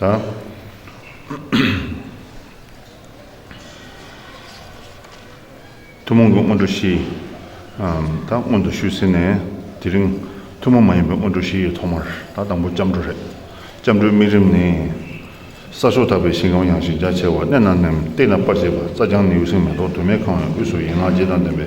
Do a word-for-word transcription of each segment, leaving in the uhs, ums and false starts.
ད། ཐུན་མོང་གི་སྔོན་འགྲོ་བཞི། ཨམ། ད་སྔོན་དུ་ཞུས་ཟིན་ནས་དེ་རིང་ཐུན་མོང་མ་ཡིན་པའི་སྔོན་འགྲོ་བཞི་ཡི་ཐོག་མར། ད་དང་པོ་སྐྱབས་འགྲོ་རེད། སྐྱབས་འགྲོའི་དམིགས་རིམ་ནི། ས་ཕྱོགས་དག་པའི་ཞིང་ཁམས་ཡངས་ཤིང་རྒྱ་ཆེ་བ། གནས་རྣམས་ནི་གཏིང་ནས་སྤར་བྱས་པ། རྩྭ་ལྗང་ནེའུ་གསེང་མེ་ཏོག་དུ་མས་གང་བའི་དབུས་སུ་ཡན་ལག་བརྒྱད་དང་ལྡན་པའི།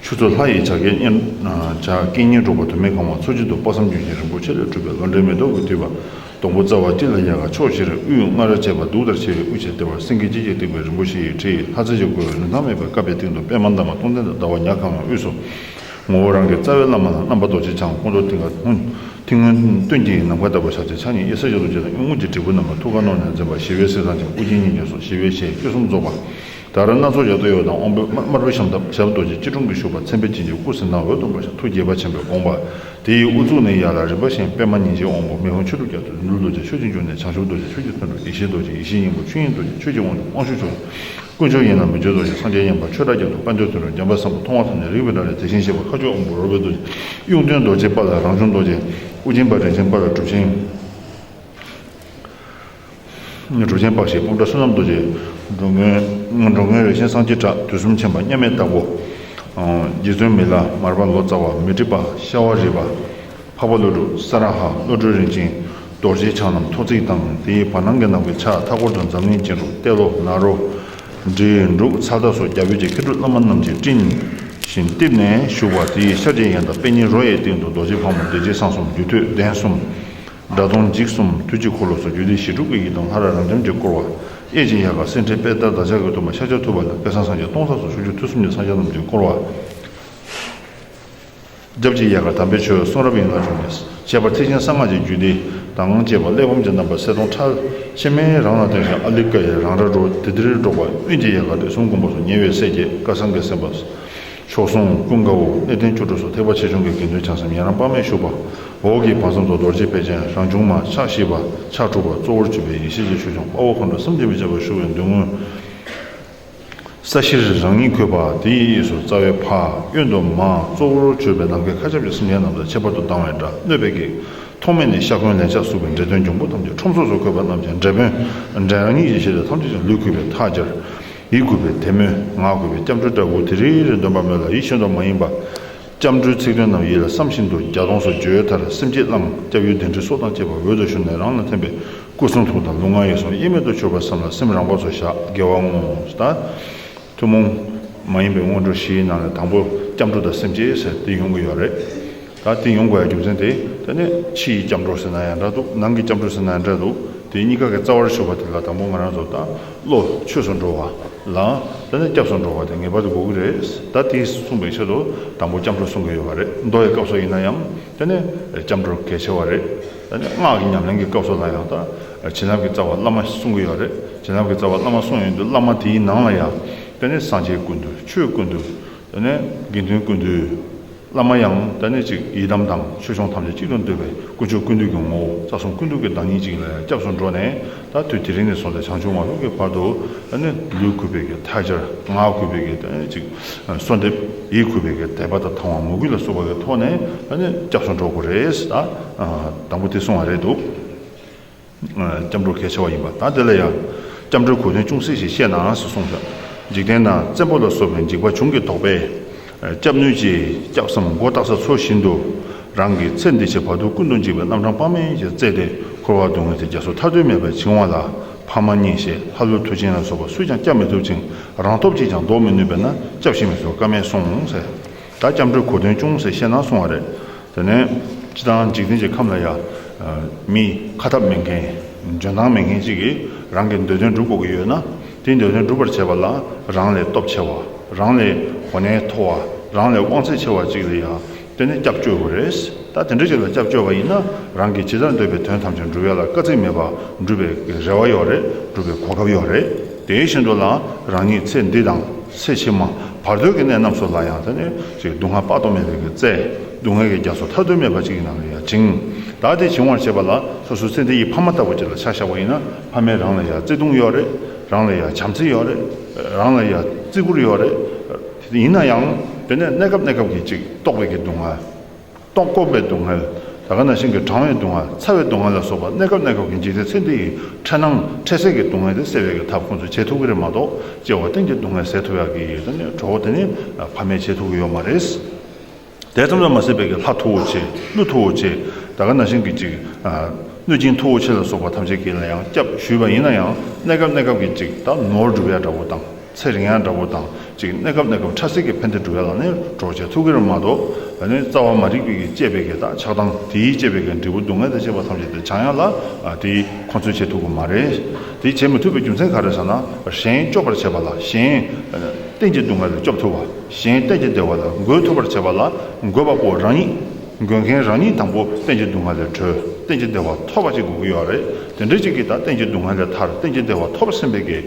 ཆུ་ཚོད་ལྷ་ཡི་བྱ་སྐད་སྙན། བྱ་སྐད་སྙན་སྒྲོག་པ་དུ་མས་གང་བ། མཚོ་བྱེད་དུ་དཔག་བསམ་ལྗོན་ཤིང་རིན་པོ་ཆེ་ལས་གྲུབ་པའི། ལོ་འབྲས་མེ་ཏོག་གིས་བཏུས་པ། སྡོང་པོ་རྩ་བ་གཅིག་ལ་ཡལ་ག་ཕྱོགས་བཞིར་དབུས་ལྔ་རུ་བྱས་པ། གདུགས་ལྟར་ཕྱེ་བའི་དབུས་ཆེ་དེ་བར་སེང་གེ་ལྕེ་བརྒྱད་བཏེགས་པའི་རིན་པོ་ཆེ་ཡི་ཁྲི་ཡི་ལྷ་རྫས་ཀྱིས་བསྐོར་བའི་རིན་ཐང་མེད་པའི་ཀ་པའི་སྟེང་དུ་པདྨ་འདབ་མ་སྟོང་ལྡན་དང་ཟླ་བ་ཉ་གང་བའི་དབུས་སུ། ངོ་བོ་རང་གི་རྩ་བའི་བླ་མ་ལ་རྣམ་པ་རྡོ་རྗེ་འཆང་། སྐུ་མདོག་མཐིང་ག་ཧུན། མཐིང་སྔོན་སྟོན་གྱི་ནམ་མཁའ་ལྟ་བུ་ཞལ་གཅིག་ཕྱག་གཉིས་གཡས་སུ་ཞབས་ཏོག་ཅན། གཡོན་ངོས་ཀྱི་དྲིལ་བུ་བསྣམས་པ་ཐུགས་ཀར་བསྣམས་ནས་འཛིན་པ། ཞི་བའི་གསེར་ཟངས་ཀྱི་དབུ་རྒྱན་སྙིང་གི་སོགས་ཞི་བའི་ཞལ་བཅུ་གསུམ་རྫོགས་པ། ད་རེས་སྣ་ཚོགས་ཡབ་ཏུ་གཡོ་དང་དབང་པོ་དམར་པོའི་ཞབས་འདབ་ཞབས་རྡོ་རྗེ་སྐྱིལ་ཀྲུང་གིས་བཞུགས་པ། མཚན་དཔེ་བྱིན་གྱིས་སྐུ་གཟི་མདངས་འོད་འདོམས་པ་ཞིག་ཐུགས་དགྱེས་པ་ཆེན་པོས་དགོངས་པ། དེ་ཡི་དབུ་གཙུག་ནས་ཡར་ལ་རིམ་པ་བཞིན་པདྨ་ཉིན་བྱེད་དབང་པོ། མེ་ཕུང་ཆུ་སྒྲུབ་རྒྱ་མཚོ་ནོར་ལུག་རྡོ་རྗེ་ཆོས་ཀྱི་འབྱུང་གནས། བྱང་ཆུབ་རྡོ་རྗེ་ཆོས་ཀྱི་མཐུན་གྲོགས། ཡེ་ཤེས་རྡོ་རྗེ་ཡེ་ཤེས་སྙིང་པོ། ཆོས་དབྱིངས་རྡོ་རྗེ་ཆོས་ཀྱི་དབང་ཕྱུག་དབང་ཕྱུག་ཆོས། དཀོན་མཆོག་ཡན་ལག་མི་བསྐྱོད་རྡོ་རྗེ། སངས་རྒྱས་མཉན་པ་ཆོས་གྲགས་རྒྱ་མཚོ། དཔལ་འབྱོར་དོན་གྲུབ་འཇམ་དཔལ་བཟང་པོ། མཐོང་བ་ཐམས་ཅད་རིག་པའི་སྒྲ་ལས། དེ་བཞིན་གཤེགས་པ་མཁའ་སྤྱོད་དབང་པོ་རོལ་པའི་རྡོ་རྗེ། གཡུང་སྟོན་རྡོ་རྗེ་དཔལ་ལ་རང་བྱུང་རྡོ་རྗེ། དབུ་ཆེན་པ་རིན་ཆེན་དཔལ་ལ་གྲུབ་ཆེན། གྲུབ་ཆེན་དཔག་བཞི་སྤོམ་ཕྲ་བསོད་ནམས་རྡོ་རྗེ། འགྲོ་མགོན། འགྲོ་མགོན་རས་ཆེན་སངས་རྒྱས་གྲགས། དུས་གསུམ་མཁྱེན་པ་མཉམ་མེད་བདག་པོ། རྗེ་བཙུན་མི་ལ། མར་པ་ལོ་ཙཱ་བ། མཻ་ཏྲི་པ། ཤ་བ་རི་པ། འཕགས་པ་ཀླུ་སྒྲུབ། ས་ར་ཧ། བློ་གྲོས་རིན་ཆེན། རྡོ་རྗེ་འཆང་རྣམས་ཐོག་བརྩེགས་དང་། དེའི་བར་སྣང་གི་ནམ་མཁའི་ཆ་མཐའ་སྐོར་དུ་འཛམ་གླིང་རྒྱན་དྲུག་ཏེ་ལོ། ནཱ་རོ། འབྲས་འབྲུག་ཚ་ད་སོགས་རྒྱལ་པོའི་རྗེ་མཁས་གྲུབ་བླ་མ་རྣམས་ཀྱིས་སྤྲིན་བཞིན་གཏིབས་ནས་བཞུགས་པ། དེའི་ཤར་གྱི་ཡང་དག་པད་ཉིའི་རོ་ཡི་སྟེང་དུ་རྡོ་རྗེ་ཕག་མོ། བདེ་དགྱེས་སང་གསུམ། རྒྱུད་སྟོད་གདན་གསུམ། སྒྲ་གདོང་འཇིགས་གསུམ། དུས་ཀྱི་འཁོར་ལོ་སོགས་རྒྱུད་སྡེ་བཞི་དྲུག་གི་ཡི་དམ་ལྷ་རབ་རབ་འབྱམས་ཀྱིས་བསྐོར་བ། གཡས་ཀྱི་ཡལ་ག་སེང་ཁྲི་པད་ཟླ་བདག་ཅག་གི་སྟོན་པ་ཤཱཀྱ་ཐུབ་པ་ལ་དཔལ་བཟང་སངས་རྒྱས་སྟོང་རྩ་སོགས་ཕྱོགས་བཅུ་དུས་གསུམ་གྱི་སངས་རྒྱས་རྣམས་ཀྱིས་བསྐོར་བ། རྒྱབ་ཀྱི་ཡལ་ག་དམ་པའི་ཆོས་གསུང་རབ་ཡན་ལག་འབྱུང་གནས། ཁྱད་པར་ཐེག་ཆེན་གསང་སྔགས་ཀྱི་རྒྱུད་སྡེ་དང་བཅས་པ་གླེགས་བམ་གྱི་རྣམ་པ་གསལ་སྟོང་ཕྲ་ཕྱེད་མའི་རང་ལ་བརྟེན་ཞིང་། ཨ་ལི་ཀ་ཡི་རང་སྒྲ་སྒྲོག་དི་དི་རི་སྒྲོག་པ། གཡོན་གྱི་ཡལ་ག་དུས་གསུམ་མགོན་པོ་སོགས་ཉེ་བའི་སྲས་བརྒྱད། བཀའ་གསང་གི་སེམས་དཔའ། མཆོག་ཟུང་ཀུན་དགའ་བོ། གནས་བརྟན་བཅུ་དྲུག་སོགས་ཐེག་པ་ཆེ་ཆུང་གི་དགེ་འདུན་བྱང་སེམས་ཉན་རང་དཔག་མེད་བཞུགས་པ། འོག་གི་བར་གསུམ་དུ་རྡོ་རྗེ་དཔལ་ཅན། རང་བྱུང་མ། ཕྱག་བཞི་པ། ཕྱག་དྲུག་པ། གཙོ་བོར་གྱུར་པའི་ཡེ་ཤེས་ཀྱི་ཆོས་སྐྱོང་དཔའ་བོ་མཁའ་འགྲོ་སུམ་བརྒྱ་པའི་རྒྱལ་པོ་བཞུགས་པའི་མདུན་ངོས། ས་གཞིར་རང་ཉིད་འཁོད་པ། དེའི་གཡས་སུ་རྩ་བའི་ཕ། གཡོན་དུ་མ། གཙོ་བོར་གྱུར་པའི་ནམ་མཁའི་མཁའ་ཁྱབ་ཀྱི་སེམས་ཅན་རྣམས་དང་ཁྱད་པར་དུ་ལྡང་བའི་སྒྲ། གནོད་པའི་གེགས། ཐོགས་མེད་ནས་ཤ་འཁོན་ལན་ཆགས་ཟུག་པའི་འདྲེ་གདོན་འབྱུང་པོ་ཐམས་ཅད་ཁྲོམ་སོགས་སུ་འཁོད་པ་རྣམས་ཀྱང་འབྲས་བུ་འབྲས་རང་ཉིད་ཀྱི་ཞལ་དུ་ཐམས་ཅད་ཀྱང་ལུས་གུས་པས་ཐལ་སྦྱར། ཡིད་གུས་པས་དད་མོས། ངག་གུས་པས་སྐྱབས་འགྲོའི་སྒྲ་དགུ་དི་རི་རི་འདོན་པ་སྨོས་ལ། ཡིད་བཞིན་དུ་མ་ཡེངས་པ། སྐྱབས་འགྲོའི་ཚིག་དོན་རྣམས་ཡིད་ལ་བསམ་བཞིན་དུ་བརྒྱ་སྟོང་སོགས་བརྗོད་མཐར། སེམས་བསྐྱེད་བླངས། སྐྱབས་ཡུལ་གདན་ཁྲི་སོགས་དང་བཅས་པ་འོད་དུ་ཞུ་ནས་རང་ལ་ཐིམ་པས་སྐུ་གསུང་ཐུགས་དང་ལུས་ངག་ཡིད་གསུམ་དབྱེར་མེད་དུ་གྱུར་པར་བསམ་ལ་སེམས་རངས་པ་སོགས་བཞག་དགེ་བ་བསྔོ། ད་ཐུན་མོང་མ་ཡིན་པའི་སྔོན་འགྲོ་བཞིའི་ནང་ནས་དང་པོ་སྐྱབས་འགྲོ་དང་སེམས་བསྐྱེད་ཟེར་དེ་ཡོང་གི་ཡོད་རེད། ད་དེ་ཡོང་དགོས་ཡ་རྒྱུ་མཚན་དེ། དེ་ནས་ཕྱི་ཡི་སྐྱབས་འགྲོ་ཟེར་ན་ཡང་འདྲ་འདུག་ནང་གི་སྐྱབས་འགྲོ་ཟེར་ན་ཡང་འདྲ་འདུག་དེ་གཉིས་ཀ་གི་རྩ་བར་ཞུགས་པ་དེ་ལ་དང་པོ་ང་རང་ཚོ་ད་བློ་ཆོས་སུ་འགྲོ་བ་ལའང་དེ་ནས་སྐྱབས་སུ་འགྲོ་བ་དེ་ངེས་པར་དུ་དགོས་ཀྱི་རེད། ད་དེ་གསུངས་པའི་ཆེད་དུ་དང་པོ་སྐྱབས་འགྲོ་གསུང་གི་ཡོད་པ་རེད། མདོ་ཡི་སྐབས་སུ་ཡིན་ན་ཡང་དེ་ནས་སྐྱབས་འགྲོ་གལ་ཆེ་བ་རེད། དེ་ནས་སྔགས་ཀྱི་ཉམས་ལེན་གྱི་སྐབས་སུ་ལ་ཡང་ད་བྱིན་རླབས་ཀྱི་རྩ་བ་བླ་མ་གསུང་གི་ཡོད་རེད། བྱིན་རླབས་ཀྱི་རྩ་བ་བླ་མ་གསུང་ཡོང་དུས་བླ་མ་དེའི་ནང་ལ་ཡང་དེ་ནས་སངས་རྒྱས་ཀུན་འདུས། ཆོས་ཀུན་འདུས། དེ་ནས་དགེ་འདུན་ཀུན་འདུས། བླ་མ་ཡང་དེ་ནས་ཅིག་ཡི་དམ་དང་ཆོས་སྐྱོང་ཐམས་ཅད་གཅིག་ཏུ་འདུས་པའི་དཀོན་མཆོག་ཀུན་འདུས་ཀྱི་ངོ་བོ། རྩ་གསུམ་ཀུན་འདུས་ཀྱི་བདག་ཉིད་ཅིག་ལ་ཡང་སྐྱབས་སུ་འགྲོ་ནས་ད་དུས་དེ་རིང་ནས་བཟུང་སྟེ་བྱང་ཆུབ་མ་ཐོབ་ཀྱི་བར་དུ་དེ་ནས་ལུས་གུས་པའི་གི་ཐལ་སྦྱར། ངག་གུས་པའི་གི་དེ་ནས་ཅིག་གསོལ་འདེབས། ཡིད་གུས་པའི་གི་དད་པ་དང་དང་བ་མོས་གུས་ལ་སོགས་པ་གི་ཐོག་ནས་དེ་ནས་སྐྱབས་སུ་འགྲོ་དགོས་རེད། ད་དང་པོ་དེ་གསུང་བ་རེད་འདུག་སྐྱབས་འགྲོ་གལ་ཆེ་བ་ཡིན་པ། ད་དེ་ལ་ཡང་སྐྱབས་འགྲོའི་གོ་དོན་ཅུང་ཟད་ཞིག་བཤད་ན་ཟེར་གསུངས་ཤག་འཇིག་རྟེན་ན་བཙན་པོ་ལ་སོགས་པའི་འཇིགས་པ་བྱུང་གི་དོགས་པས། སྐྱབས་གནས་ཀྱི་སྐྱབས་སམ་མགོ་བཏགས་ས་ཚོ་བཞིན་དུ་རང་གི་ཚེ་འདི་ཕྱི་བར་དོ་ཀུན་ཏུ་འཇིགས་པའི་རྣམ་གྲངས་དཔག་མེད་ཀྱིས་གཙེས་ཏེ་འཁོར་བ་སྡུག་བསྔལ་གྱི་རྒྱ་མཚོ་ཐར་འདོད་མེད་པར་བྱིང་བ་ལ། ཕ་མ་གཉེན་བཤེས་ལྷ་ཀླུ་མཐུ་ཆེན་ལ་སོགས་པ་སུས་ཀྱང་སྐྱབས་མི་ཐུབ་ཅིང་། རང་སྟོབས་ཀྱིས་ཀྱང་བཟློག་མི་ནུས་པས་ན་སྐྱབས་ཤིག་མི་ཚུགས་ཀ་མེད་གསུངས་ཟེར། ད་སྐྱབས་འགྲོའི་གོ་དོན་ཅུང་ཟད་བཤད་ན་གསུང་བ་རེད། དེ་ནས་སྤྱིར་བཏང་འཇིག་རྟེན་གྱི་ཁམས་ལ་ཡང་མི་ཁ་ཐབས་མེད་མཁན། འཇོན་ཐང་མེད་མཁན་ཅིག་གིས་རང་གི་འདོད་དོན་སྒྲུབ་དགོས་ཀྱི་ཡོད་ན། དེའི་འདོད་དོན་སྒྲུབ་པར་བྱེད་པ་ལ་རང་ལས་སྟོབས་ཆེ་བ། རང་ལས་གོ་གནས་མཐོ་བ། རང་ལས་དབང་ཚད་ཆེ་བ་ཅིག་ལ་ཡང་དེ་ནས་སྐྱབས་བཅོལ་དགོས་རེད། ད་དེ་འདྲ་ཅིག་ལ་སྐྱབས་བཅོལ་བ་ཡིན་ན། རང་གིས་ཇི་ལྟར་འདོད་པའི་དོན་ཐམས་ཅད་འགྲུབ་ཡ་ལ་དཀའ་ཚེགས་མེད་པར་འགྲུབ་པའི་རེ་བ་ཡོད་རེད། འགྲུབ་པའི་གོ་སྐབས་ཡོད་རེད། དེ་བཞིན་དུ་ལ་རང་ཉིད་ཚེ་འདི་དང་ཚེ་ཕྱི་མ་བར་དོའི་གི་གནས་རྣམས་སུ་ལ་ཡང་དེ་ནས་ཅིག་སྡུག་བསྔལ་དཔག་ཏུ་མེད་པའི་གི་རྩལ། སྡུག་བསྔལ་གྱི་རྒྱ་མཚོ་ཐར་འདོད་མེད་པ་ཅིག་ཡིན་ན་ལ་ཡང་བྱིང་། ད་དེ་བྱིང་བར་བྱེད་པ་ལ་སོ་སོའི་ཚེ་འདི་ཡི་ཕ་མ་ལྟ་བུ་ཅིག་ལ་ཆ་བཞག་པ་ཡིན་ན། ཕ་མས་རང་ལ་ཡང་བརྩེ་དུང་ཡོད་རེད། རང་ལ་ཡང་བྱམས་བརྩེ་ཡོད་རེད། རང་ལ་ཡང་བརྩི་བཀུར་ཡོད་རེད། ཡིན་ན་ཡང་དེ་ནས་གནས་སྐབས་གནས་སྐབས་ཀྱི་ཅིག་རྟོགས་པའི་གི་སྡུག་བསྔལ། རྟོགས་དཀོན་པའི་སྡུག་བསྔལ། ད་ག་ནང་བཞིན་གྱི་གྲང་བའི་སྡུག་བསྔལ། ཚ་བའི་སྡུག་བསྔལ་ལ་སོགས་པ་གནས་སྐབས་གནས་སྐབས་ཀྱི་འཇིག་རྟེན་ཚེ་འདི་ཡི་འཁྲུལ་སྣང་འཕྲལ་སེལ་གྱི་སྡུག་བསྔལ་དེ་སེལ་བའི་གི་ཐབས་ཁོང་ཚོས་བྱེད་ཐུབ་ཀྱི་རེད་མ་གཏོགས། སྐྱེ་བ་གཏན་གྱི་སྡུག་བསྔལ་སེལ་ཐུབ་ཡག་གི་ད་ནི་གྲོགས་དེ་ནི་ཕ་མས་བྱེད་ཐུབ་ཀྱི་ཡོད་མ་རེད། དེ་ཙམ་དུ་མ་ཟད་པའི་གི་ལྷ་མཐུ་བོ་ཆེ། ཀླུ་མཐུ་བོ་ཆེ། ད་ག་ནང་བཞིན་གྱི་ཅིག་གནོད་སྦྱིན་མཐུ་བོ་ཆེ་ལ་སོགས་པ་ཐམས་ཅད་ཀྱིས་ལ་ཡང་སྐྱབས་ཞུས་པ་ཡིན་ན་ཡང་། གནས་སྐབས་གནས་སྐབས་ཀྱི་ཅིག་ད་ནོར་སྒྲུབ་ཡག་འདྲ་བོ་དང་། ཚེ་རིང་ཡག་འདྲ་བོ་དང་། ཅིག་གནས་སྐབས་གནས་སྐབས་འཕྲལ་སེལ་གྱི་ཕན་བདེ་སྒྲུབ་ཡག་ལ་ནི་གྲོགས་བྱེད་ཐུབ་ཀྱི་རེད་མ་གཏོགས། ད་ནི་རྩ་བ་མ་རིག་པའི་གི་བཅས་པའི་གི་ད་ཆགས་སྡང་དེའི་བཅས་པའི་གི་འབྲས་བུ་སྡུག་བསྔལ་དང་བཅས་པ་ཐམས་ཅད་དེ་བྱང་ཡག་ལ་དེ་ཁོང་ཚོས་བྱེད་ཐུབ་ཀྱི་མ་རེད། དེ་བྱེད་མི་ཐུབ་པའི་རྒྱུ་མཚན་ག་རེ་ཟེར་ན། གཞན་སྐྱོབ་པར་བྱེད་པ་ལ། གཞན་གཏན་གྱི་སྡུག་བསྔལ་ལས་སྐྱོབ་ཐུབ་པ། གཞན་གཏན་གྱི་བདེ་བ་ལ་འགོད་ཐུབ་པར་བྱེད་པ་ལ། འགོད་པ་པོ་རང་ཉིད། འགོད་མཁན་རང་ཉིད་དང་པོ་གཏན་གྱི་སྡུག་བསྔལ་ལས་གྲོལ། གཏན་གྱི་བདེ་བ་ཐོབ་པ་ཅིག་དགོས་ཀྱི་ཡོད་རེད། དེ་འདྲ་ཅིག་གིས་ད་གཏན་གྱི་སྡུག་བསྔལ་ལས་ཐར། གཏན་གྱི་བདེ་བ་ཐོབ་ཟིན་པའི་གི་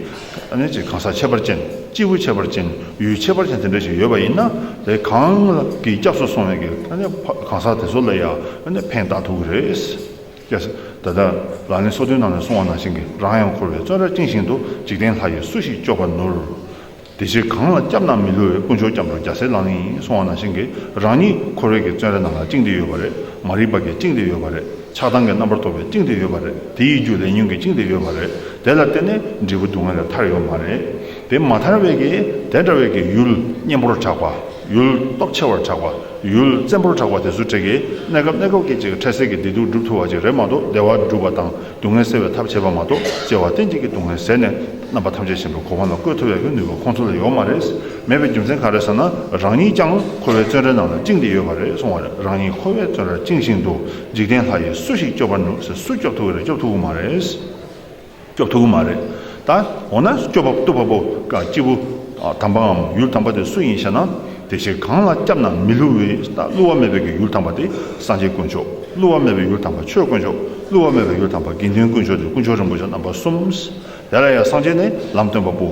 ཨ་ནི་ཅིག་གང་ཟག་ཁྱད་པར་ཅན། སྐྱེས་བུ་ཁྱད་པར་ཅན། ཡུལ་ཁྱད་པར་ཅན་དེ་འདྲ་ཞིག་ཡོད་པ་ཡིན་ན། དེ་གང་གི་སྐྱབས་སུ་སོང་བའི་གི་ཨ་ནི་གང་ཟག་དེ་ཚོ་ལ་ཡང་ཨ་ནི་ཕན་བཏགས་ཐུབ་ཀྱི་རེད། ཀྱེ། ད་ལྟ་ལག་ལེན་སོ་བདུན་ནང་ནས་གསུངས་པ་ནང་བཞིན་གྱི། རང་ཡང་འཁོར་བའི་བཙོན་རར་བཅིངས་བཞིན་དུ། འཇིག་རྟེན་ལྷ་ཡིས་སུ་ཞིག་སྐྱོབ་པར་ནུས། དེ་ཕྱིར་གང་ལ་སྐྱབས་ན་མི་བསླུ་བའི། དཀོན་མཆོག་སྐྱབས་འགྲོ་རྒྱལ་སྲས་ལག་ལེན་ཡིན། གསུངས་པ་ནང་བཞིན་གྱི། རང་ཉིད་འཁོར་བའི་གི་བཙོན་རའི་ནང་ལ་བཅིངས་ཏེ་ཡོད་པ་རེད། མ་རིག་པ་གིས་བཅིངས་ཏེ་ཡོད་པ་རེད། ཆགས་སྡང་གི་རྣམ་པར་རྟོག་པས་བཅིངས་ཏེ་ཡོད་པ་རེད། དེའི་རྒྱུ་ལས་ཉོན་གྱིས་བཅིངས་ཏེ་ཡོད་པ་རེད། དེ་ལ་བརྟེན་ནས་འབྲས་བུ་སྡུག་བསྔལ་ལས་ཐར་ཡོད་མ་རེད། དེ་མ་ཐར་བའི་གི་དེ་འདྲ་བའི་གི་ཡུལ་གཉེན་པོར་གྲགས་པ། ཡུལ་སྟོབས་ཆེ་བར་གྲགས་པ། ཡུལ་བཙན་པོར་གྲགས་པ་དེ་ཚོ་འདྲ་གི་གནས་སྐབས་གནས་སྐབས་ཀྱི་ཅིག་འཕྲལ་སེལ་གྱི་བདེ་སྡུག་སྒྲུབ་ཐུབ་པ་ཅིག་རེད་མ་གཏོགས། བདེ་བ་སྒྲུབ་པ་དང་སྡུག་བསྔལ་སེལ་བའི་ཐབས་བྱེད་པ་མ་གཏོགས། སྐྱེ་བ་གཏན་གྱི་སྡུག་བསྔལ་ཟད་ནས་རྣམ་པ་ཐམས་ཅད་ཞིང་དུ་གོ་འཕང་ལ་བཀོད་ཐུབ་ཡག་གི་ནུས་པ་ཁོང་ཚོ་ལ་ཡོད་མ་རེད། མེད་པའི་རྒྱུ་མཚན་ག་རེ་ཟེར་ན། རང་ཉིད་ཀྱང་འཁོར་བའི་བཙོན་རའི་ནང་ལ་བཅིངས་ཏེ་ཡོད་པ་རེད་གསུངས་པ་རེད། རང་ཉིད་འཁོར་བའི་བཙོན་རར་བཅིངས་བཞིན་དུ། འཇིག་རྟེན་ལྷ་ཡིས་སུ་ཞིག་སྐྱོབ་པར་ནུས་ཟེར། སུ་སྐྱོབ་ཐུབ་ཀྱི་རེད། སྐྱོབ་ཐུབ་ཀྱི་མ་རེད། སྐྱོབ་ཐུབ་ཀྱི་མ་རེད། ད་འོ་ན་སྐྱོབ་པ་བཏུབ་པ་པོ་ཀ་སྐྱེས་བུ་དམ་པའམ་ཡུལ་དམ་པ་དེ་སུ་ཡིན་ཞེ་ན། དེ་ཕྱིར་གང་ལ་སྐྱབས་ན་མི་བསླུ་བའི། ད་བསླུ་བ་མེད་པའི་གི་ཡུལ་དམ་པ་དེ་སངས་རྒྱས་དཀོན་མཆོག། བསླུ་བ་མེད་པའི་ཡུལ་དམ་པ་ཆོས་དཀོན་མཆོག། བསླུ་བ་མེད་པའི་ཡུལ་དམ་པ་དགེ་འདུན་དཀོན་མཆོག་དེ་དཀོན་མཆོག་རིན་པོ་ཆེ་རྣམ་པ་གསུམ། དེ་ལ་ཡང་སངས་རྒྱས་ནི་ལམ་སྟོན་པ་པོ།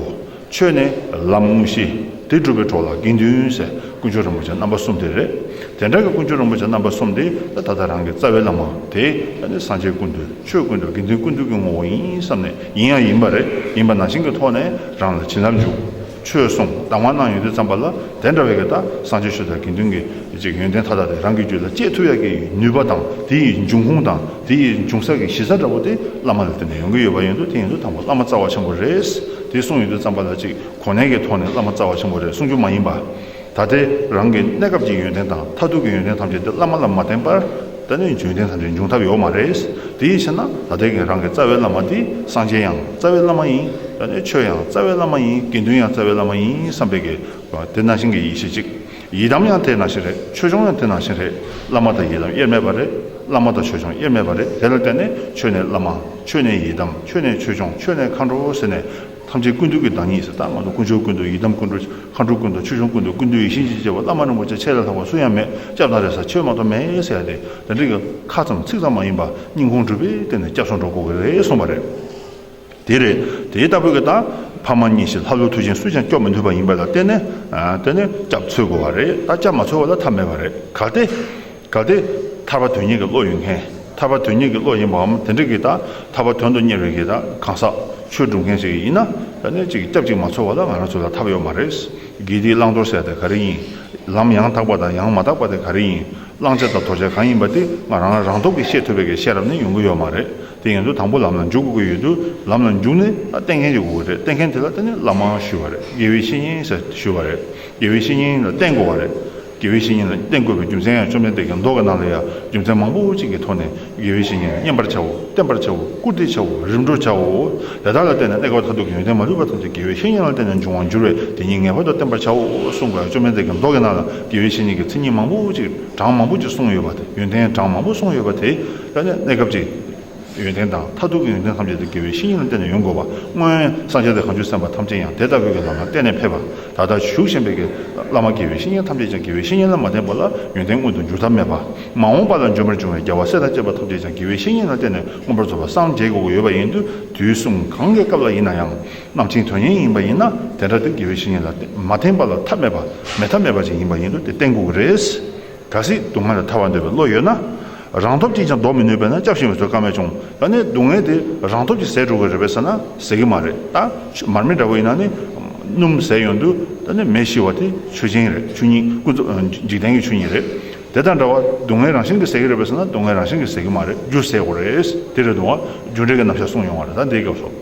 ཆོས་ནི་ལམ་དངོས་གཞི། དེ་སྒྲུབ་པའི་གྲོགས་ལ་དགེ་འདུན་ཟེར། དཀོན་མཆོག་རིན་པོ་ཆེ་རྣམ་པ་གསུམ་དེ་རེད། དེ་འདྲ་གི་དཀོན་མཆོག་རིན་པོ་ཆེ་རྣམ་པ་གསུམ་དེ་ད་ད་ལྟ་རང་གི་རྩ་བའི་བླ་མ་དེ་ད་ནི་སངས་རྒྱས་ཀུན་འདུས། ཆོས་ཀུན་འདུས། དགེ་འདུན་ཀུན་འདུས་ཀྱི་ངོ་བོ་ཡིན་བསམ་ནས། ཡིན་ཡང་ཡིན་པ་རེད། ཡིན་པ་ནང་བཞིན་གྱི་ཐོག་ནས་རང་ལ་བྱིན་རླབས་འཇུག། ཆོས་གསུངས། གདམས་ངག་གནང་ཡོང་དུས་ཙམ་པ་ལ། དེ་འདྲ་བའི་གི་ད་སངས་རྒྱས་ཆོས་དང་དགེ་འདུན་གྱི་ཅིག་ཡོན་ཏན་མཐའ་དག་དེ་རང་གི་རྒྱུད་ལ་སྐྱེ་ཐུབ་ཡག་གི་ནུས་པ་དང་། དེ་ཡི་འབྱུང་ཁུངས་དང་། དེ་ཡི་འབྱུང་ས་གི་གཞི་རྩ་འདྲ་བོ་དེ་བླ་མ་ལ་བརྟེན་ནས་ཡོང་གི་ཡོད་པ་ཡིན་དུས། དེ་ཡིན་དུས་དང་པོ་བླ་མ་རྩ་བ་ཆེན་པོ་རེད། དེ་གསུངས་ཡོང་དུས་ཙམ་པ་ལ་ཅིག་གོ་གནས་ཀྱི་ཐོག་ནས་བླ་མ་རྩ་བ་ཆེན་པོ་རེད་གསུང་རྒྱུ་མ་ཡིན་པ། ད་ལྟའི་རང་གི་གནས་སྐབས་ཀྱི་ཡོན་ཏན་དང་མཐར་ཐུག་གི་ཡོན་ཏན་ཐམས་ཅད་དེ་བླ་མ་ལ་མ་བརྟེན་པར་ད་ནི་ཡོན་ཏན་ཐམས་ཅད་འབྱུང་ཐབས་ཡོད་མ་རེད། དེ་ཡིན་ཕྱིར་ན་ད་ལྟའི་གི་རང་གི་རྩ་བའི་བླ་མ་དེ་སངས་རྒྱས་ཡང་རྩ་བའི་བླ་མ་ཡིན། ད་ནི་ཆོས་ཡང་རྩ་བའི་བླ་མ་ཡིན། དགེ་འདུན་ཡང་རྩ་བའི་བླ་མ་ཡིན་བསམ་པའི་གི་དེ་ནང་བཞིན་གྱི་ཡིད་ཆེས་གཅིག། ཡི་དམ་ཡང་དེ་ནང་བཞིན་རེད། ཆོས་སྐྱོང་ཡང་དེ་ནང་བཞིན་རེད། བླ་མ་དང་ཡི་དམ་དབྱེར་མེད་པ་རེད། བླ་མ་དང་ཆོས་སྐྱོང་དབྱེར་མེད་པ་རེད། དེ་ལ་བརྟེན་ནས་ཆོས་ནི་བླ་མ། ཆོས་ནི་ཡི་དམ། ཆོས་ནི་ཆོས་སྐྱོང་། ཆོས་ནི་མཁའ་འགྲོ་ཟེར་ནས། ཐམས་ཅད་ཀུན་འདུས་ཀྱི་བདག་ཉིད་ཟེར། ད་ང་ཚོ་དཀོན་མཆོག་ཀུན་འདུས། ཡི་དམ་ཀུན་འདུས། མཁའ་འགྲོ་ཀུན་འདུས། ཆོས་སྐྱོང་ཀུན་འདུས། ཀུན་འདུས་ཡིད་བཞིན་གྱི་སྐྱེས་བུ། བླ་མ་རིན་པོ་ཆེ་ཁྱེད་ལས་ལྷག་པ་སུ་ཡང་མེད། སྐྱབས་དང་རེ་ས་ཁྱོད་མ་གཏོགས་མེད་ཟེར་ཡ་དེ། དེ་འདྲ་གི་ཁ་ཙམ་ཚིག་ཙམ་མ་ཡིན་པ་སྙིང་ཁོང་གྲུབ་པའི་སྟེང་ནས་སྐྱབས་སུ་འགྲོ་དགོས་ཀྱི་རེད་གསུངས་པ་རེད། དེ་རེད། དེ་ལྟ་བུའི་གི་ད་ཕ་མ་མཉེས་ཤིང་ལྷ་ཀླུ་མཐུ་ཆེན་སུས་ཀྱང་སྐྱོབ་མི་ཐུབ་པ་ཡིན་པ་ལ་བརྟེན་ནས། ཨ། དེ་ནས་སྐྱབས་འཚོལ་དགོས་པ་རེད། ད་སྐྱབས་མ་འཚོལ་བ་ལ་ཐབས་མེད་པ་རེད། གལ་ཏེ། གལ་ཏེ། ཐར་པ་དོན་གཉེར་གྱི་བློ་ཡོད་མཁན། ཐར་པ་དོན་གཉེར་གྱི་བློ་ཡིན་པའམ། དེ་འདྲ་གི་ད་ཐར་པ་དོན་དུ་གཉེར་བའི་གི་ད་གང་ཟག་ཆོས་སྒྲུབ་མཁན་ཞིག་ཡིན་ན། ད་ནི་ཅིག་སྐྱབས་ཅིག་མ་འཚོལ་བ་ལ་ང་རང་ཚོ་ལ་ཐར་པ་ཡོད་མ་རེད། དགེ་སྡིག་བླང་དོར་ཟེར་ཡ་དེ་ག་རེ་ཡིན། ལམ་ཡང་དག་པ་དང་ཡང་མ་དག་པ་དེ་ག་རེ་ཡིན། བླང་བྱ་དང་དོར་བྱ་གང་ཡིན་པ་དེ་ང་རང་རང་སྟོབས་ཀྱིས་ཤེས་ཐུབ་པའི་གི་ཤེས་རབ་ནི་ཡོང་གི་ཡོད་མ་རེད། དེ་ཡིན་དུས་དང་པོ་ལམ་ལ་འཇུག་དགོས་ཀྱི་ཡོད་དུས། ལམ་ལ་འཇུག་ནི་ད་བསྟེན་མཁན་ཅིག་དགོས་ཀྱི་རེད། བསྟེན་མཁན་དེ་ལ་ད་ནི་བླ་མ་ཞུ་བ་རེད། དགེ་བའི་བཤེས་གཉེན་ཟེར་ཞུ་བ་རེད། དགེ་བའི་བཤེས་གཉེན་ལ་བསྟེན་དགོས་པ་རེད། དགེ་བའི་བཤེས་གཉེན་ལ་བསྟེན་དགོས་པའི་རྒྱུ་མཚན་ཡང་བཅོམ་ལྡན་འདས་ཀྱི་མདོ་གི་ནང་ལ་ཡང་རྒྱུ་མཚན་མང་པོ་ཅིག་གི་ཐོག་ནས། དགེ་བའི་བཤེས་གཉེན་ལ་བསྙེན་པར་བྱའོ། བསྟེན་པར་བྱའོ། བཀུར་སྟི་བྱའོ། རིམ་གྲོ་བྱའོ། དེ་དག་ལ་བརྟེན་ནས་གནས་སྐབས་མཐར་ཐུག་གི་ཡོན་ཏན་མ་ལུས་པ་ཐམས་ཅད་དགེ་བའི་བཤེས་གཉེན་ལ་བརྟེན་ནས་འབྱུང་བར་འགྱུར་བས། དེ་ཉིད་ངེས་པར་དུ་བསྟེན་པར་བྱའོ་གསུངས་པའི་བཅོམ་ལྡན་འདས་ཀྱི་མདོ་གི་ནང་ལ་དགེ་བའི་བཤེས་གཉེན་གྱི་མཚན་ཉིད་མང་པོ་ཅིག་གྲངས་མང་པོ་ཅིག་གསུངས་ཡོད་པ་དེ། ཡོན་ཏན་གྲངས་མང་པོ་གསུངས་ཡོད་པ་དེ། ད་ནི་གནས་སྐབས་ཀྱི་ཡོན་ཏན་དང་མཐར་ཐུག་གི་ཡོན་ཏན་ཐམས་ཅད་དེ་དགེ་བའི་བཤེས་གཉེན་ལ་བརྟེན་ནས་ཡོང་དགོས་པ། སྔོན་སངས་རྒྱས་དང་བྱང་ཆུབ་སེམས་དཔའ་ཐམས་ཅད་ཡང་དེ་ལྟ་བུའི་གི་ལམ་ལ་བརྟེན་ནས་ཕེབས་པ། ད་ལྟ་བཞུགས་བཞིན་པའི་གི་བླ་མ་དགེ་བའི་བཤེས་གཉེན་ཐམས་ཅད་ཀྱང་དགེ་བའི་བཤེས་གཉེན་ལ་མ་བརྟེན་པ་ལ་ཡོན་ཏན་མངོན་དུ་འགྱུར་ཐབས་མེད་པ། མ་འོངས་པ་ལ་འབྱོན་པར་འབྱུང་བའི་རྒྱལ་བ་སྲས་དང་བཅས་པ་ཐམས་ཅད་ཀྱང་དགེ་བའི་བཤེས་གཉེན་ལ་བརྟེན་ནས་མངོན་པར་རྫོགས་པར་སངས་རྒྱས་དགོས་ཀྱི་ཡོད་པ་ཡིན་དུས། དུས་གསུམ་གང་གི་སྐབས་ལ་ཡིན་ན་ཡང་། རྣམ་མཁྱེན་དོན་གཉེར་ཡིན་པ་ཡིན་ན། དེ་འདྲ་དེ་དགེ་བའི་བཤེས་གཉེན་ལ་མ་བརྟེན་པ་ལ་ཐབས་མེད་པ། མེད་ཐབས་མེད་པ་ཅིག་ཡིན་པ་ཡིན་དུས་དེ་བསྟེན་དགོས་ཀྱི་རེད། གལ་སྲིད་སྡུག་བསྔལ་ལས་ཐར་བར་འདོད་པའི་བློ་ཡོད་ན། རང་སྟོབས་ཀྱིས་ཀྱང་བཟློག་མི་ནུས་པས་ན། སྐྱབས་ཞིག་མི་འཚོལ་ཀ་མེད་ཀྱང་། ད་ནི་སྡུག་བསྔལ་དེ་རང་སྟོབས་ཀྱིས་ཟད་འགྲོ་གི་རེད་པས་ཟེར་ན་ཟད་ཀྱི་མ་རེད། ད་མར་མེ་འདྲ་བོ་ཡིན་ན་ནི་སྣུམ་ཟད་ཡོང་དུས། ད་ནི་མེ་ཤི་བ་དེ་ཆོས་ཅན་རེད། ཆོས་ཉིད་ཀུན་རྫོབ་འཇིག་རྟེན་གྱི་ཆོས་ཉིད་རེད། དེ་དང་འདྲ་བ་སྡུག་བསྔལ་རང་བཞིན་གྱིས་ཟད་ཀྱི་རེད་པས་ཟེར་ན་སྡུག་བསྔལ་རང་བཞིན་གྱིས་ཟད་ཀྱི་མ་རེད། རྒྱུ་ཟད་དགོས་རེད། དེ་རེད་འདུག་བ། རྒྱུ་འབྲས་ཀྱི་རྣམ་གཞག་གསུངས་ཡོང་བ་རེད། ད་འདིའི་སྐབས་སུ།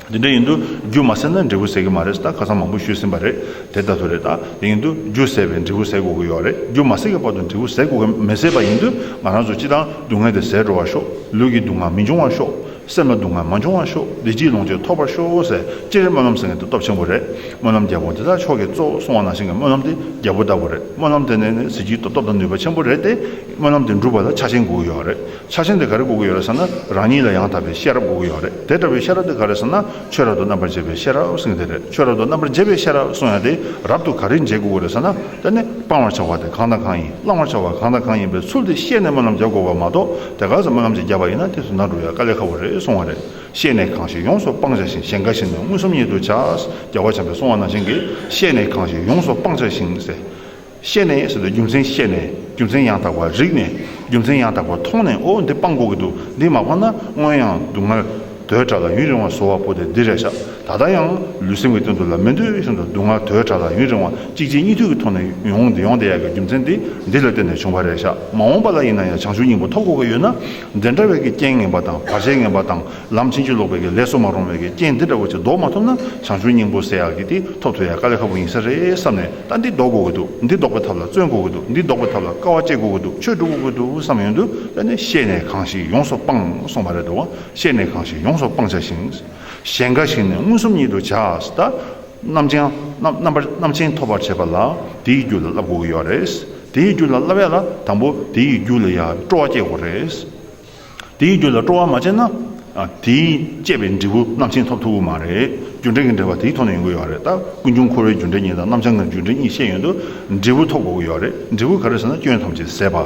དེ་འདྲ་ཡིན་དུས་རྒྱུ་མ་ཟད་ན་འབྲས་བུ་ཟད་ཀྱི་མ་རེད་ཟེར། ད་ཁ་སང་མང་པོ་ཞུས་ཟིན་པ་རེད། དེ་ལྟ་བུ་རེད། ད་དེ་ཡིན་དུས་རྒྱུ་ཟད་པའི་འབྲས་བུ་ཟད་དགོས་ཀྱི་ཡོད་རེད། རྒྱུ་མ་ཟད་ཀྱི་བར་དུ་འབྲས་བུ་ཟད་དགོས་ཀྱི་མི་ཟད་པ་ཡིན་དུས་ང་རང་ཚོ་སྤྱི་བཏང་སྡུག་བསྔལ་དེ་ཟད་འགྲོ་བར་ཤོག་ལུས་ཀྱི་སྡུག་བསྔལ་མི་འབྱུང་བར་ཤོག་སེམས་ལ་སྡུག་བསྔལ་མ་འབྱུང་བར་ཤོག་བདེ་སྐྱིད་ལོངས་སྤྱོད་ཐོབ་པར་ཤོག་ཟེར། སྤྱིར་སྨོན་ལམ་ཟེར་མཁན་དེ་སྟོབས་ཆེན་པོ་རེད། སྨོན་ལམ་རྒྱལ་པོ་འདི་དག་མཆོག་གི་གཙོ་གསུང་བ་ནང་བཞིན་གྱི་སྨོན་ལམ་དེ་རྒྱལ་པོ་ལྟ་བུ་རེད། སྨོན་ལམ་དེ་ནས་ནི་གཟི་བརྗིད་དང་སྟོབས་དང་ནུས་པ་ཆེན་པོ་རེད་དེ། སྨོན་ལམ་དེ་འགྲུབ་པ་ལ་ཆགས་ཞེན་དགོས་ཀྱི་ཡོད་རེད། ཆགས་ཞེན་དེ་ག་རེ་དགོས་ཀྱི་ཡོད་རེད་ཟེར་ན་རང་ཉིད་ལ་ཡང་དག་པའི་ཤེས་རབ་དགོས་ཀྱི་ཡོད་རེད། དེ་ལྟ་བུའི་ཤེས་རབ་དེ་ག་རེ་ཟེར་ན་ཆོས་རབ་ཏུ་རྣམ་པར་འབྱེད་པའི་ཤེས་རབ་ཟེར་མཁན་དེ་རེད། ཆོས་རབ་ཏུ་རྣམ་པར་འབྱེད་པའི་ཤེས་རབ་གསུང་ཡ་དེ་རབ་ཏུ་ག་རེ་འབྱེད་དགོས་ཀྱི་རེད་ཟེར་ན། དེ་ནི་སྤང་བར་བྱ་བ་དེ་གང་དང་གང་ཡིན། བླང་བར་བྱ་བ་གང་དང་གང་ཡིན་པའི་ཚུལ་དེ་ཤེས་ནས་སྨོན་ལམ་རྒྱག་དགོས་པ་མ་གཏོགས། དེ་ག་ཚོད་སྨོན་ལམ་ཅིག་བརྒྱབ་པ་ཡིན་ན་དེ་དོན་དག་འགྲུབ་ཡ་དཀའ་ལས་ཁག་པོ་རེད་གསུང་བ་རེད། ཤེས་ནས་གང་ཞིག་ཡོངས་སུ་སྤང་བྱ་ཞིང་། གཞན་དགའ་ཞིང་ནི་མངོན་སུམ་ཉིད་དུ་བྱ། རྒྱལ་བ་བྱམས་པས་གསུང་བ་ནང་བཞིན་གྱི་ཤེས་ནས་གང་ཞིག་ཡོངས་སུ་སྤང་བྱ་ཞིང་ཟེར། ཤེས་ནས་ཟེར་དུས་རྒྱུ་མཚན་ཤེས་ནས། རྒྱུ་མཚན་ཡང་དག་པར་རིག་ནས། རྒྱུ་མཚན་ཡང་དག་པར་མཐོང་ནས། ཨོ་འདི་སྤང་དགོས་ཀྱི་འདུག་འདི་མ་སྤངས་ན་སྔོན་ཡང་སྡུག་བསྔལ་དོས་དྲག་ལ་ཡུན་རིང་བ་བཟོ་བ་པོ་དེ་འདི་རེད་ཤག་ད་ལྟ་ཡང་ལུས་སེམས་ཀྱི་སྟེང་དུ་ལ་མི་འདོད་བཞིན་དུ་སྡུག་བསྔལ་དོས་དྲག་ལ་ཡུན་རིང་བ་གཅིག་རྗེས་གཉིས་མཐུད་ཀྱི་ཐོག་ནས་ཡོང་འདི་ཡོང་བསྡད་ཡག་གི་རྒྱུ་མཚན་འདི་འདི་ལ་བརྟེན་ནས་བྱུང་བ་རེད་ཤག་མ་འོངས་པ་ལ་ཡིན་ན་ཡང་བྱང་ཆུབ་སྙིང་པོ་ཐོབ་དགོས་ཀྱི་ཡོད་ན། འདི་འདྲ་བའི་གི་རྐྱེན་ངན་པ་དང་བར་ཆད་ངན་པ་དང་ལམ་ཕྱིན་ཅི་ལོག་པའི་གི་ལས་སུ་མ་རུང་བའི་གི་རྐྱེན་འདི་འདྲ་བོ་ཅིག་ཟློག་མ་ཐུབ་ན་བྱང་ཆུབ་སྙིང་པོ་ཟེར་ཡག་གི་དེ་ཐོབ་ཐུབ་ཡག་དཀའ་ལས་ཁག་པོ་ཡིན་ས་རེད་བསམ་ནས། ད་འདི་ཟློག་དགོས་ཀྱི་འདུག་འདི་ཟློག་པའི་ཐབས་ལ་བརྩོན་དགོས་ཀྱི་འདུག་འདི་ཟློག་པའི་ཐབས་ལ་དཀའ་བ་སྤྱད་དགོས་ཀྱི་འདུག་ཆོས་སྒྲུབ་དགོས་ཀྱི་འདུག་བསམ་ཡོང་དུས། ད་ནི་ཤེས་ནས་གང་ཞིག་ཡོངས་སུ་སྤང་གསུངས་པ་རེད་འདུག་ཤེས་ནས་གང་ཞིག་ཡོངས་སུ་སྤང་བྱ་ཞིང་། གཞན་དགའ་ཞིང་ནི་མངོན་སུམ་ཉིད་དུ་བྱ། ད་རྣམ་མཁྱེན་རྣམ་རྣམ་པར་རྣམ་མཁྱེན་ཐོབ་པར་བྱེད་པ་ལ་དེའི་རྒྱུད་ལ་བསླབ་དགོས་ཀྱི་ཡོད་རེད། དེའི་རྒྱུད་ལ་བསླབ་ཡ་ལ་དང་པོ་དེའི་རྒྱུད་ལ་ཡ་སྤྲོ་བ་སྐྱེ་དགོས་རེད། དེའི་རྒྱུད་ལ་སྤྲོ་བ་མ་སྐྱེས་ན། ཨ། དེའི་སྐྱེས་པའི་འབྲས་བུ་རྣམ་མཁྱེན་ཐོབ་ཐུབ་ཀྱི་མ་རེད། རྒྱུ་འབྲས་ཀྱི་འབྲེལ་བ་དེའི་ཐོག་ནས་ཡོང་གི་ཡོད་རེད། ད་ཀུན་འབྱུང་འཁོར་བའི་རྒྱུ་འབྲས་གཉིས་དང་རྣམ་བྱང་གི་རྒྱུ་འབྲས་གཉིས་བཤད་ཡོང་དུས་འབྲས་བུ་ཐོབ་དགོས་ཀྱི་ཡོད་རེད། འབྲས་བུ་ག་རེ་ཟེར་ན་སྐྱོན་ཐམས་ཅད་ཟད་པ།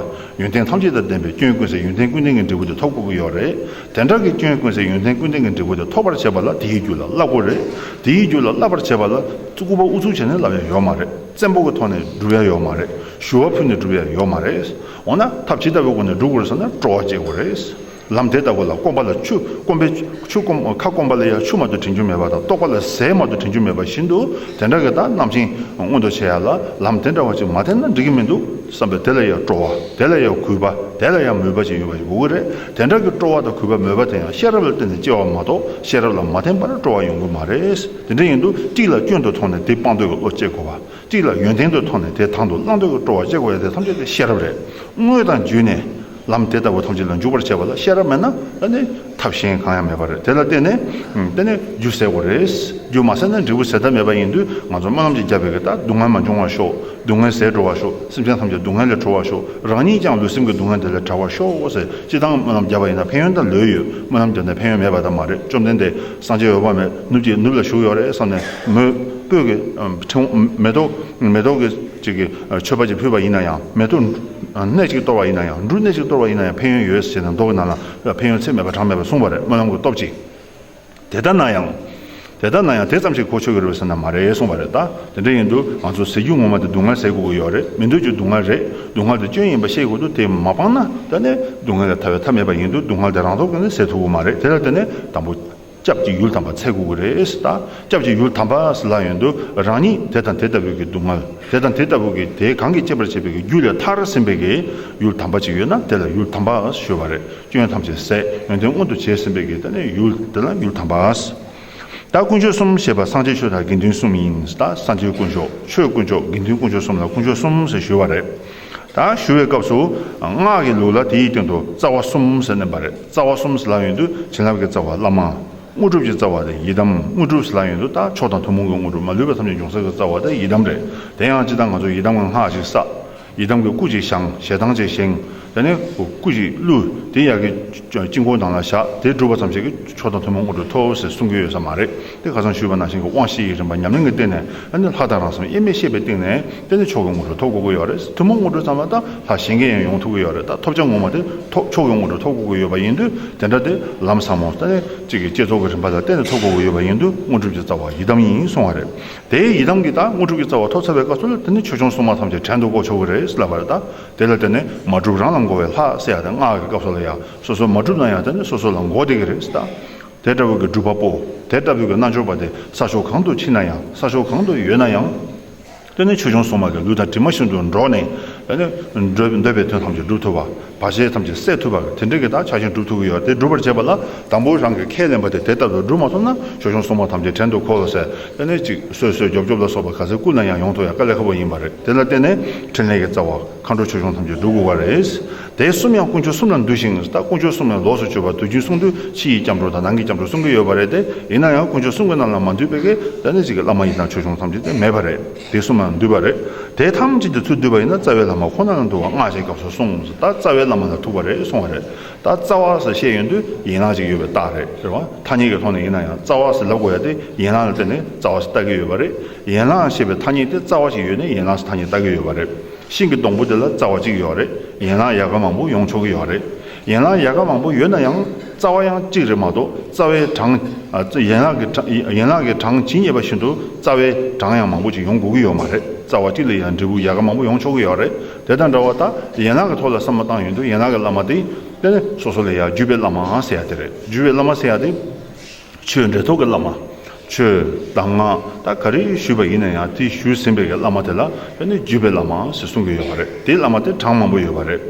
ཡོན་ཏན་ཐམས་ཅད་དང་ལྡན་པའི་སྐྱོན་ཀུན་ཟད་ཡོན་ཏན་ཀུན་ལྡན་གྱི་འབྲས་བུ་དེ་ཐོབ་དགོས་ཀྱི་ཡོད་རེད། དེ་འདྲ་གི་སྐྱོན་ཀུན་ཟད་ཡོན་ཏན་ཀུན་ལྡན་གྱི་འབྲས་བུ་དེ་ཐོབ་པར་བྱེད་པ་ལ་དེའི་རྒྱུད་ལ་བསླབ་དགོས་རེད། དེའི་རྒྱུད་ལ་བསླབ་པར་བྱེད་པ་ལ་སྐུད་པ་ཨུ་ཚུགས་བྱས་ནས་བསླབ་ཡ་ཡོད་མ་རེད། བཙན་པོ་གི་ཐོག་ནས་སྒྲུབ་ཡ་ཡོད་མ་རེད། ཞུ་བ་ཕུལ་ནས་སྒྲུབ་ཡ་ཡོད་མ་རེད། འོ་ན་ཐབས་ཇི་ལྟ་བུའི་སྒོ་ནས་སྒྲུབ་དགོས་རེད་ཟེར་ན་སྤྲོ་བ་སྐྱེ་དགོས་རེད། ལམ་དེ་ལྟ་བུ་ལ་སྐོམ་པ་ལ་ཆུ་སྐོམ་པའི་ཆུ་སྐོམ་ཁ་སྐོམ་པ་ལ་ཡང་ཆུ་མ་གཏོགས་དྲན་རྒྱུ་མེད་པ་དང་ལྟོགས་པ་ལ་ཟས་མ་གཏོགས་དྲན་རྒྱུ་མེད་པ་བཞིན་དུ། དེ་འདྲ་གི་ད་རྣམ་མཁྱེན་མངོན་དུ་བྱེད་ཡ་ལ་ལམ་དེ་འདྲ་བ་ཅིག་མ་བསྟེན་ན་འགྲིག་གི་མི་འདུག་བསམ་པའི་དེ་ལ་ཡང་སྤྲོ་བ། དེ་ལ་ཡང་གུས་པ། དེ་ལ་ཡང་མོས་པ་ཅིག་ཡོད་པ་ཞིག་དགོས་ཀྱི་རེད། དེ་འདྲ་གི་སྤྲོ་བ་དང་གུས་པ་མོས་པ་དེ་ཡང་ཤེས་རབ་ལ་བརྟེན་ནས་སྐྱེ་བ་མ་གཏོགས་ཤེས་རབ་ལ་མ་བརྟེན་པར་སྤྲོ་བ་ཡོང་གི་མ་རེད། དེ་འདྲ་ཡིན་དུས་གཅིག་ལ་སྐྱོན་དུ་མཐོང་ནས་དེ་སྤང་འདོད་ཀྱི་བློ་སྐྱེ་དགོས་པ། གཅིག་ལ་ཡོན་ཏན་དུ་མཐོང་ནས་དེ་དང་དུ་བླང་འདོད་ཀྱི་སྤྲོ་བ་སྐྱེ་དགོས་ཡ་དེ་ཐམས་ཅད་དེ་ཤེས་རབ་རེད། དངོས་དང་བརྒྱུད་ནས་ལམ་དེ་ལྟ་བུ་ཐམས་ཅད་ལ་འཇུག་པར་བྱེད་པ་ལ་ཤེས་རབ་མེད་ན་ད་ནི་ཐབས་གཞན་གང་ཡང་མེད་པ་རེད། དེ་ལ་བརྟེན་ནས་ཨ་དེ་ནས་རྒྱུ་ཟད་དགོས་རེད། རྒྱུ་མ་ཟད་ན་འབྲས་བུ་ཟད་མཐའ་མེད་པ་ཡིན་དུས་ང་ཚོ་སྨོན་ལམ་ཅིག་བརྒྱབ་པའི་གི་ད་སྡུག་བསྔལ་མ་འབྱུང་བར་ཤོག་སྡུག་བསྔལ་ཟད་འགྲོ་བར་ཤོག་སེམས་ཅན་ཐམས་ཅད་སྡུག་བསྔལ་ལས་གྲོལ་བར་ཤོག་རང་ཉིད་ཀྱང་ལུས་སེམས་ཀྱི་སྡུག་བསྔལ་དེ་ལས་བྲལ་བར་ཤོག་ཟེར། སྤྱིར་བཏང་སྨོན་ལམ་བརྒྱབ་པ་ཡིན་ན་ཕན་ཡོན་ད་ལོས་ཡོད། སྨོན་ལམ་བརྒྱབ་ནས་ཕན་ཡོན་མེད་པ་ད་མ་རེད། བཅོམ་ལྡན་འདས་སངས་རྒྱས་འོད་དཔག་མེད་ནུབ་ཀྱི་ནུབ་ལ་བཞུགས་ཡོད་རེད་བསམ་ནས་མོས་སྤོས་ཀྱི་ཨ་ཕྲེང་མེ་ཏོག་མེ་ཏོག་གི་ཅིག་གི་མཆོད་པ་ཅིག་ཕུལ་བ་ཡིན་ན་ཡང་། མེ་ཏོག་སྣ་གཅིག་གཏོར་བ་ཡིན་ན་ཡང་། འབྲུ་སྣ་གཅིག་གཏོར་བ་ཡིན་ན་ཡང་ཕན་ཡོན་ཡོད་ཟེར་ནས་མདོ་གི་ནང་ལ་ཕན་ཡོན་ཚད་མེད་པ་གྲངས་མེད་པ་གསུངས་པ་རེད། སྨོན་ལམ་གྱི་སྟོབས་ཀྱིས། དེ་ལྟ་ན་ཡང་། དེ་ལྟ་ན་ཡང་དེ་ཙམ་ཞིག་གོ་ཆོད་ཀྱི་རེད་ཟེར་ན་མ་རེད་གསུངས་པ་རེད། ད་དེ་འདྲ་ཡིན་དུས་ང་ཚོ་ཟེར་རྒྱུ་ངོ་མ་དེ་སྡུག་བསྔལ་ཟེར་དགོས་ཀྱི་ཡོད་རེད། མི་འདོད་རྒྱུ་སྡུག་བསྔལ་རེད། སྡུག་བསྔལ་དེ་སྐྱོན་ཡིན་པ་ཤེས་དགོས་འདུག་དེ་མ་སྤངས་ན་ད་ནི་སྡུག་བསྔལ་ལས་ཐར་བའི་མཐའ་མེད་པ་ཡིན་དུས་སྡུག་བསྔལ་དེ་རང་སྟོབས་ཀྱིས་ནི་ཟད་ཐུབ་ཀྱི་མ་རེད། དེ་ལ་བརྟེན་ནས་དང་པོ། སྐྱབས་ཀྱི་ཡུལ་དམ་པ་འཚོལ་དགོས་ཀྱི་རེད། ད་སྐྱབས་ཀྱི་ཡུལ་དམ་པ་ཟེར་ལབ་ཡོང་དུས་རང་ཉིད་དེ་དང་དེ་ལྟ་བུའི་གི་སྡུག་བསྔལ་དེ་དང་དེ་ལྟ་བུ་གི་དེ་གང་གིས་སྐྱེད་པར་བྱེད་པའི་གི་རྒྱུ་ལས་ཐར་ཟིན་པའི་གི་ཡུལ་དམ་པ་ཅིག་ཡོད་ན་དེ་ལ་ཡུལ་དམ་པ་ཞུ་བ་རེད། སྐྱོན་ཐམས་ཅད་ཟད་ཡོན་ཏན་མངོན་དུ་བྱས་ཟིན་པའི་གི་དེ་ནི་ཡུལ་དེ་ལ་ཡུལ་དམ་པ། ད་དཀོན་མཆོག་གསུམ་ཞེས་པ་སངས་རྒྱས་ཆོས་དང་དགེ་འདུན་གསུམ་ཡིན། ད་སངས་རྒྱས་དཀོན་མཆོག་ཆོས་དཀོན་མཆོག་དགེ་འདུན་དཀོན་མཆོག་གསུམ་ལ་དཀོན་མཆོག་གསུམ་ཟེར་ཞུ་བ་རེད། ད་ཞུ་བའི་སྐབས་སུ་སྔགས་ཀྱི་ལུགས་ལ་དེའི་སྟེང་དུ་རྩ་བ་གསུམ་ཟེར་ནས་པ་རེད། རྩ་བ་གསུམ་ཟེར་ལབ་ཡོང་དུས་བྱིན་རླབས་ཀྱི་རྩ་བ་བླ་མ། དངོས་གྲུབ་ཀྱི་རྩ་བ་དེ་ཡི་དམ། དངོས་གྲུབ་ཟེར་ལབ་ཡོང་དུས་ད་མཆོག་དང་ཐུན་མོང་གི་དངོས་གྲུབ་མ་ལུས་པ་ཐམས་ཅད་འབྱུང་ས་གི་རྩ་བ་དེ་ཡི་དམ་རེད། དེ་ཡང་སྤྱིར་བཏང་ང་ཚོ་ཡི་དམ་གྱི་སྔགས་ཤིག་བསགས། ཡི་དམ་གྱི་སྐུ་ཅིག་བཞེངས། ཞལ་ཐང་ཅིག་བཞེངས། དེ་ནས་སྐུ་ཅིག་བླུགས། དེ་ཡ་གི་དཀྱིལ་འཁོར་ནང་ལ་བཞག་དེ་སྒྲུབ་པ་ཙམ་ཞིག་གིས་མཆོག་དང་ཐུན་མོང་དངོས་གྲུབ་ཐོབ་ཟེར་གསུང་གི་ཡོད་ས་མ་རེད། དེ་ཁ་སང་ཞུས་པ་ནང་བཞིན་གྱི་དབང་བཞི་ཡི་རིམ་པ་ཉམས་ལེན་གྱི་སྟེང་ནས་ཨ་ནི་ལྷ་དང་རང་སེམས་དབྱེར་མེད་ཤེས་པའི་སྟེང་ནས་དེ་ནི་མཆོག་གི་དངོས་གྲུབ་ཐོབ་དགོས་ཀྱི་ཡོད་རེད། ཐུན་མོང་དངོས་གྲུབ་ཚང་མ་ད་ལྷ་གཞན་གྱིས་ཡང་ཡོང་ཐུབ་ཀྱི་ཡོད་རེད། ད་ཐོབ་བྱ་ངོ་མ་དེ་ཐོབ་མཆོག་གི་དངོས་གྲུབ་ཐོབ་དགོས་ཀྱི་ཡོད་པ་ཡིན་དུས་དེ་འདྲ་དེ་ལམ་ཟབ་མོ་ད་ནི་གཅིག་གི་བསྐྱེད་རྫོགས་ཀྱི་རིམ་པ་ལ་བརྟེན་ནས་ཐོབ་དགོས་ཀྱི་ཡོད་པ་ཡིན་དུས་དངོས་གྲུབ་ཀྱི་རྩ་བ་ཡི་དམ་ཡིན་གསུང་བ་རེད། དེའི་ཡི་དམ་གྱི་ད་དངོས་གྲུབ་ཀྱི་རྩ་བ་ཐོབ་ཚར་བའི་སྐབས་སུ་ལ་དེ་ནི་ཆོས་སྐྱོང་སྲུང་མ་ཐམས་ཅད་བྲན་དུ་བཀོལ་ཆོག་གི་རེད་ལབ་པ་རེད། ད་དེ་ལ་བརྟེན་ནས་མ་གྲུབ་རང་ལ་འགོ་བའི་ལྷ་ཟེར་ཡ་དེ་སྔགས་ཀྱི་སྐབས་སུ་ལ་ཡང་སོ་སོ་མ་གྲུབ་ན་ཡང་དེ་ནི་སོ་སོ་ལ་འགོ་བསྡད་ཀྱི་རེད། ད་དེ་འདྲ་བོ་གི་སྒྲུབ་པ་པོ་དེ་ལྟ་བུའི་གི་རྣལ་འབྱོར་པ་དེ་ས་ཕྱོགས་གང་དུ་ཕྱིན་ན་ཡང་ས་ཕྱོགས་གང་དུ་ཡོད་ན་ཡང་། དེ་ནི་ཆོས་སྐྱོང་སྲུང་མ་གི་ལུས་དང་གྲིབ་མ་བཞིན་དུ་འགྲོགས་ནས་ ཨ་ནི་འདོད་འདོད་པའི་དོན་ཐམས་ཅད་སྒྲུབ་ཐུབ་པ། བར་ཆད་ཐམས་ཅད་སེལ་ཐུབ་པ་དེ་འདྲའི་གི་ད་ཕྱག་ཆེན་སྒྲུབ་ཐུབ་ཀྱི་ཡོད། དེ་སྒྲུབ་པར་བྱེད་པ་ལ་དང་པོ་རང་གིས་ཁས་ལེན་པ་དེ་དེ་ལྟར་དུ་སྒྲུབ་མ་ཐུབ་ན་ཆོས་སྐྱོང་སྲུང་མ་ཐམས་ཅད་བྲན་དུ་འཁོལ་ཟེར། དེ་ནས་ཅིག་གསོད་གསོད་རྒྱོབ་རྒྱོབ་ལ་སོགས་པ་ག་ཚོད་བསྐུལ་ན་ཡང་ཡོང་ཐུབ་ཡ་དཀའ་ལས་ཁག་པོ་ཡིན་པ་རེད། དེ་ལ་བརྟེན་ནས་ཕྲིན་ལས་ཀྱི་རྩ་བ་མཁའ་འགྲོ་ཆོས་སྐྱོང་ཐམས་ཅད་སྒྲུབ་དགོས་པ་རེད། དེ་གསུམ་ཡང་དཀོན་མཆོག་གསུམ་ལ་འདུ་ཞིང་། ད་དཀོན་མཆོག་གསུམ་ལ་ལོགས་སུ་གྱུར་པ་དུས་རྒྱུན་གསུང་དུས་ཕྱི་ཡི་སྐྱབས་འགྲོ་དང་ནང་གི་སྐྱབས་འགྲོ་གསུང་གི་ཡོད་པ་རེད་དེ། ཡིན་ན་ཡང་དཀོན་མཆོག་གསུམ་གྱི་ནང་ལ་མ་འདུས་པའི་གི་ད་ནི་ཅིག་བླ་མ་ཡི་དམ་ཆོས་སྐྱོང་ཐམས་ཅད་དེ་མེད་པ་རེད། དེ་གསུམ་ལ་འདུས་པ་རེད། དེ་ཐམས་ཅད་དེ་ཚུར་བསྡུས་པ་ཡིན་ན་རྩ་བའི་བླ་མ་ཁོ་ན་ལ་འདུ་བ་སྔགས་ཀྱི་སྐབས་སུ་གསུངས། ད་རྩ་བའི་བླ་མ་ལ་ཐུག་པ་རེད་གསུང་བ་རེད། ད་རྩ་བ་ཟེར་བཤད་ཡོང་དུས་ཡན་ལག་ཅིག་ཡོད་པའི་རྟགས་རེད། རེད་བ། ཐ་སྙད་ཀྱི་ཐོག་ནས་ཡིན་ན་ཡང་རྩ་བ་ཟེར་ལབ་དགོས་ཡ་དེ་ཡན་ལག་ལ་བརྟེན་ནས་རྩ་བ་ཟེར་བཏགས་ཀྱི་ཡོད་པ་རེད། ཡན་ལག་ཞེས་པའི་ཐ་སྙད་དེ་རྩ་བ་ཞིག་ཡོད་ནས་ཡན་ལག་ཟེར་ཐ་སྙད་བཏགས་ཀྱི་ཡོད་པ་རེད། ཤིང་གི་སྡོང་པོ་དེ་ལ་རྩ་བ་གཅིག་ཡོད་རེད། ཡན་ལག་ཡལ་ག་མང་པོ་ཡོང་ཆོག་གི་ཡོད་རེད། ཡན་ལག་ཡལ་ག་མང་པོ་ཡོད་ན་ཡང་རྩ་བ་ཡང་གཅིག་རེད་མ་གཏོགས། རྩ་བའི་གྲངས་ཨ་ཡན་ལག་གི་གྲངས་ཡན་ལག་གི་གྲངས་ཇི་སྙེད་པ་བཞིན་དུ་རྩ་བའི་གྲངས་ཡང་མང་པོ་ཅིག་ཡོང་དགོས་ཀྱི་ཡོད་མ་རེད། རྩ་བ་གཅིག་ལ་ཡང་འབྲས་བུ་ཡལ་ག་མང་པོ་ཡོང་ཆོག་གི་ཡོད་རེད། དེ་དང་འདྲ་བ་ད་ཡན་ལག་གི་ཐོག་ལ་བསམ་བློ་བཏང་ཡོང་དུས་ཡན་ལག་གི་བླ་མ་དེ་དེ་ནི་སོ་སོ་ལ་ཡང་བརྒྱུད་པའི་བླ་མ་ཟེར་ཡ་དེ་རེད། བརྒྱུད་པའི་བླ་མ་ཟེར་ཡ་དེ། ཆོས་འབྲེལ་ཐོག་གི་བླ་མ། ཆོས་གདམས་ངག་ད་ག་རེ་ཞུས་པ་ཡིན་ན་ཡང་དེ་ཞུས་ཟིན་པའི་གི་བླ་མ་དེ་ལ་ཡང་ནི་བརྒྱུད་པའི་བླ་མ་ཟེར་གསུང་གི་ཡོད་པ་རེད། དེའི་བླ་མ་དེ་གྲངས་མང་པོ་ཡོད་པ་རེད།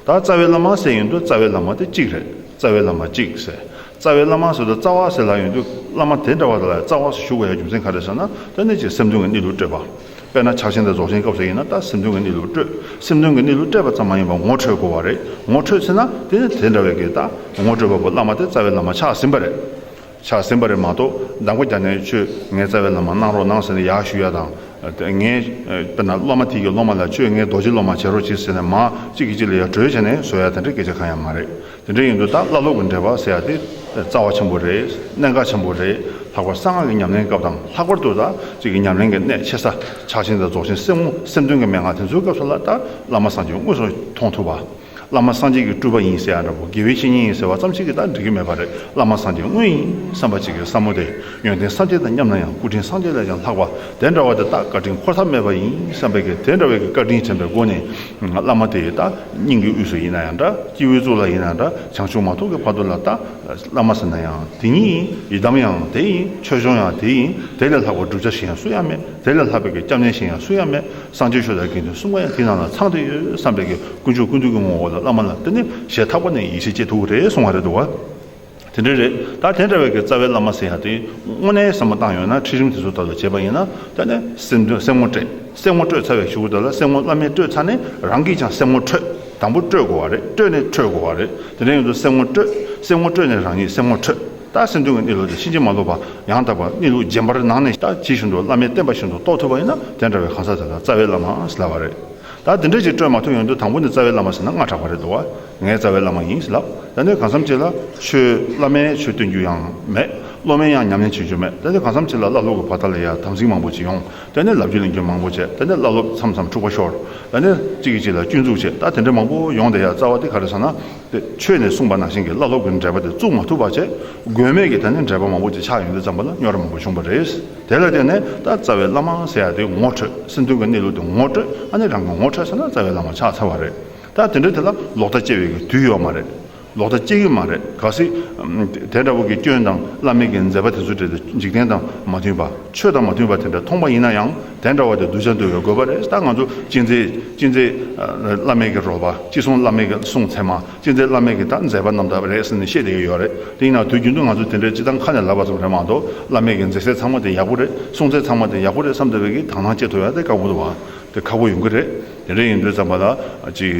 ད་རྩ་བའི་བླ་མ་ཟེར་ཡོང་དུས་རྩ་བའི་བླ་མ་དེ་གཅིག་རེད། རྩ་བའི་བླ་མ་གཅིག་ཟེར། རྩ་བའི་བླ་མ་ཟེར་དུས་རྩ་བ་ཟེར་ལབ་ཡོང་དུས་བླ་མ་དེ་འདྲ་བ་དེ་ལ་རྩ་བ་ཟེར་ཞུ་དགོས་ཡ་རྒྱུ་མཚན་ག་རེ་ཟེར་ན། དེ་ནི་ཅིག་སེམས་དོན་གྱི་གནས་ལུགས་སྤྲོད་པ། དཔེར་ན་ཕྱག་ཆེན་དང་རྫོགས་ཆེན་སྐབས་སུ་ཡིན་ན་ད་སེམས་དོན་གྱི་གནས་ལུགས་སྤྲོད། སེམས་དོན་གྱི་གནས་ལུགས་སྤྲད་པ་ཙམ་མ་ཡིན་པར་ངོ་འཕྲོད་དགོས་པ་རེད། ངོ་འཕྲོད་ཚེ་ན་དེ་ནི་དེ་འདྲ་བའི་གི་ད་ངོ་སྤྲོད་པ་པོ་བླ་མ་དེ་རྩ་བའི་བླ་མ་ཆགས་ཟིན་པ་རེད། ཆགས་ཟིན་པ་རེད་མ་གཏོགས་གདམས་ངག་རྒྱ་ནས་ཆོས་ངའི་རྩ་བའི་བླ་མ་གནང་རོགས་གནང་ཟེར་ནས་ཡར་ཞུ་ཡ་དང་། དེ་ངའི་དཔེར་ན་སློབ་མ་དེ་གི་སློབ་མ་ལ་ཆོས་ངའི་རྡོ་རྗེ་སློབ་མ་བྱེད་རོགས་གྱིས་ཟེར་ནས་མར་གཅིག་གིས་གཅིག་ལ་ཡར་གྲོས་བྱས་ནས་བཟོ་ཡ་དེ་འདྲའི་སྐད་ཆ་གང་ཡང་མ་རེད། དེ་འདྲ་ཡིན་དུས་ད་བླ་སློབ་ཀྱི་འབྲེལ་བ་ཟེར་ཡ་དེ་རྩ་བ་ཆེན་པོ་རེད། གནད་འགག་ཆེན་པོ་རེད། ལྷག་པར་གསང་སྔགས་ཀྱི་ཉམས་ལེན་སྐབས་དང་། ལྷག་པར་དུ་ད་གཅིག་གི་ཉམས་ལེན་གྱི་གནད་ཆེ་ས་ཕྱག་ཆེན་དང་རྫོགས་ཆེན་སེམས་ངོ་སེམས་དོན་གྱི་མན་ངག་དེ་ཚོའི་སྐབས་སུ་ལ་ད་བླ་མ་སངས་རྒྱས་དངོས་སུ་མཐོང་ཐུབ་པ། བླ་མ་སངས་རྒྱས་ཀྱི་སྤྲུལ་པ་ཡིན་ཟེར་ཡ་འདྲ་པོ། དགེ་བའི་བཤེས་གཉེན་ཡིན་ཟེར་བ་ཙམ་ཞིག་གིས་ད་འགྲིག་གི་མེད་པ་རེད། བླ་མ་སངས་རྒྱས་དངོས་ཡིན་བསམ་པ་ཅིག་གི་བསམ་བློ་དེ། ཡོན་ཏན་སངས་རྒྱས་དང་མཉམ་ན་ཡང་། སྐུ་དྲིན་སངས་རྒྱས་ལས་ཀྱང་ལྷག་པ། དེ་འདྲ་བ་དེ་དག་བཀའ་དྲིན་འཁོར་ཐབས་མེད་པ་ཡིན་བསམ་པའི་གི་དེ་འདྲ་བའི་གི་བཀའ་དྲིན་དྲན་པའི་སྒོ་ནས། བླ་མ་དེ་ད་སྙིང་གི་དབུས་སུ་ཡིན་ན་ཡང་འདྲ། སྤྱི་བོའི་གཙུག་ལ་ཡིན་ན་ཡང་འདྲ། བྱང་ཆུབ་མ་ཐོབ་ཀྱི་བར་དུ་ལ་ད་བླ་མ་ཟེར་ན་ཡང་དེ་ཉིད་ཡིན། ཡི་དམ་ཡང་དེ་ཡིན། ཆོས་སྐྱོང་ཡང་དེ་ཡིན། དེ་ལས་ལྷག་པའི་བསྒྲུབ་བྱ་གཞན་སུ་ཡང་མེད། དེ་ལས་ལྷག་པའི་གི་སྐྱབས་གནས་གཞན་ཡང་སུ་ཡང་མེད། སངས་རྒྱས་ཆོས་དང་དགེ་འདུན་གསུམ་ཀ་ཡང་དེའི་ནང་ལ་ཚང་བསྡད་ཡོད་བསམ་པའི་གི་ཀུན་སྤྱོད་ཀུན་བཏུས་ཀྱི་ངོ་བོ་ལ་བླ་མ་ལ་དེ་ནི་ཞེ་ཐག་པ་ནས་ཡིད་ཆེས་བྱེད་ཐུབ་ཀྱི་རེད་གསུང་བ་རེད་འདུག་བ། དེ་འདྲ་རེད། ད་དེ་འདྲ་བའི་གི་རྩ་བའི་བླ་མ་ཟེར་ཡ་དེ་དངོས་གནས་བསམ་བློ་བཏང་ཡོད་ན་ཁྲིད་རིམ་དེ་ཚོ་ལྟར་དུ་བྱས་པ་ཡིན་ན། ད་ནི་སེམས་དོན་སེམས་ངོ་སྤྲད། སེམས་ངོ་སྤྲོད་ཚར་བའི་གཞུག་གུ་དེ་ལ་སེམས་ངོ་བླ་མས་སྤྲོད་ཚར་ནས་རང་གིས་ཀྱང་སེམས་ངོ་འཕྲོད། དང་པོ་སྤྲོད་དགོས་བ་རེད། སྤྲོད་ནས་འཕྲོད་དགོས་བ་རེད། དེ་འདྲ་ཡིན་དུས་སེམས་ངོ་སྤྲོད། སེམས་ངོ་སྤྲོད་ནས་རང་ཉིད་སེམས་ངོ་འཕྲོད། ད་སེམས་དོན་གྱི་གནས་ལུགས་དེ་ཕྱིན་ཅི་མ་ལོག་པ་ཡང་དག་པ་གནས་ལུགས་རྗེན་པར་ནང་ནས་ད་ཇི་བཞིན་དུ་བླ་མས་བསྟན་པ་བཞིན་དུ་རྟོགས་ཐུབ་པ་ཡིན་ན། དེ་འདྲ་བའི་གང་ཟག་དེ་ལ་རྩ་བའི་བླ་མ་ཟེར་ལབ་པ་རེད། ད་དེ་འདྲ་ཅིག་སྤྲོད་མ་ཐུབ་ཡོང་དུས་དང་པོ་ནས་རྩ་བའི་བླ་མ་ཟེར་ན་སྔ་དྲགས་པ་རེད་འདུག་བ། ངའི་རྩ་བའི་བླ་མ་ཡིན་ཟེར་ལབ། ད་ནི་གང་འཚམ་ཅིག་ལ་ཆོས་བླ་མས་ཆོས་སྟོན་རྒྱུ་ཡང་མེད། སློབ་མས་ཡང་ཉམས་ལེན་བྱེད་རྒྱུ་མེད། ད་ནི་གང་འཚམ་ཅིག་ལ་བླ་སློབ་ཀྱི་བར་ཐག་ལ་ཡ་དམ་ཚིག་མང་པོ་ཅིག་ཡོང་། ད་ནི་ལབ་རྒྱུ་གླེང་རྒྱུ་མང་པོ་བྱས། ད་ནི་བླ་སློབ་མཚམས་མཚམས་འཁྲུག་པ་ཤོར། ད་ནི་གཅིག་གིས་གཅིག་ལ་སྐྱོན་འཛུགས་བྱས། ད་དེ་འདྲ་མང་པོ་ཡོང་བསྡད་ཡ་རྩ་བ་དེ་ག་རེ་ཟེར་ན། དེ་ཆོས་ནས་གསུངས་པ་ནང་བཞིན་གྱི་བླ་སློབ་ཀྱི་འབྲེལ་པ་དེ་བཙུགས་མ་ཐུབ་པ་བྱས། དགོས་མེད་ཀྱི་ད་ནི་འབྲེལ་པ་མང་པོ་ཅིག་ཆགས་ཡོང་དུས་ཙམ་པ་ལ་རྙོག་དྲ་མང་པོ་བྱུང་བ་རེད། དེ་ལ་བརྟེན་ནས་ད་རྩ་བའི་བླ་མ་ཟེར་ཡ་དེ་ངོ་འཕྲོད། སེམས་དོན་གྱི་གནས་ལུགས་དེ་ངོ་སྤྲོད། ཨ་ནི་རང་གིས་ངོ་འཕྲོད་ཚར་ན་རྩ་བའི་བླ་མ་ཆགས་ཚར་བ་རེད། ད་དེ་འདྲ་དེ་ལ་ལོག་ལྟ་སྐྱེ་བའི་གི་དུས་ཡོད་མ་རེད། ལོག་ལྟ་སྐྱེ་གི་མ་རེད། གལ་སྲིད་དེ་འདྲ་བོ་གི་སྐྱོན་དང་བླ་མའི་གི་མཛད་པ་དེ་ཚོ་འདྲ་དེ་འཇིག་རྟེན་དང་མ་མཐུན་པ། ཆོས་དང་མ་མཐུན་པ་དེ་འདྲ་མཐོང་པ་ཡིན་ན་ཡང་། དེ་འདྲ་བ་དེ་གདུལ་བྱ་འདུལ་བའི་དགོས་པ་རེད། ད་ང་ཚོ་ཅི་མཛད་ཅི་མཛད་བླ་མའི་གི་རོལ་པ། ཅི་གསུང་བླ་མའི་གི་གསུང་ཚད་མ། ཅི་མཛད་བླ་མའི་གི་ད་མཛད་པ་རྣམ་དག་རེད་ཟེར་ནས་བཤད་བསྡད་ཀྱི་ཡོད་རེད། དེ་ཡིན་ན་དུས་རྒྱུན་དུ་ང་ཚོ་དེ་འདྲའི་སྤྱི་བཏང་ཁ་ནས་ལབ་པ་ཙམ་རེད་མ་གཏོགས། བླ་མའི་གི་མཛད་སྲོལ་ཚང་མ་དེ་ཡག་པོ་རེད། གསུང་ཚད་ཚང་མ་དེ་ཡག་པོ་རེད་བསམ་བསྡད་པའི་གི་དག་སྣང་སྐྱེ་ཐུབ་ཡ་དེ་དཀའ་པོ་འདུག་བ། དེ་ཁག་པོ་ཡོང་གི་རེད། དེ་འདྲ་ཡིན་དུས་ཙམ་པ་ལ་ཅིག་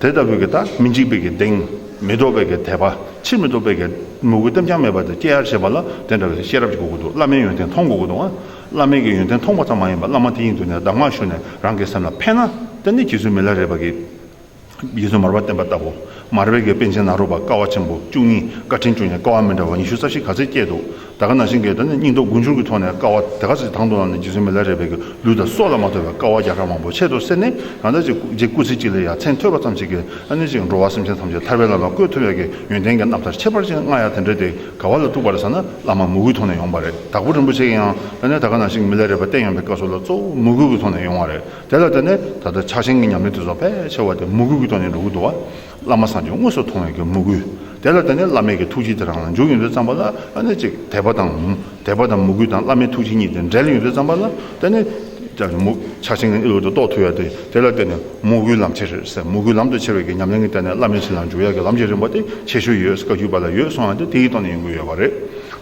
དེ་ལྟ་བུའི་གི་ད་མི་འཇིགས་པའི་གི་གདེང་། མི་ལྡོག་པའི་གི་དད་པ། ཕྱིར་མི་ལྡོག་པའི་གི་མོས་གུས་ལྟེམ་རྐྱང་མེད་པ་དེ་སྐྱེ་ཡར་བྱེད་པ་ལ་དེ་འདྲ་བའི་ཤེས་རབ་ཅིག་དགོས་ཀྱི་འདུག་བླ་མའི་ཡོན་ཏན་མཐོང་དགོས་ཀྱི་འདུག་བླ་མའི་གི་ཡོན་ཏན་མཐོང་པ་ཙམ་མ་ཡིན་པར་བླ་མ་དེ་ཡི་མདུན་ནས་གདམས་ངག་ཞུས་ནས་རང་གི་སེམས་ལ་ཕན་ན། དེ་ནི་རྗེ་བཙུན་མི་ལ་རས་པ་གི། རྗེ་བཙུན་མར་པ་བསྟན་པ་ལྟ་བུ། མར་པའི་གི་པཎ་ཆེན་ནཱ་རོ་པ་ཀ་བ་ཆེན་པོ་བཅུ་གཉིས། བཀའ་དྲིན་བཅུ་གཉིས། ཀ་བ་མི་འདྲ་བ་ཉི་ཤུ་རྩ་བཞི་ག་ཚོད་སྐྱེས་འདུག་ད་ག་ནང་བཞིན་གྱི་ད་ནི་སྙིང་སྟོབས་དགུ་འགྱུར་གྱི་ཐོག་ནས་ཀ་བ་དེ་ག་ཚོད་དང་དུ་བླངས་ནས་རྗེ་བཙུན་མི་ལ་རས་པའི་གི་ལུས་དང་སྲོག་ལ་མ་ལྟོས་པའི་ཀ་བ་བརྒྱ་ཕྲག་མང་པོ་ཆེད་དུ་བསད་ནས། ཡང་ད་ཅིག་རྗེ་སྐུ་ཚེ་གཅིག་ལ་ཡང་མཚན་ཐོས་པ་ཙམ་ཞིག་གིས་ཨ་ནི་ཅིག་འགྲོ་བ་སེམས་ཅན་ཐམས་ཅད་ཐར་པའི་ལམ་ལ་བཀོད་ཐུབ་ཡག་གི་ཡོན་ཏན་གྱི་རྣམ་ཐར་ཁྱད་པར་ཅན་མངའ་ཡག་དེ་འདྲ་དེ་ག་བ་ལ་ཐུག་པ་རེད་ཟེར་ན། བླ་མ་མོས་གུས་ཐོག་ནས་ཡོང་བ་རེད། དྭགས་པོ་རིན་པོ་ཆེ་གིས་ཡང་ཨ་ནི་ད་ག་ནང་བཞིན་མི་ལ་རས་པ་བསྟེན་ཡོང་བའི་སྐབས་སུ་ལ་གཙོ་བོ་མོས་གུས་ཀྱི་ཐོག་ནས་ཡོང་བ་རེད། དེ་ལ་བརྟེན་ནས་ད་ལྟ་ཕྱག་ཆེན་གྱི་ཉམས་ལེན་དེ་ཚོ་ཕལ་ཆེ་བ་དེ་མོས་གུས་ཀྱི་ཐོག་ནས་འགྲོ་གི་འདུག་བ། བླ་མ་སངས་རྒྱས་དངོས་སུ་མཐོང་བའི་གི་མོས་གུས། དེ་ལ་བརྟེན་ནས་བླ་མའི་གི་ཐུགས་རྗེ་དེ་རང་ལ་འཇུག་ཡོང་དུས་ཙམ་པ་ལ་ཨ་ནི་ཅིག་དད་པ་དང་། དད་པ་དང་མོས་གུས་དང་བླ་མའི་ཐུགས་རྗེ་གཉིས་དེ་འབྲེལ་ཡོང་དུས་ཙམ་པ་ལ་དེ་ནི་ ཀྱང་མུ་ཕྱག་ཆེན་གྱི་ཨི་ལུགས་དུ་རྟོགས་ཐུབ་ཡ་དེ་དེ་ལ་བརྟེན་ནས་མོས་གུས་ལམ་ཁྱེར་རེད་ཟེར། མོས་གུས་ལམ་དུ་ཁྱེར་བའི་གི་ཉམས་ལེན་གྱི་སྟེང་ནས་བླ་མའི་བྱིན་རླབས་འཇུག་ཡ་གི་ལམ་ཁྱེར་རིམ་པ་དེ་ཁྱད་ཆོས་ཡོད་ཟེར། བཀའ་བརྒྱུད་པ་ལ་ཡོད་གསུང་ཡ་དེ་དེའི་སྟེང་ནས་ཡོང་གི་ཡོད་པ་རེད།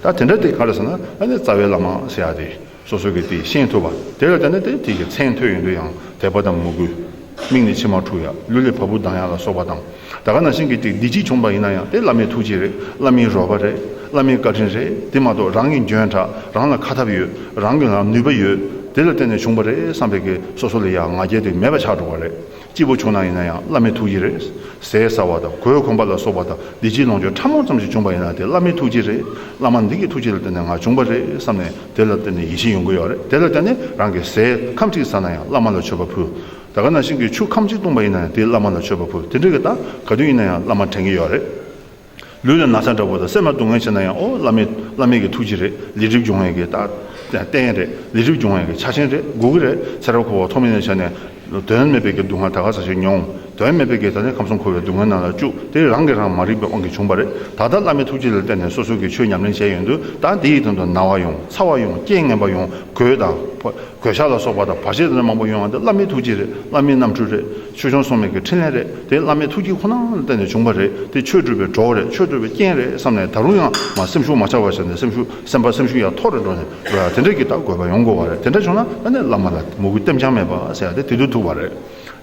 ད་དེ་འདྲ་དེ་ག་རེ་ཟེར་ན་ཨ་ནི་རྩ་བའི་བླ་མ་ཟེར་ཡ་དེ། སོ་སོ་གིས་དེ་ཤེས་ཐུབ་པ། དེ་ལ་བརྟེན་ནས་དེ་དེ་གི་མཚན་ཐོས་ཡོང་དུས་ཡང་དད་པ་དང་མོས་གུས། མིག་ནས་མཆི་མ་འཁྲུག་ཡ། ལུས་ལས་བ་སྤུ་ལྡང་ཡ་ལ་སོགས་པ་དང་། ད་ག་ནང་བཞིན་གྱི་དེ་བདེ་སྐྱིད་བྱུང་བ་ཡིན་ན་ཡང་དེ་བླ་མའི་ཐུགས་རྗེ་རེད། བླ་མའི་རོགས་པ་རེད། བླ་མའི་བཀའ་དྲིན་རེད། དེ་མ་གཏོགས་རང་གི་འཇོན་དྲག་རང་ལ་ཁ་ཐབས་ཡོད། རང་གི་ལ་ནུས་པ་ཡོད། དེ་ལ་བརྟེན་ནས་བྱུང་བ་རེད་བསམ་པའི་གི་སོ་སོ་ལ་ཡང་ང་རྒྱལ་དེ་མེད་པ་ཆགས་འགྲོ་བ་རེད། སྐྱིད་པོ་བྱུང་ན་ཡིན་ན་ཡང་བླ་མའི་ཐུགས་རྗེ་རེད། ཟས་ཟ་བ་དང་གོས་གོན་པ་ལ་སོགས་པ་དང་བདེ་སྐྱིད་ལོངས་སྤྱོད་ཕྲ་མོ་ཙམ་ཞིག་བྱུང་བ་ཡིན་ན་དེ་བླ་མའི་ཐུགས་རྗེ་རེད། བླ་མ་འདི་གི་ཐུགས་རྗེ་ལ་བརྟེན་ནས་ང་བྱུང་བ་རེད་བསམ་ནས་དེ་ལ་བརྟེན་ནས་ཡིད་ཆེས་ཡོང་གི་ཡོད་རེད། དེ་ལ་བརྟེན་ནས་རང་གི་ཟས་ཁམ་གཅིག་ཟ་ན་ཡང་བླ་མ་ལ་མཆོད་པ་ཕུལ། ད་ག་ནང་བཞིན་གྱི་ཆུ་ཁམ་གཅིག་བཏུང་བ་ཡིན་ན་ཡང་དེ་བླ་མ་ལ་མཆོད་པ་ཕུལ། དེ་འདྲ་གི་ད་ག་དུས་ཡིན་ན་ཡང་བླ་མ་དྲན་གྱི་ཡོད་རེད། ལུས་ལ་ན་ཚ་འདྲ་པོ་དང་སེམས་ལ་སྡུག་བསྔལ་ཆེ་ན་ཡང་ཨོ་བླ་མའི་བླ་མའི་གི་ཐུགས་རྗེ་རེད། ལས་སྒྲིབ་སྦྱོང་ཡས་ཀྱི་ད་རྟེན་རེད། ལས་སྒྲིབ་སྦྱོང་ཡས་ཀྱི་ཆ་ཆེན་རེད། དགོས་ཀྱི་རེད། ཚེ་རབས་འཁོར་བ་ཐོག་མེད་ནས་བྱས་ནས་དོན་མེད་པའི་གི་སྡུག་བསྔལ་ད་ག་ས་ཞིག་མྱོང་། དོན་མེད་པའི་གི་ད་ནི་ཁམས་གསུམ་འཁོར་བའི་སྡུག་བསྔལ་ནང་ལ་བཅུག་དེ་རང་གིས་རང་མ་རིག་པའི་དབང་གིས་བྱུང་བ་རེད། ད་ལྟ་བླ་མའི་ཐུགས་རྗེ་ལ་བརྟེན་ནས་སོ་སོ་གི་ཆོས་ཉམས་ལེན་བྱས་ཡོང་དུས་ད་འདི་ཡི་དོན་དུ་ན་བ་ཡོང་། ཚ་བ་ཡོང་། རྐྱེན་ངན་པ་ཡོང་། གོས་དང་གོས་ཤག་ལ་སོགས་པ་དང་བར་ཆད་དེ་འདྲ་མང་པོ་ཡོང་བ་འདི་བླ་མའི་ཐུགས་རྗེ་རེད། བླ་མའི་རྣམ་འཕྲུལ་རེད། ཆོས་སྐྱོང་སྲུང་མའི་གི་འཕྲིན་ལས་རེད། དེ་བླ་མའི་ཐུགས་རྗེ་ཁོ་ན་ལ་བརྟེན་ནས་བྱུང་བ་རེད། དེ་ཆོས་སྒྲུབ་པའི་གྲོགས་རེད། ཆོས་སྒྲུབ་པའི་རྐྱེན་རེད་བསམ་ནས་ད་རུང་ཡང་མ་སེམས་ཤུགས་མ་ཆག་པ་བྱས་ནས་སེམས་ཤུགས་སེམས་པ་སེམས་ཤུགས་ཡར་མཐོ་རུ་འགྲོ་ནས་འགྲོ་ཡ་དེ་འདྲ་གི་ད་དགོས་པ་ཡོང་དགོས་པ་རེད། དེ་འདྲ་བྱུང་ན་ཨ་ནི་བླ་མ་ལ་མོས་གུས་ལྟེམ་རྐྱང་མེད་པ་ཟེར་ཡ་དེ་དེ་དུས་ཐུག་པ་རེད།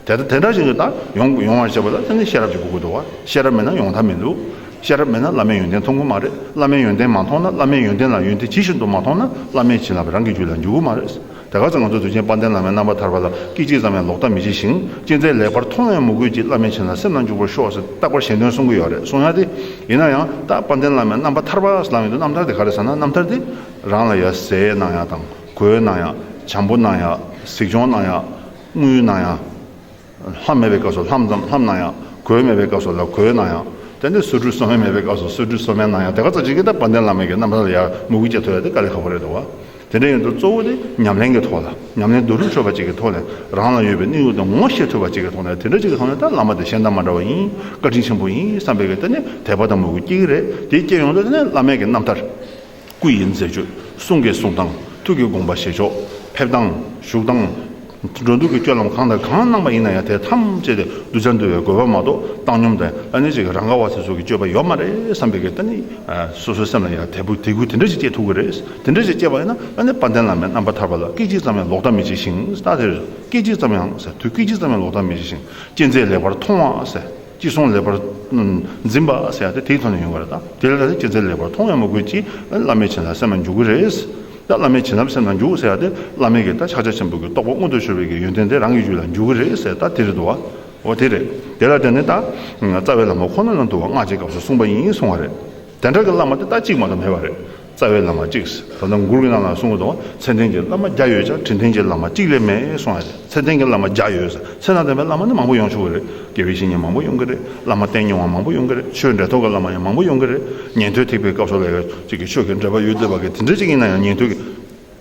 དེ་ལྟ་དེ་འདྲ་ཞིག་གི་ད་ཡོང་ཡོང་བར་བྱེད་པ་ལ་དེ་ནི་ཤེས་རབ་ཀྱི་དགོས་ཀྱི་འདུག་བ། ཤེས་རབ་མེད་ན་ཡོང་ཐབས་མི་འདུག་ཤེས་རབ་མེད་ན་བླ་མའི་ཡོན་ཏན་མཐོང་གི་མ་རེད། བླ་མའི་ཡོན་ཏན་མ་མཐོང་ན་བླ་མའི་ཡོན་ཏན་ལ་ཡོན་ཏན་ཇི་བཞིན་དུ་མ་མཐོང་ན་བླ་མའི་བྱིན་རླབས་རང་གི་རྒྱུད་ལ་འཇུག་གི་མ་རེད། དེ་ག་ཙམ་ང་ཚོ་དུས་ཆེན་དཔལ་ལྡན་བླ་མའི་རྣམ་པར་ཐར་པ་ལ་སྐད་ཅིག་ཙམ་ཡང་ལོག་ལྟ་མི་བྱེད་ཞིང་། ཅི་མཛད་ལེགས་པར་མཐོང་བའི་མོས་གུས་ཀྱིས། བླ་མའི་བྱིན་རླབས་སེམས་ལ་འཇུག་པར་ཤོག་ཟེར་རྟག་པར་ཞལ་འདོན་གསུང་གི་ཡོད་རེད། གསུང་ཡ་དེ་ཡིན་ན་ཡང་ད་དཔལ་ལྡན་བླ་མའི་རྣམ་པར་ཐར་པ་ལབ་ཡོང་དུས་རྣམ་ཐར་དེ་ག་རེ་ཟེར་ན་རྣམ་ཐར་དེ་རང་ལ་ཡ་ཟས་གནང་ཡ་དང་གོས་གནང་ཡ་བྱམས་པོ་གནང་ཡ་གཟིགས་སྐྱོང་གནང་ཡ་དངུལ་གནང་ཡ། ལྷམ་མེད་པའི་སྐབས་སུ་ལྷམ་ཙམ་ལྷམ་གནང་ཡང་། གོས་མེད་པའི་སྐབས་སུ་ལ་གོས་གནང་ཡང་། དེ་ནས་གསོལ་ཁྲུས་གསོལ་སྨན་མེད་པའི་སྐབས་སུ་གསོལ་ཁྲུས་གསོལ་སྨན་གནང་ཡང་། དེ་ག་ཚོད་ཅིག་གིས་ད་དཔལ་ལྡན་བླ་མའི་གི་རྣམ་ཐར་ལ་ཡང་མོས་གུས་སྐྱེ་ཐུབ་ཡ་དེ་དཀའ་ལས་ཁག་པོ་རེད་འདུག་བ། དེ་འདྲ་ཡིན་དུས་གཙོ་བོ་དེ་ཉམས་ལེན་གྱི་ཐོག་ལ་ཉམས་ལེན་རྡོ་རིང་བྲོས་པ་ཅིག་གི་ཐོག་ནས་རང་ལ་ཡོད་པའི་གནས་ལུགས་དེ་ངོ་ཤེས་ཐུབ་པ་ཅིག་གི་ཐོག་ནས་དེ་འདྲ་ཅིག་གི་ཐོག་ནས་ད་བླ་མ་དེ་གཞན་དང་མ་འདྲ་བ་ཡིན། བཀའ་དྲིན་ཆེན་པོ་ཡིན་བསམ་པའི་གི་དེ་ནས་དད་པ་དང་མོས་གུས་སྐྱེ་གི་རེད། དེ་སྐྱེ་ཡོང་དུས་དེ་ནས་བླ་མའི་གི་རྣམ་ཐར། སྐུ་ཡི་མཛད་སྤྱོད། གསུང་གི་གསུང་སྟངས། ཐུགས་ཀྱི་དགོངས་པ་བཞེས་ཕྱོགས། ཕེབས་སྟངས། བཞུགས་སྟངས། འགྲོ་འདུག་གི་སྤྱོད་ལམ་གང་དང་གང་གནང་བ་ཡིན་ན་ཡང་དེ་ཐམས་ཅད་དེ་གདུལ་བྱ་འདུལ་བའི་དགོས་པ་མ་གཏོགས་བཏང་སྙོམས་དང་ཨ་ནི་ཅིག་རང་ག་བ་དེ་ཚོ་གི་སྤྱོད་པ་ཡོད་མ་རེད་བསམ་པའི་གི་ད་ནི་སོ་སོའི་སེམས་ལ་ཡང་དད་པ་དད་གུས་དེ་འདྲ་ཞིག་སྐྱེ་ཐུབ་ཀྱི་རེད། དེ་འདྲ་ཞིག་སྐྱེས་པ་ཡིན་ན་ཨ་ནི་དཔལ་ལྡན་བླ་མའི་རྣམ་པར་ཐར་པ་ལ་སྐད་ཅིག་ཙམ་ཡང་ལོག་ལྟ་མི་བྱེད་ཞིང་། ད་དེར་སྐད་ཅིག་ཙམ་ཡང་ཟེར་དུས་སྐད་ཅིག་ཙམ་ཡང་ལོག་ལྟ་མི་བྱེད་ཞིང་། ཅི་མཛད་ལེགས་པར་མཐོང་བ་ཟེར། ཅི་གསུང་ལེགས་པར་འཛིན་པ་ཟེར་ཡ་དེ་དེའི་ཐོག་ནས་ཡོང་བ་རེད། ད་དེ་ལ་ད་ཅི་མཛད་ལེགས་པར་མཐོང་བའི་མོས་གུས་ཀྱིས་བླ་མའི་བྱིན་རླབས་སེམས་ལ་འཇུག་གི་རེད། ད་བླ་མའི་བྱིན་རླབས་སེམས་ལ་འཇུག་ཟེར་ཡ་དེ་བླ་མའི་གི་ད་ཕྱག་རྒྱ་ཆེན་པོ་གི་རྟོགས་པ་མངོན་དུ་གྱུར་པའི་གི་ཡོན་ཏན་དེ་རང་གི་རྒྱུད་ལ་འཇུག་གི་རེད་ཟེར། ད་དེ་རེད་འདུག་བ། འོ་དེ་རེད། དེ་ལ་བརྟེན་ནས་ད་རྩ་བའི་བླ་མ་ཁོ་ན་ལ་འདུལ་བ་སྔགས་ཀྱི་སྐབས་སུ་གསུངས་པ་ཡིན་གསུང་བ་རེད། དེ་འདྲ་གི་བླ་མ་དེ་ད་གཅིག་མ་གཏོགས་མེད་པ་རེད། རྩ་བའི་བླ་མ་གཅིག་ད་ལྟ་མགུར་གྱི་ནང་ལ་གསུང་གི་འདུག་མཚན་ལྡན་གྱི་བླ་མ་བརྒྱ་ཡོད་ཀྱང་། དྲིན་ལྡན་གྱི་བླ་མ་གཅིག་ལས་མེད་གསུང་ཡ་རེད། མཚན་ལྡན་གྱི་བླ་མ་བརྒྱ་ཡོད་ཟེར། མཚན་དང་ལྡན་པའི་བླ་མ་ནི་མང་པོ་ཡོང་ཆོག་གི་རེད། དགེ་བའི་བཤེས་གཉེན་མང་པོ་ཡོང་གི་རེད། བླ་མ་བསྟེན་མྱོང་བ་མང་པོ་ཡོང་གི་རེད། ཆོས་འབྲེལ་ཐོག་གི་བླ་མ་ཡང་མང་པོ་ཡོང་གི་རེད། ཉན་ཐོས་ཐེག་པའི་སྐབས་སུ་ལ་ཡང་གཅིག་གི་ཆོས་ཀྱི་འབྲེལ་བ་ཡོད་བསྡད་པ་གི་དེ་འདྲ་ཅིག་ཡིན་ན་ཡང་ཉན་ཐོས་ཀྱི་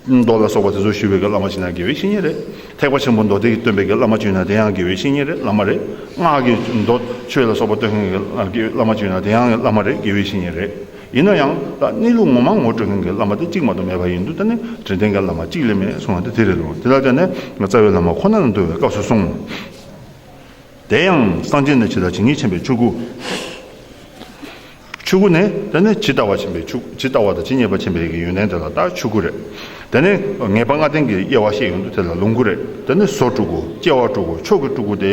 མདོ་ལ་སོགས་པ་དེ་ཚོ་ཞུས་པའི་གི་བླ་མ་ཅིག་ན་དགེ་བའི་བཤེས་གཉེན་རེད། ཐེག་པ་ཆེན་པོ་མདོ་སྡེ་གི་སྟོན་པའི་གི་བླ་མ་ཅིག་ན་དེ་ཡང་དགེ་བའི་བཤེས་གཉེན་རེད། བླ་མ་རེད། སྔགས་ཀྱི་མདོ་ཆོས་ལ་སོགས་པ་སྟོན་མཁན་གྱི་བླ་མ་ཅིག་ན་དེ་ཡང་བླ་མ་རེད། དགེ་བའི་བཤེས་གཉེན་རེད། ཡིན་ན་ཡང་ད་གནས་ལུགས་ངོ་མ་ངོ་སྤྲོད་མཁན་གྱི་བླ་མ་དེ་གཅིག་མ་གཏོགས་མེད་པ་ཡིན་དུས་ད་ནི་དྲིན་ལྡན་གྱི་བླ་མ་གཅིག་ལས་མེད་གསུང་བ་དེ་དེ་རེད་འདུག་དེ་ལ་བརྟེན་ནས་རྩ་བའི་བླ་མ་ཁོ་ན་ལ་འདུལ་བའི་སྐབས་སུ་གསུངས། དེ་ཡང་སངས་རྒྱས་ནི་ཇི་ལྟར་ཇི་སྙེད་མཁྱེན་པའི་ཆོས་སྐུ། ཆོས་སྐུ་ནི་དེ་ནི་ཇི་ལྟ་བ་མཁྱེན་པའི་ཆོས། ཇི་ལྟ་བ་དང་ཇི་སྙེད་པ་མཁྱེན་པའི་གི་ཡོན་ཏན་དེ་ལ་ད་ཆོས་སྐུ་རེད། དེ་ནི་ངེས་པ་ལྔ་ལྡན་གྱི་དབྱེ་བ་བཤད་ཡོང་དུས་དེ་ལ་ལོངས་སྐུ་རེད། དེ་ནི་བཟོ་སྤྲུལ་སྐུ། སྐྱེ་བ་སྤྲུལ་སྐུ། མཆོག་གི་སྤྲུལ་སྐུ་དེ་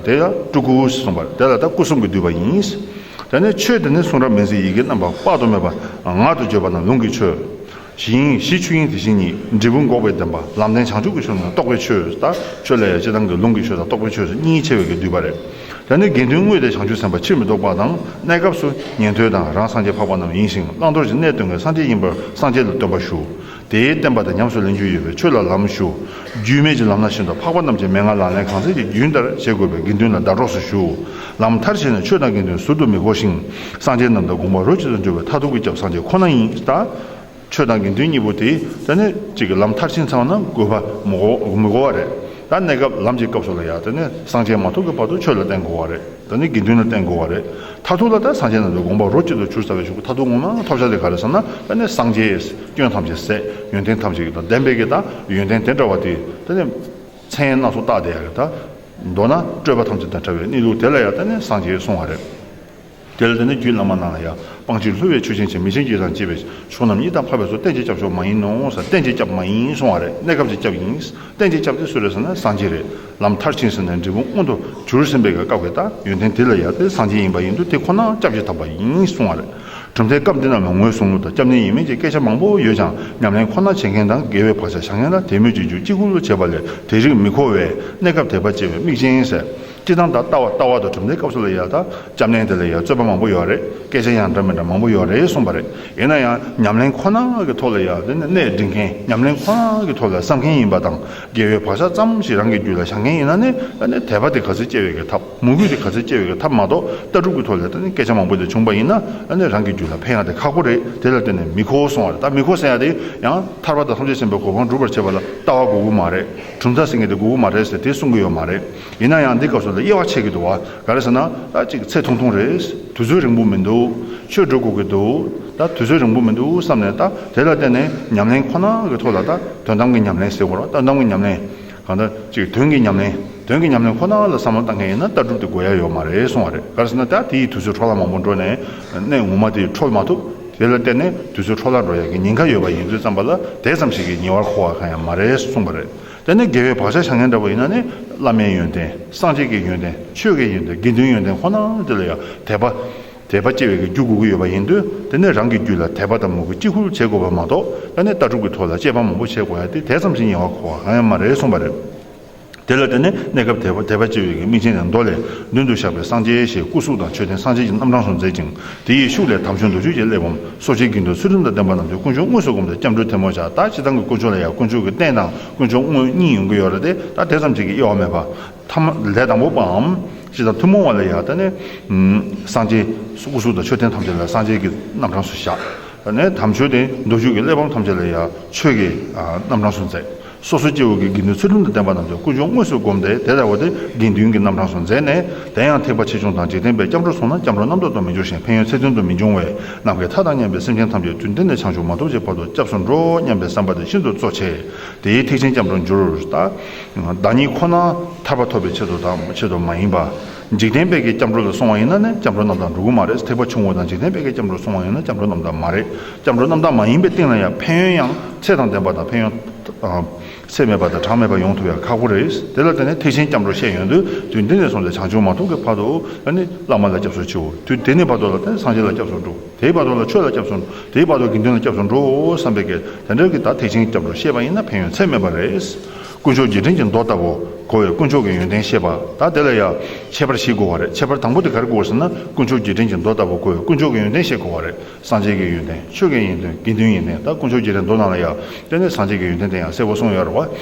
དེ་ཡང་སྤྲུལ་སྐུ་གསུངས་པ་རེད། དེ་ལ་ད་སྐུ་གསུམ་གྱིས་བསྡུས་པ་ཡིན། དེ་ནས་ཆོས་དེ་ནི་གསུང་རབ་མན་ངག་ཡི་གེ་རྣམ་པ་དཔག་ཏུ་མེད་པ་ངག་ཏུ་བརྗོད་པ་རྣམས་ལུང་གི་ཆོས། གཞི་དབྱིངས་གཞི་ཆོས་དབྱིངས་དེ་བཞིན་ཉིད། འབྲས་བུ་འགོག་པའི་བདེན་པ། ལམ་བདེན་བྱང་ཆུབ་ཀྱི་ཕྱོགས་ནི་རྟོགས་པའི་ཆོས། ད་ཆོས་ལ་ཡང་སྤྱིར་བཏང་གི་ལུང་གི་ཆོས་དང་རྟོགས་པའི་ཆོས་སུ་གཉིས་ཕྱེ་བའི་གི་བསྡུས་པ་རེད། དེ་ནི་དགེ་འདུན་དངོས་དེ་བྱང་ཆུབ་སེམས་དཔའ་ཕྱིར་མི་ལྡོག་པ་དང་། གནས་སྐབས་སུ་ཉན་ཐོས་དང་རང་སངས་རྒྱས་འཕགས་པ་རྣམས་ཡིན་ཞིང་། བླང་དོར་གྱི་གནས་སྟོན་མཁན་སངས་རྒྱས་ཡིན་པར་སངས་རྒྱས་ལ་སྟོན་པ་ཞུ། དེའི་བསྟན་པ་དང་ཉམས་སུ་ལེན་རྒྱུ་ཡོད་པའི་ཆོས་ལ་ལམ་ཞུ། རྒྱུས་མེད་ཀྱི་ལམ་སྣ་བཞིན་དུ་འཕགས་པ་རྣམས་ཀྱི་མན་ངག་ལག་ལེན་གང་ཚད་ཀྱི་རྒྱུན་ལྟར་བྱེད་དགོས་པས་དགེ་འདུན་ལ་ཟླ་གྲོགས་སུ་ཞུ། ལམ་མཐར་ཕྱིན་ནས་ཆོས་དང་དགེ་འདུན་ཟུར་དུ་མི་དགོ་ཞིང་། སངས་རྒྱས་རྣམས་དང་དགོངས་པ་རོ་གཅིག་ཏུ་འགྲོ་བའི་མཐར་ཐུག་གི་སྐྱབས་སངས་རྒྱས་ཁོ་ན་ཡིན། ད་ཆོས་དང་དགེ་འདུན་གཉིས་པོ་དེ་ད་ནི་གཅིག་གི་ལམ་མཐར་ཕྱིན་ཚར་བ་ན་དགོས་པ་མི་དགོ་མི་དགོ་བ་རེད། ད་གནས་སྐབས་ལམ་གྱི་སྐབས་སུ་ལ་ཡང་དེ་ནས་སངས་རྒྱས་མ་ཐོབ་ཀྱི་བར་དུ་ཆོས་ལ་བརྟེན་དགོས་པ་རེད། དེ་ནས་དགེ་འདུན་ལ་བརྟེན་དགོས་པ་རེད། མཐར་ཐུག་ལ་ད་སངས་རྒྱས་རྣམས་ཀྱི་དགོངས་པ་རོ་གཅིག་ཏུ་གྱུར་ཚར་བའི་གཞུག་གུ་མཐར་ཐུག་ངོ་མ་ཐོབ་བྱ་དེ་ག་རེ་ཟེར་ན། དེ་ནས་སངས་རྒྱས་སྐྱོན་ཐམས་ཅད་ཟད། ཡོན་ཏན་ཐམས་ཅད་ཀྱི་དང་ལྡན་པའི་གི་ད་ཡོན་ཏན་དེ་འདྲ་བ་དེ་དེ་ནས་མཚན་སྣ་ཚོགས་བཏགས་ཏེ་ཡ་གི་ད། མདོར་ན་སྤྲོས་པ་ཐམས་ཅད་དང་བྲལ་བའི་གནས་ལུགས་དེ་ལ་ཡང་བརྟེན་ནས་སངས་རྒྱས་གསུང་བ་རེད། དེ་ལ་བརྟེན་ནས་རྒྱུད་བླ་མ་རྣམས་ལ་ཡང་། སྤང་བྱ་བསླུ་བའི་ཆོས་ཅན་གྱི། མི་ཆེན་གྱི་དང་བཅས་པའི་ཕྱོགས་རྣམས་གཉིད་དང་འཕགས་པའི་ཚུལ། གཏན་གྱི་སྐྱབས་མཆོག་མ་ཡིན་ནོ་ཟེར། གཏན་གྱི་སྐྱབས་མ་ཡིན་གསུང་བ་རེད། གནས་སྐབས་ཀྱི་སྐྱབས་ཡིན། གཏན་གྱི་སྐྱབས་དེ་སུ་རེད་ཟེར་ན་སངས་རྒྱས་རེད། ལམ་མཐར་ཕྱིན་ཟེར་ནས་འབྲས་བུ་མངོན་དུ་གྱུར་ཟིན་པའི་སྐབས་ཀྱི་ད་ཡོན་ཏན་དེ་ལ་ཡང་དེ་སངས་རྒྱས་ཡིན་པ་ཡིན་དུས་དེ་ཁོ་ན་སྐྱབས་ཀྱི་དམ་པ་ཡིན་གསུང་བ་རེད། གྲུབ་མཐའི་སྐབས་འདི་རྣམས་ལ་ངོས་བཟུང་ལུགས་དང་སྐྱབས་གནས་ཡིན་མིན་གྱི་སྐད་ཆ་མང་པོ་ཡོད་ཀྱང་ཉམས་ལེན་ཁོ་ན་བྱེད་མཁན་དང་དགེ་བའི་བག་ཆགས་བཞག་མཁན་ལ་དད་མོས་ཀྱི་རྒྱུ་གཅིག་པུར་བྱེད་པ་ལས་དེ་རིགས་མི་མཁོ་བས་གནས་སྐབས་དད་པ་བསྐྱེད་པའི་དམིགས་ཅན་ཟེར། སྤྱིར་བཏང་ད་ལྟ་བ་ལྟ་བ་དང་གྲུབ་མཐའི་སྐབས་སུ་ལ་ཡང་ད་སྐྱབས་གནས་དེ་ལ་ཡང་རྩོད་པ་མང་པོ་ཡོད་རེད། སྐད་ཆ་ཡང་འདྲ་མི་འདྲ་མང་པོ་ཡོད་རེད་གསུངས་པ་རེད། ཡིན་ན་ཡང་ཉམས་ལེན་ཁོ་ན་གི་ཐོག་ལ་ཡང་དེ་ནི་གནས་འདྲེན་མཁན་ཉམས་ལེན་ཁོ་ན་གི་ཐོག་ལ་བསམ་མཁན་ཡིན་པ་དང་དགེ་བའི་བག་ཆགས་ཙམ་ཞིག་རང་གི་རྒྱུད་ལ་བཞག་མཁན་ཡིན་ན་ནི་ཨ་ནི་དད་པ་དེ་ག་ཚོད་སྐྱེ་བའི་གི་ཐབས། མོས་གུས་དེ་ག་ཚོད་སྐྱེ་བའི་གི་ཐབས་མ་གཏོགས་ལྟ་གྲུབ་ཀྱི་ཐོག་ལ་ད་ནི་སྐད་ཆ་མང་པོ་དེ་བྱུང་བ་ཡིན་ན་ཨ་ནི་རང་གི་རྒྱུད་ལ་ཕན་ཡག་དེ་ཁག་པོ་རེད། དེ་ལ་བརྟེན་ནས་མི་མཁོ་གསུང་བ་རེད། ད་མི་མཁོ་ཟེར་ཡག་དེ་ཡང་ཐར་པ་དང་ཐམས་ཅད་མཁྱེན་པའི་གོ་འཕང་སྒྲུབ་པར་བྱེད་པ་ལ་ལྟ་བ་དགོས་ཀྱི་མ་རེད། གྲུབ་མཐའ་ཟེར་མཁན་དེ་དགོས་ཀྱི་མ་རེད་ཟེར་དེ་གསུང་གི་ཡོད་མ་རེད། ཡིན་ན་ཡང་འདི་སྐབས་སུ་ལ་དབྱེ་བ་ཕྱེ་གི་འདུག་བ། ག་རེ་ཟེར་ན་ད་ཅིག་ཚེ་ཐུང་ཐུང་རེད། དུས་ཚོད་རིང་པོ་མི་འདུག་ཆོས་སྒྲུབ་དགོས་ཀྱི་འདུག་ད་དུས་ཚོད་རིང་པོ་མི་འདུག་བསམ་ནས་ད་དེ་ལ་བརྟེན་ནས་ཉམས་ལེན་ཁོ་ན་གི་ཐོག་ལ་ད་དོན་དམ་གྱི་ཉམས་ལེན་ཟེར་དགོས་རེད། དོན་དམ་གྱི་ཉམས་ལེན། གང་ལྟར་ཅིག་དོན་གྱི་ཉམས་ལེན། དོན་གྱི་ཉམས་ལེན་ཁོ་ན་ལ་བསམ་བློ་བཏང་མཁན་ཡིན་ན་ལྟ་གྲུབ་དེ་དགོས་ཡ་ཡོད་མ་རེད་གསུང་བ་རེད། ག་རེ་ཟེར་ན་ད་དེ་ཡི་དུས་ཚོད་འཕྲོ་བརླག་མང་པོ་འགྲོ་ནས་གནས་ངོ་མ་དེ་འཕྲོད་མ་ཐུབ། དེ་ལ་བརྟེན་ནས་དུས་ཚོད་འཕྲོ་བརླག་འགྲོ་ཡ་གི་ཉེན་ཁ་ཡོད་པ་ཡིན་དུས་ཙམ་པ་ལ་དེ་ཙམ་ཞིག་གིས་ཉེ་བར་མཁོ་བ་གང་ཡང་མ་རེད་གསུངས་པ་རེད། དེ་ནས་དགེ་བའི་བག་ཆགས་བཞག་མཁན་འདྲ་པོ་ཡིན་ན་ནི་བླ་མའི་ཡོན་ཏན། སངས་རྒྱས་ཀྱི་ཡོན་ཏན། ཆོས་ཀྱི་ཡོན་ཏན། དགེ་འདུན་ཡོན་ཏན་ཁོ་ན་དེ་ལ་ཡང་དད་པ། དད་པ་སྐྱེ་བའི་གི་རྒྱུ་དགོས་ཀྱི་ཡོད་པ་ཡིན་དུས་དེ་ནས་རང་གི་རྒྱུད་ལ་དད་པ་དང་མོས་གུས་གཅིག་པུར་བྱེད་དགོས་པ་མ་གཏོགས་ད་ནི་ལྟ་གྲུབ་ཀྱི་ཐོག་ལ་དཔྱད་པ་མང་པོ་བྱེད་དགོས་ཡ་དེ་དེ་ཙམ་ཞིག་ཉེ་བར་མཁོ་བ་གང་ཡང་མ་རེད་གསུངས་པ་རེད། དེ་ལ་བརྟེན་ནས་གནས་སྐབས་དད་པ་དད་པ་སྐྱེ་བའི་གི་དམིགས་ཅན་དང་མདོ་ལས་མདུན་དུ་བཞག་པའི་སངས་རྒྱས་ཞེས་སྐུ་གཟུགས་དང་མཆོད་རྟེན་སངས་རྒྱས་ཀྱི་རྣམ་གྲངས་སུ་མཛད་ཅིང་དེ་ཡི་ཤུགས་ལས་དམ་ཆོས་མདོ་རྒྱུད་ཀྱི་གླེགས་བམ་སོ་སྐྱེའི་དགེ་འདུན་ཚུལ་ཁྲིམས་དང་ལྡན་པ་རྣམས་ཀྱི་དཀོན་མཆོག་དངོས་སུ་བསྒོམས་ཏེ་སྐྱབས་འགྲོའི་ཐལ་མོ་སྦྱར། ད་སྤྱིར་བཏང་གི་དཀོན་མཆོག་ལ་ཡང་དཀོན་མཆོག་གི་རྟེན་དང་དཀོན་མཆོག་དངོས་གཉིས་ཡོང་གི་ཡོད་རེད་དེ་ད་དེ་ཙམ་གཅིག་གི་དབྱེ་བ་མེད་པ། ཐ་མ་ལས་དང་པོ་པའམ། ཅི་དང་ཐུན་མོང་བ་ལ་ཡང་ད་ནི། སངས་རྒྱས་སྐུ་གཟུགས་དང་མཆོད་རྟེན་ཐམས་ཅད་ལ་སངས་རྒྱས་ཀྱི་རྣམ་གྲངས་སུ་བཞག་ད་ནི་དམ་ཆོས་དེ་མདོ་རྒྱུད་ཀྱི་གླེགས་བམ་ཐམས་ཅད་ལ་ཡང་ཆོས་ཀྱི་རྣམ་གྲངས་སུ་མཛད། སོ་སོ་སྐྱེ་བོ་གི་དགེ་འདུན་ཚུལ་ཁྲིམས་དང་ལྡན་པ་རྣམས་ཀྱི་དཀོན་མཆོག་དངོས་སུ་བསྒོམས་ཏེ་དེ་ལྟ་བུ་དེ་དགེ་འདུན་གྱི་རྣམ་གྲངས་སུ་མཛད་ནས་དེ་ཡང་ཐེག་པ་ཆེ་ཆུང་དང་འཇིག་རྟེན་པའི་སྐྱབས་འགྲོར་སོང་ན་སྐྱབས་འགྲོ་རྣམ་དག་ཏུ་མི་འགྱུར་ཞིང་ཕན་ཡོན་ཚད་ལྡན་དུ་མི་འབྱུང་བས་ནམ་མཁའི་མཐའ་དང་མཉམ་པའི་སེམས་ཅན་ཐམས་ཅད་དུས་མཐའ་ནས་བྱང་ཆུབ་མ་ཐོབ་ཀྱི་བར་དུ་སྐྱབས་སུ་འགྲོ་སྙམ་པའི་བསམ་པ་དེ་ཤིན་ཏུ་གཙོ་ཆེ། དེའི་ཐེག་ཆེན་སྐྱབས་འགྲོར་འགྱུར། ད། བདག་ཉིད་ཁོ་ན་ཐར་པ་ཐོབ་པའི་ཆེད་དུ་དང་ཆེད་དུ་མ་ཡིན་པ། འཇིག་རྟེན་པའི་གི་སྐྱབས་འགྲོ་ལ་སོང་བ་ཡིན་ན་ནི་སྐྱབས་འགྲོ་རྣམ་དག་འགྲོ་གི་མ་རེད། ཐེག་པ་ཆུང་ངུ་དང་འཇིག་རྟེན་པའི་གི་སྐྱབས་འགྲོར་སོང་བ་ཡིན་ན་སྐྱབས་འགྲོ་རྣམ་དག་མ་རེད། སྐྱབས་འགྲོ་རྣམ་དག་མ་ཡིན་པའི་སྟེང་ལ་ཡང་ཕན་ཡོན་ཡང་ཚད་དང་ལྡན་པ་དང་ཕན་ཡོན། ཚད་མེད་པ་དང་གྲངས་མེད་པ་ཡོང་ཐུབ་ཡ་ཁག་པོ་རེད། དེ་ལ་བརྟེན་ནས་ཐེག་ཆེན་སྐྱབས་འགྲོ་བཤད་ཡོང་དུས་དུས་འདི་ནས་བཟུང་སྟེ་བྱང་ཆུབ་མ་ཐོབ་ཀྱི་བར་དུ་ཨ་ནི་བླ་མ་ལ་སྐྱབས་སུ་མཆིའོ། དུས་དེ་ནས་བར་དུ་ལ་བརྟེན་སངས་རྒྱས་ལ་སྐྱབས་སུ་འགྲོ། དེའི་བར་དུ་ལ་ཆོས་ལ་སྐྱབས་སུ་འགྲོ། དེའི་བར་དུ་དགེ་འདུན་ལ་སྐྱབས་སུ་འགྲོ་བསམ་པའི་གི་དེ་འདྲ་གི་ད་ཐེག་ཆེན་སྐྱབས་འགྲོ་བཤད་པ་ཡིན་ན་ཕན་ཡོན་ཚད་མེད་པ་རེད། དཀོན་མཆོག་རྗེས་དྲན་གྱི་མདོ་ལྟ་བུ་གོ་བས་དཀོན་མཆོག་གི་ཡོན་ཏན་བཤད་པ་ད་དེ་ལ་ཡང་ཁྱད་པར་བཞི་དགོས་པ་རེད། ཁྱད་པར་དང་པོ་དེ་ག་རེ་དགོས་ཟེར་ན་དཀོན་མཆོག་རྗེས་དྲན་གྱི་མདོ་ལྟ་བུ་གོ་བས་དཀོན་མཆོག་གི་ཡོན་ཏན་བཤད་དགོས་པ་རེད། སངས་རྒྱས་ཀྱི་ཡོན་ཏན་ཆོས་ཀྱི་ཡོན་ཏན་དགེ་འདུན་ཡོན་ཏན་ད་དཀོན་མཆོག་རྗེས་དྲན་མདོ་ནང་ལ་ཡང་དེ་ནས་སངས་རྒྱས་ཀྱི་ཡོན་ཏན་དེ་ཡང་གསལ་པོ་གསུངས་ཡོད་རེད་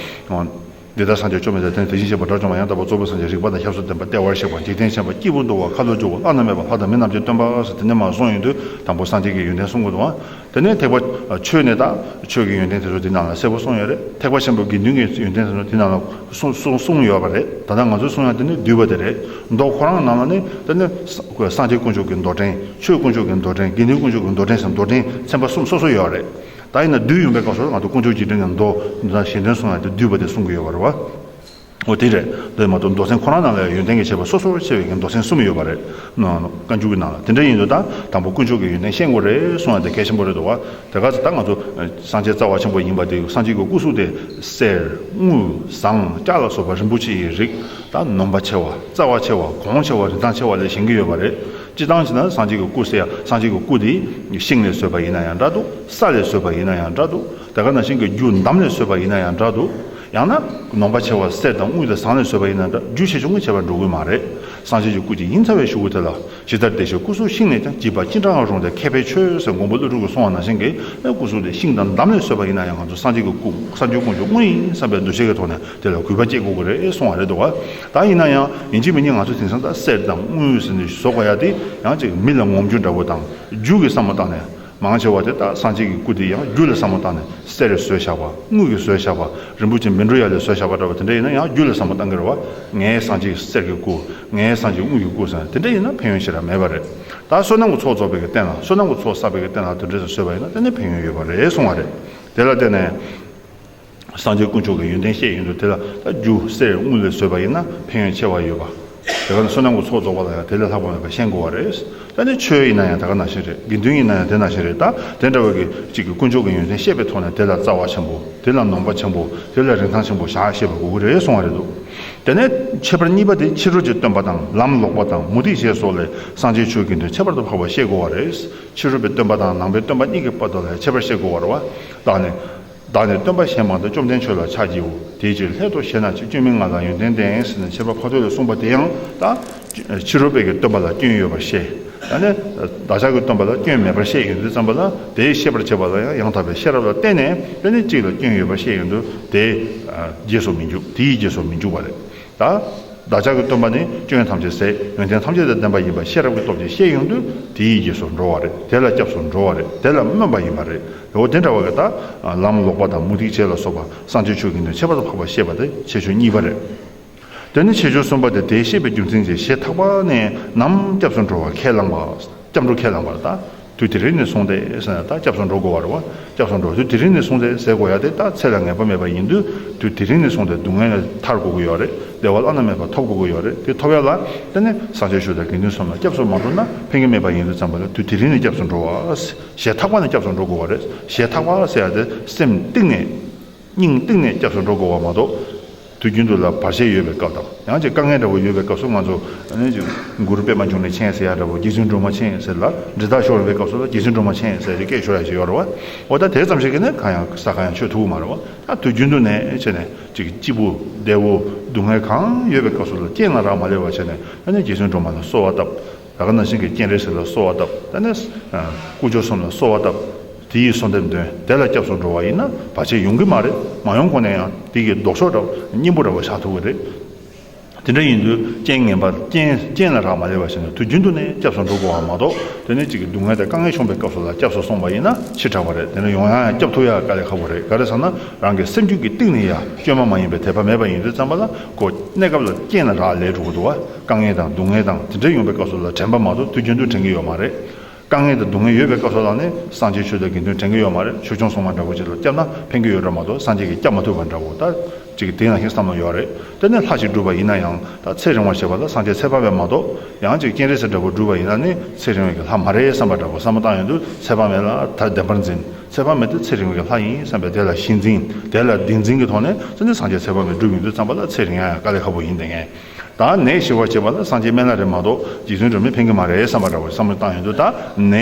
བ། འདི་ལྟར་སངས་རྒྱས་བཅོམ་ལྡན་འདས་དེ་བཞིན་གཤེགས་པ་དགྲ་བཅོམ་པ་ཡང་དག་པར་རྫོགས་པའི་སངས་རྒྱས་རིག་པ་དང་ཞབས་སུ་ལྡན་པ་ལྟེ་བར་གཤེགས་པ་འཇིག་རྟེན་མཁྱེན་པ་སྐྱེས་བུ་འདུལ་བ་མཁའ་འགྲོ་སྒྱུ་བ་བླ་ན་མེད་པ་ལྷ་དང་མི་རྣམས་ཀྱི་སྟོན་པ་ཟེར་དེ་ནས་མར་གསུངས་ཡོང་དུས་དང་པོ་སངས་རྒྱས་ཀྱི་ཡོན་ཏན་གསུང་གི་འདུག་ཨ། དེ་ནས་ཐེག་པ་ཆོས་ནས་ད་ཆོས་ཀྱི་ཡོན་ཏན་དེ་ཚོ་དེ་ནང་ལ་གསལ་པོ་གསུངས་ཡོད་རེད། ཐེག་པ་ཆེན་པོ་དགེ་འདུན་གྱི་ཡོན་ཏན་དེ་ཚོ་དེ་ནང་ལ་གསུངས་གསུངས་གསུངས་ཡོད་པ་རེད། ད་ལྟ་ང་ཚོས་གསུང་ཡ་དེ་ནི་བསྡུས་པ་དེ་རེད། མདོ་ཁོ་རང་ནང་ལ་ནི་དེ་ནི་སངས་རྒྱས་དཀོན་མཆོག་གི་མདོ་འདྲེན། ཆོས་དཀོན་མཆོག་གི་མདོ་འདྲེན། དགེ་འདུན་དཀོན་མཆོག་གི་མདོ་འདྲེན་ཟེར་མདོ་འདྲེན་ཚན་པ་གསུམ་སོ་སོ་ཡོད་རེད། ད་ཡིན་ན་བསྡུས་ཡོང་པའི་སྐབས་སུ་ང་ཚོ་དཀོན་མཆོག་རྗེས་དྲན་གྱི་མདོ་འདི་དང་གཞན་དོན་གསུང་ཡ་དེ་བསྡུས་པ་དེ་གསུང་གི་ཡོད་པ་རེད་བ། འོ་དེ་རེད། འདི་མ་གཏོགས་མདོ་ཚན་ཁོ་རང་ནང་ལ་ཡོན་ཏན་གྱི་ཁྱད་པར་སོ་སོར་ཕྱེ་བའི་མདོ་ཚན་གསུམ་ཡོད་པ་རེད། ནང་བཀའ་འགྱུར་གྱི་ནང་ལ་དེ་འདྲ་ཡིན་དུས་ད་དང་པོ་དཀོན་མཆོག་གི་ཡོན་ཏན་ཤེས་དགོས་རེད་གསུང་ཡ་དེ་གལ་ཆེན་པོ་རེད་འདུག་བ། དེ་ག་ཚོད་ད་ང་ཚོ་སངས་རྒྱས་རྩ་བ་ཆེན་པོ་ཡིན་པ་དེ་སངས་རྒྱས་ཀྱི་སྐུ་གཟུགས་དེ་གསེར་དངུལ་ཟངས་ལྕགས་ལ་སོགས་པ་རིན་པོ་ཆེ་ཡི་རིགས་ད་ནོམ་པ་ཆེ་བ་རྩ་བ་ཆེ་བ་གོང་ཆེ་བ་རིན་ཐང་ཆེ་བ་ལས་བཞེངས་ཀྱི་ཡོད་པ་རེད། སྤྱིར་བཏང་བྱས་ན་སངས་རྒྱས་ཀྱི་སྐུ་ཟེར་ཡ་སངས་རྒྱས་ཀྱི་སྐུ་དེ་ཤིང་ལས་བཟོས་པ་ཡིན་ན་ཡང་འདྲ་འདུག་ས་ལས་བཟོས་པ་ཡིན་ན་ཡང་འདྲ་འདུག་དེ་ག་ནང་བཞིན་གྱི་རྒྱུ་འདམ་ལས་བཟོས་པ་ཡིན་ན་ཡང་འདྲ་འདུག་ཡང་ན་ནོམ་པ་ཆེ་བ་གསེར་དང་དངུལ་དང་ཟངས་ལས་བཟོས་པ་ཡིན་ན་འདྲ་རྒྱུ་ཆེ་ཆུང་གི་ཁྱད་པར་འགྲོ་གི་མ་རེད། སངས་རྒྱས་ཀྱི་སྐུ་ཅིག་ཡིན་ཚར་བའི་གཞུག་གུ་དེ་ལ་ཇི་ལྟར་བདེ་གཤེགས་སྐུ་གཟུགས་ཤིང་ནས་ཀྱང་། བརྗིད་པ་ཅི་འདྲའང་རུང་སྟེ་མཁས་པའི་ཆོས་ཟེར་མགོན་པོ་ཀླུ་སྒྲུབ་ཀྱིས་གསུངས་པ་ནང་བཞིན་གྱི་སྐུ་གཟུགས་དེ་ཤིང་དང་འདམ་ལས་བཟོས་པ་ཡིན་ན་ཡང་ང་ཚོ་སངས་རྒྱས་ཀྱི་སྐུ་སངས་རྒྱས་དཀོན་མཆོག་དངོས་ཡིན་བསམ་པའི་འདུ་ཤེས་ཀྱི་ཐོག་ནས་དེ་ལ་གུས་པ་སྐྱེ་དགོས་ཀྱི་རེད་གསུངས་པ་རེད་འདུག་བ། ད་ཡིན་ན་ཡང་ཡིན་གཅིག་མིན་གཉིས་ང་ཚོ་དེང་སང་ད་གསེར་དང་དངུལ་ཟེར་ནས་བཟོ་དགོས་ཡ་དེ་ཡང་ཅིག་མི་ལ་ངོམ་རྒྱུ་འདྲ་བོ་དང་རྒྱུ་གི་བསམ་བློ་བཏང་ནས། མང་ཆེ་བ་དེ་དག་སངས་རྒྱས་ཀྱི་སྐུ་དེ་ཡང་རྒྱུ་ལ་བསམ་བློ་བཏང་ནས་གསེར་རེ་བཟོས་བཞག་པ། དངུལ་གྱིས་བཟོས་བཞག་པ། རིན་པོ་ཆེ་མཻ་འབྲུག་ཡ་ལས་བཟོས་བཞག་པ་འདྲ་བ་དེ་འདྲ་ཡིན་ན་ཡང་རྒྱུ་ལ་བསམ་བློ་བཏང་གི་རེད་བ། ངའི་སངས་རྒྱས་གསེར་གྱི་སྐུ། ངའི་སངས་རྒྱས་དངུལ་གྱི་སྐུ་ཟེར་ན་དེ་འདྲ་ཡིན་ན་ཕན་ཡོན་ཞེ་དྲག་མེད་པ་རེད། ད་བསོད་ནམས་ཀྱི་ཚོགས་རྫོགས་པའི་གི་རྟེན་ལ། བསོད་ནམས་ཀྱི་ཚོགས་བསགས་པའི་གི་རྟེན་ལ་དེ་འདྲ་ཞིག་བཟོས་པ་ཡིན་ན་དེ་ནི་ཕན་ཡོན་ཡོད་པ་རེད་གསུང་བ་རེད། དེ་ལ་བརྟེན་ནས། སངས་རྒྱས་དཀོན་མཆོག་གི་ཡོན་ཏན་བཤད་ཡོང་དུས་དེ་ལ་ད་རྒྱུ་གསེར་དངུལ་ལས་བཟོས་པ་ཡིན་ན་ཕན་ཡོན་ཆེ་བ་ཡོད་པ། དེ་ག་ནི་བསོད་ནམས་ཀྱི་ཚོགས་རྫོགས་པ་ལ་ཡང་དེ་ལས་ལྷག་པ་མེད་པ་ཤེས་དགོས་པ་རེད། ད་ནི་ཆོས་ཡིན་ན་ཡང་དེ་ག་ནང་བཞིན་རེད། དགེ་འདུན་ཡིན་ན་ཡང་དེ་ནང་བཞིན་རེད། ད་དེ་འདྲ་བའི་གི་གཅིག་གི་དཀོན་མཆོག་གི་ཡོན་ཏན་བཤད་པའི་ཐོག་ནས་དེ་ལ་རྩ་བ་ཆེན་པོ། དེ་ལ་ནོངས་པ་ཆེན་པོ། དེ་ལ་རིན་ཐང་ཆེན་པོ་བཞག་ཤེས་པ་དགོས་ཀྱི་རེད་གསུང་བ་རེད་འདུག་དེ་ནས་ཁྱད་པར་གཉིས་པ་དེ་ཕྱི་རོལ་གྱི་སྟོན་པ་དང་ལམ་ལོག་པ་དང་མུ་སྟེགས་བཅས་སོགས་ལས་སངས་རྒྱས་ཆོས་དགེ་འདུན་ཁྱད་པར་དུ་འཕགས་པ་བཤད་དགོས་པ་རེད། ཕྱི་རོལ་པའི་སྟོན་པ་དང་ནང་པའི་སྟོན་པ་གཉིས་ཀྱི་བར་དུ་ལ་ཁྱད་པར་བཤད་དགོས་པ་རེད་བ། བདག་ནི། བདག་ནི་སྟོན་པ་གཞན་མང་དུ་བཅོམ་ལྡན་ཆོས་ལ་ཕྱག་བགྱིའོ། དེའི་ཕྱིར་སླད་དུ་གཞན་ན་ཆེས་སྐྱོན་མེད་ང་ལ་ཡོན་ཏན་ལྡན་ཟེར་ནས་ཁྱད་པར་ཕ་ཐོག་ལས་གསུངས་པ་དེ་ཡང་ད། ཕྱི་རོལ་པའི་གི་སྟོན་པ་ལ་སྐྱོན་ཡོད་པར་བཤད། ད་ནི། བདག་ཅག་གི་སྟོན་པ་ལ་སྐྱོན་མེད་པར་བཤད་ཡོང་དུས་ཙམ་པ་ལ་དེའི་ཤེས་པར་བྱེད་པ་ལ་ཡང་ཡང་དག་པའི་ཤེས་རབ་ལ་བརྟེན་ནས་དེ་ནི་གཅིག་ལ་སྐྱོན་ཡོད་པར་བཤད་ཡོང་དུས་དེའི། རྗེས་སུ་མི་འཇུག་དེའི་རྗེས་སུ་མི་འཇུག་པ་རེད། ད། བདག་ཅག་གི་སྟོན་པ་ནི་སྐྱོན་ཐམས་ཅད་ཟད་ཡོན་ཏན་ཐམས་ཅད་དང་ལྡན་པ་ཡིན་པ་ཤེས་རབ་ཀྱི་སྟོབས་ཀྱིས་ཤེས་ཡོང་དུས་དེའི་རྗེས་སུ་འགྲོ་བ་རེད། དེ་ལ་སྐྱབས་སུ་འགྲོ་བ་རེད། དེ་ལ་སྨོན་པ་ཡིན་པ་རེད། འོ་དེ་འདྲ་བ་གི་ད། ལམ་ལོག་པ་དང་མུ་སྟེགས་བྱེད་ལ་སོགས་པ་སངས་རྒྱས་ཆོས་དགེ་འདུན་ཁྱད་པར་དུ་འཕགས་པ་བཤད་པ་དེ་ཁྱད་ཆོས་གཉིས་པ་རེད། དེ་ནི་ཁྱད་ཆོས་གསུམ་པ་དེ་དེ་བཤད་པའི་རྒྱུ་མཚན་གྱིས་ཞེ་ཐག་པ་ནས་ནམ་སྐྱབས་སུ་འགྲོ་བ་ཁས་བླངས་པ། སྐྱབས་འགྲོ་ཁས་བླངས་པ་ལ་ད། དུས་དེ་རིང་ནས་བཟུང་སྟེ་ཟེར་ན་ད་སྐྱབས་སུ་འགྲོ་དགོས་པ་རེད་བ། སྐྱབས་སུ་འགྲོ་དུས་དེ་རིང་ནས་བཟུང་སྟེ་ཟེར་དགོས་ཡ་དེ་ད་ཚེ་ལ་ངེས་པ་མེད་པ་ཡིན་དུས་དུས་དེ་རིང་ནས་བཟུང་སྟེ་སྡུག་བསྔལ་ལས་ཐར་དགོས་ཀྱི་ཡོད་རེད། བདེ་བ་བླ་ན་མེད་པ་ཐོབ་དགོས་ཀྱི་ཡོད་རེད། དེ་ཐོབ་ཡ་ལ་དེ་ནི་སངས་རྒྱས་ཆོས་དང་དགེ་འདུན་གསུམ་ལ་སྐྱབས་སུ་མ་འགྲོ་ན་ཕན་གྱི་མེད་པ་ཡིན་དུས་ཙམ་པ་ལ་དུས་དེ་རིང་ནས་སྐྱབས་སུ་འགྲོ་བ། ཞེ་ཐག་པ་ནས་སྐྱབས་སུ་འགྲོ་དགོས་པ་རེད། ཞེ་ཐག་པ་ཟེར་ཡ་དེ་སེམས་གཏིང་ནས། སྙིང་གཏིང་ནས་སྐྱབས་སུ་འགྲོ་དགོས་པ་མ་གཏོགས། དུས་རྒྱུན་དུ་ལ་བར་ཆད་ཡོད་པའི་སྐབས་དང་ཡང་ཅིག་དཀའ་ངལ་འདྲ་བོ་ཡོད་པའི་སྐབས་སུ་ང་ཚོ་ཨ་ནི་ཅིག་གུ་རུ་པདྨ་འབྱུང་གནས་མཁྱེན་ཟེར་ཡ་འདྲ་བོ་རྗེ་བཙུན་སྒྲོལ་མ་མཁྱེན་ཟེར་ལ་འདྲི་རྟགས་ཤོར་བའི་སྐབས་སུ་ལ་རྗེ་བཙུན་སྒྲོལ་མ་མཁྱེན་ཟེར་ཏེ་སྐད་ཤོར་ཡ་ཅིག་ཡོད་རེད་བ། འོ་ད་དེ་ཙམ་ཞིག་གིས་ནི་གང་ཡང་ས་གང་ཡང་ཆོད་ཐུབ་ཀྱི་མ་རེད་བ། ད་དུས་རྒྱུན་དུ་ནས་བྱས་ནས་ཅིག་སྐྱིད་པོ་བདེ་བོ་སྡུག་བསྔལ་གང་ཡོད་པའི་སྐབས་སུ་ལ་རྐྱེན་ལ་རག་མ་ལས་པ་བྱས་ནས་ཨ་ནི་རྗེ་བཙུན་སྒྲོལ་མ་ལ་གསོལ་བ་བཏབ། ད་ག་ནང་བཞིན་གྱི་སྤྱན་རས་གཟིགས་ལ་གསོལ་བ་བཏབ། ད་ནི། དཀོན་མཆོག་གསུམ་ལ་གསོལ་བ་བཏབ། དེ་ཡི་གསོལ་འདེབས་འདོན། དེ་ལ་སྐྱབས་སུ་འགྲོ་བ་ཡིན་ན་བར་ཆད་ཡོང་གི་མ་རེད། མ་ཡོང་གོང་ནས་ཡང་དེ་གི་ལྡོག་ཕྱོགས་འདྲ་བོ་སྙིང་པོ་འདྲ་བོ་ཆགས་ཐུབ་ཀྱི་རེད། དེ་འདྲ་ཡིན་དུས་རྐྱེན་ངན་པ་རྐྱེན་རྐྱེན་ལ་རག་མ་ལས་པ་བྱས་ནས་དུས་རྒྱུན་དུ་ནས་སྐྱབས་སུ་འགྲོ་དགོས་པ་མ་གཏོགས་དེ་ནས་གཅིག་གི་སྡུག་བསྔལ་དང་དཀའ་ངལ་བྱུང་བའི་སྐབས་སུ་ལ་སྐྱབས་སུ་སོང་བ་ཡིན་ན་ཕྱི་དྲགས་པ་རེད། དེ་ནས་ཡོང་ཡང་ཡང་སྐྱབས་ཐུབ་ཡ་དཀའ་ལས་ཁག་པོ་རེད། ག་རེ་ཟེར་ན་རང་གི་སེམས་རྒྱུད་ཀྱི་གཏིང་ནས་ཡ་བཅོས་མ་མ་ཡིན་པའི་དད་པ་མེད་པ་ཡིན་དུས་ཙམ་པ་ལ་ཁོ་གནས་སྐབས་ལ་རྐྱེན་ལ་རག་ལས་འགྲོ་གི་འདུག་བ། དཀའ་ངལ་དང་སྡུག་བསྔལ་དང་དེ་འདྲ་ཡོང་བའི་སྐབས་སུ་ལ་དྲན་པ་མ་གཏོགས་དུས་རྒྱུན་དུ་དྲན་གྱི་ཡོད་མ་རེད། དཀའ་ངལ་དང་སྡུག་བསྔལ་ཡོད་པའི་སྐབས་སུ་ལ་ནི་སངས་རྒྱས་ཆོས་དང་དགེ་འདུན་དྲན་གྱི་ཡོད་མ་རེད། ཆོས་སྐྱོང་སྲུང་མ་འདྲ་པོ་ཅིག་ལ་སྐྱབས་ན་ཕན་གྱི་ཡོད་འདྲ་མ་གཏོགས་སངས་རྒྱས་ཀྱིས་སྐྱབས་མ་ཐུབ་པ་འདྲ་པོ་ད་ཅིག་དེ་ནང་བཞིན་བསམ་བློ་ཡོད་རེད། དེ་ནས་ལྷ་ཞིག་སྒྲུབ་པ་ཡིན་ན་ཡང་ད་ཚེ་རིང་བ་ཞེས་པ་ལ་སངས་རྒྱས་ཚེ་དཔག་མེད་མ་གཏོགས་ཡང་ཅིག་སྤྱན་རས་གཟིགས་འདྲ་པོ་སྒྲུབ་པ་ཡིན་ན་ནི་ཚེ་རིང་བའི་གི་ལྷ་མ་རེད་བསམ་པ་འདྲ་པོ་བསམ་བློ་བཏང་ཡོང་དུས་ཚེ་དཔག་མེད་ལ་ད་བདེན་པར་འཛིན། ཚེ་དཔག་མེད་དེ་ཚེ་རིང་བའི་གི་ལྷ་ཡིན་བསམ་པའི་དེ་ལ་གཞི་འཛིན། དེ་ལ་གདེང་འཛིན་གྱི་ཐོག་ནས་ཚེ་ནི་སངས་རྒྱས་ཚེ་དཔག་མེད་སྒྲུབ་ཡོང་དུས་ཙམ་པ་ལ་ཚེ་རིང་ཡ་ཡ་དཀའ་ལས་ཁག་པོ་ཡིན། དེ་ངས། ད་ནད་ཞི་བར་བྱེད་པ་ལ་སངས་རྒྱས་སྨན་བླ་རེད་མ་གཏོགས་རྗེ་བཙུན་སྒྲོལ་མས་ཕན་གྱི་མ་རེད་བསམ་པ་འདྲ་བོ་བསམ་བློ་བཏང་ཡོང་དུས་ད་ནད་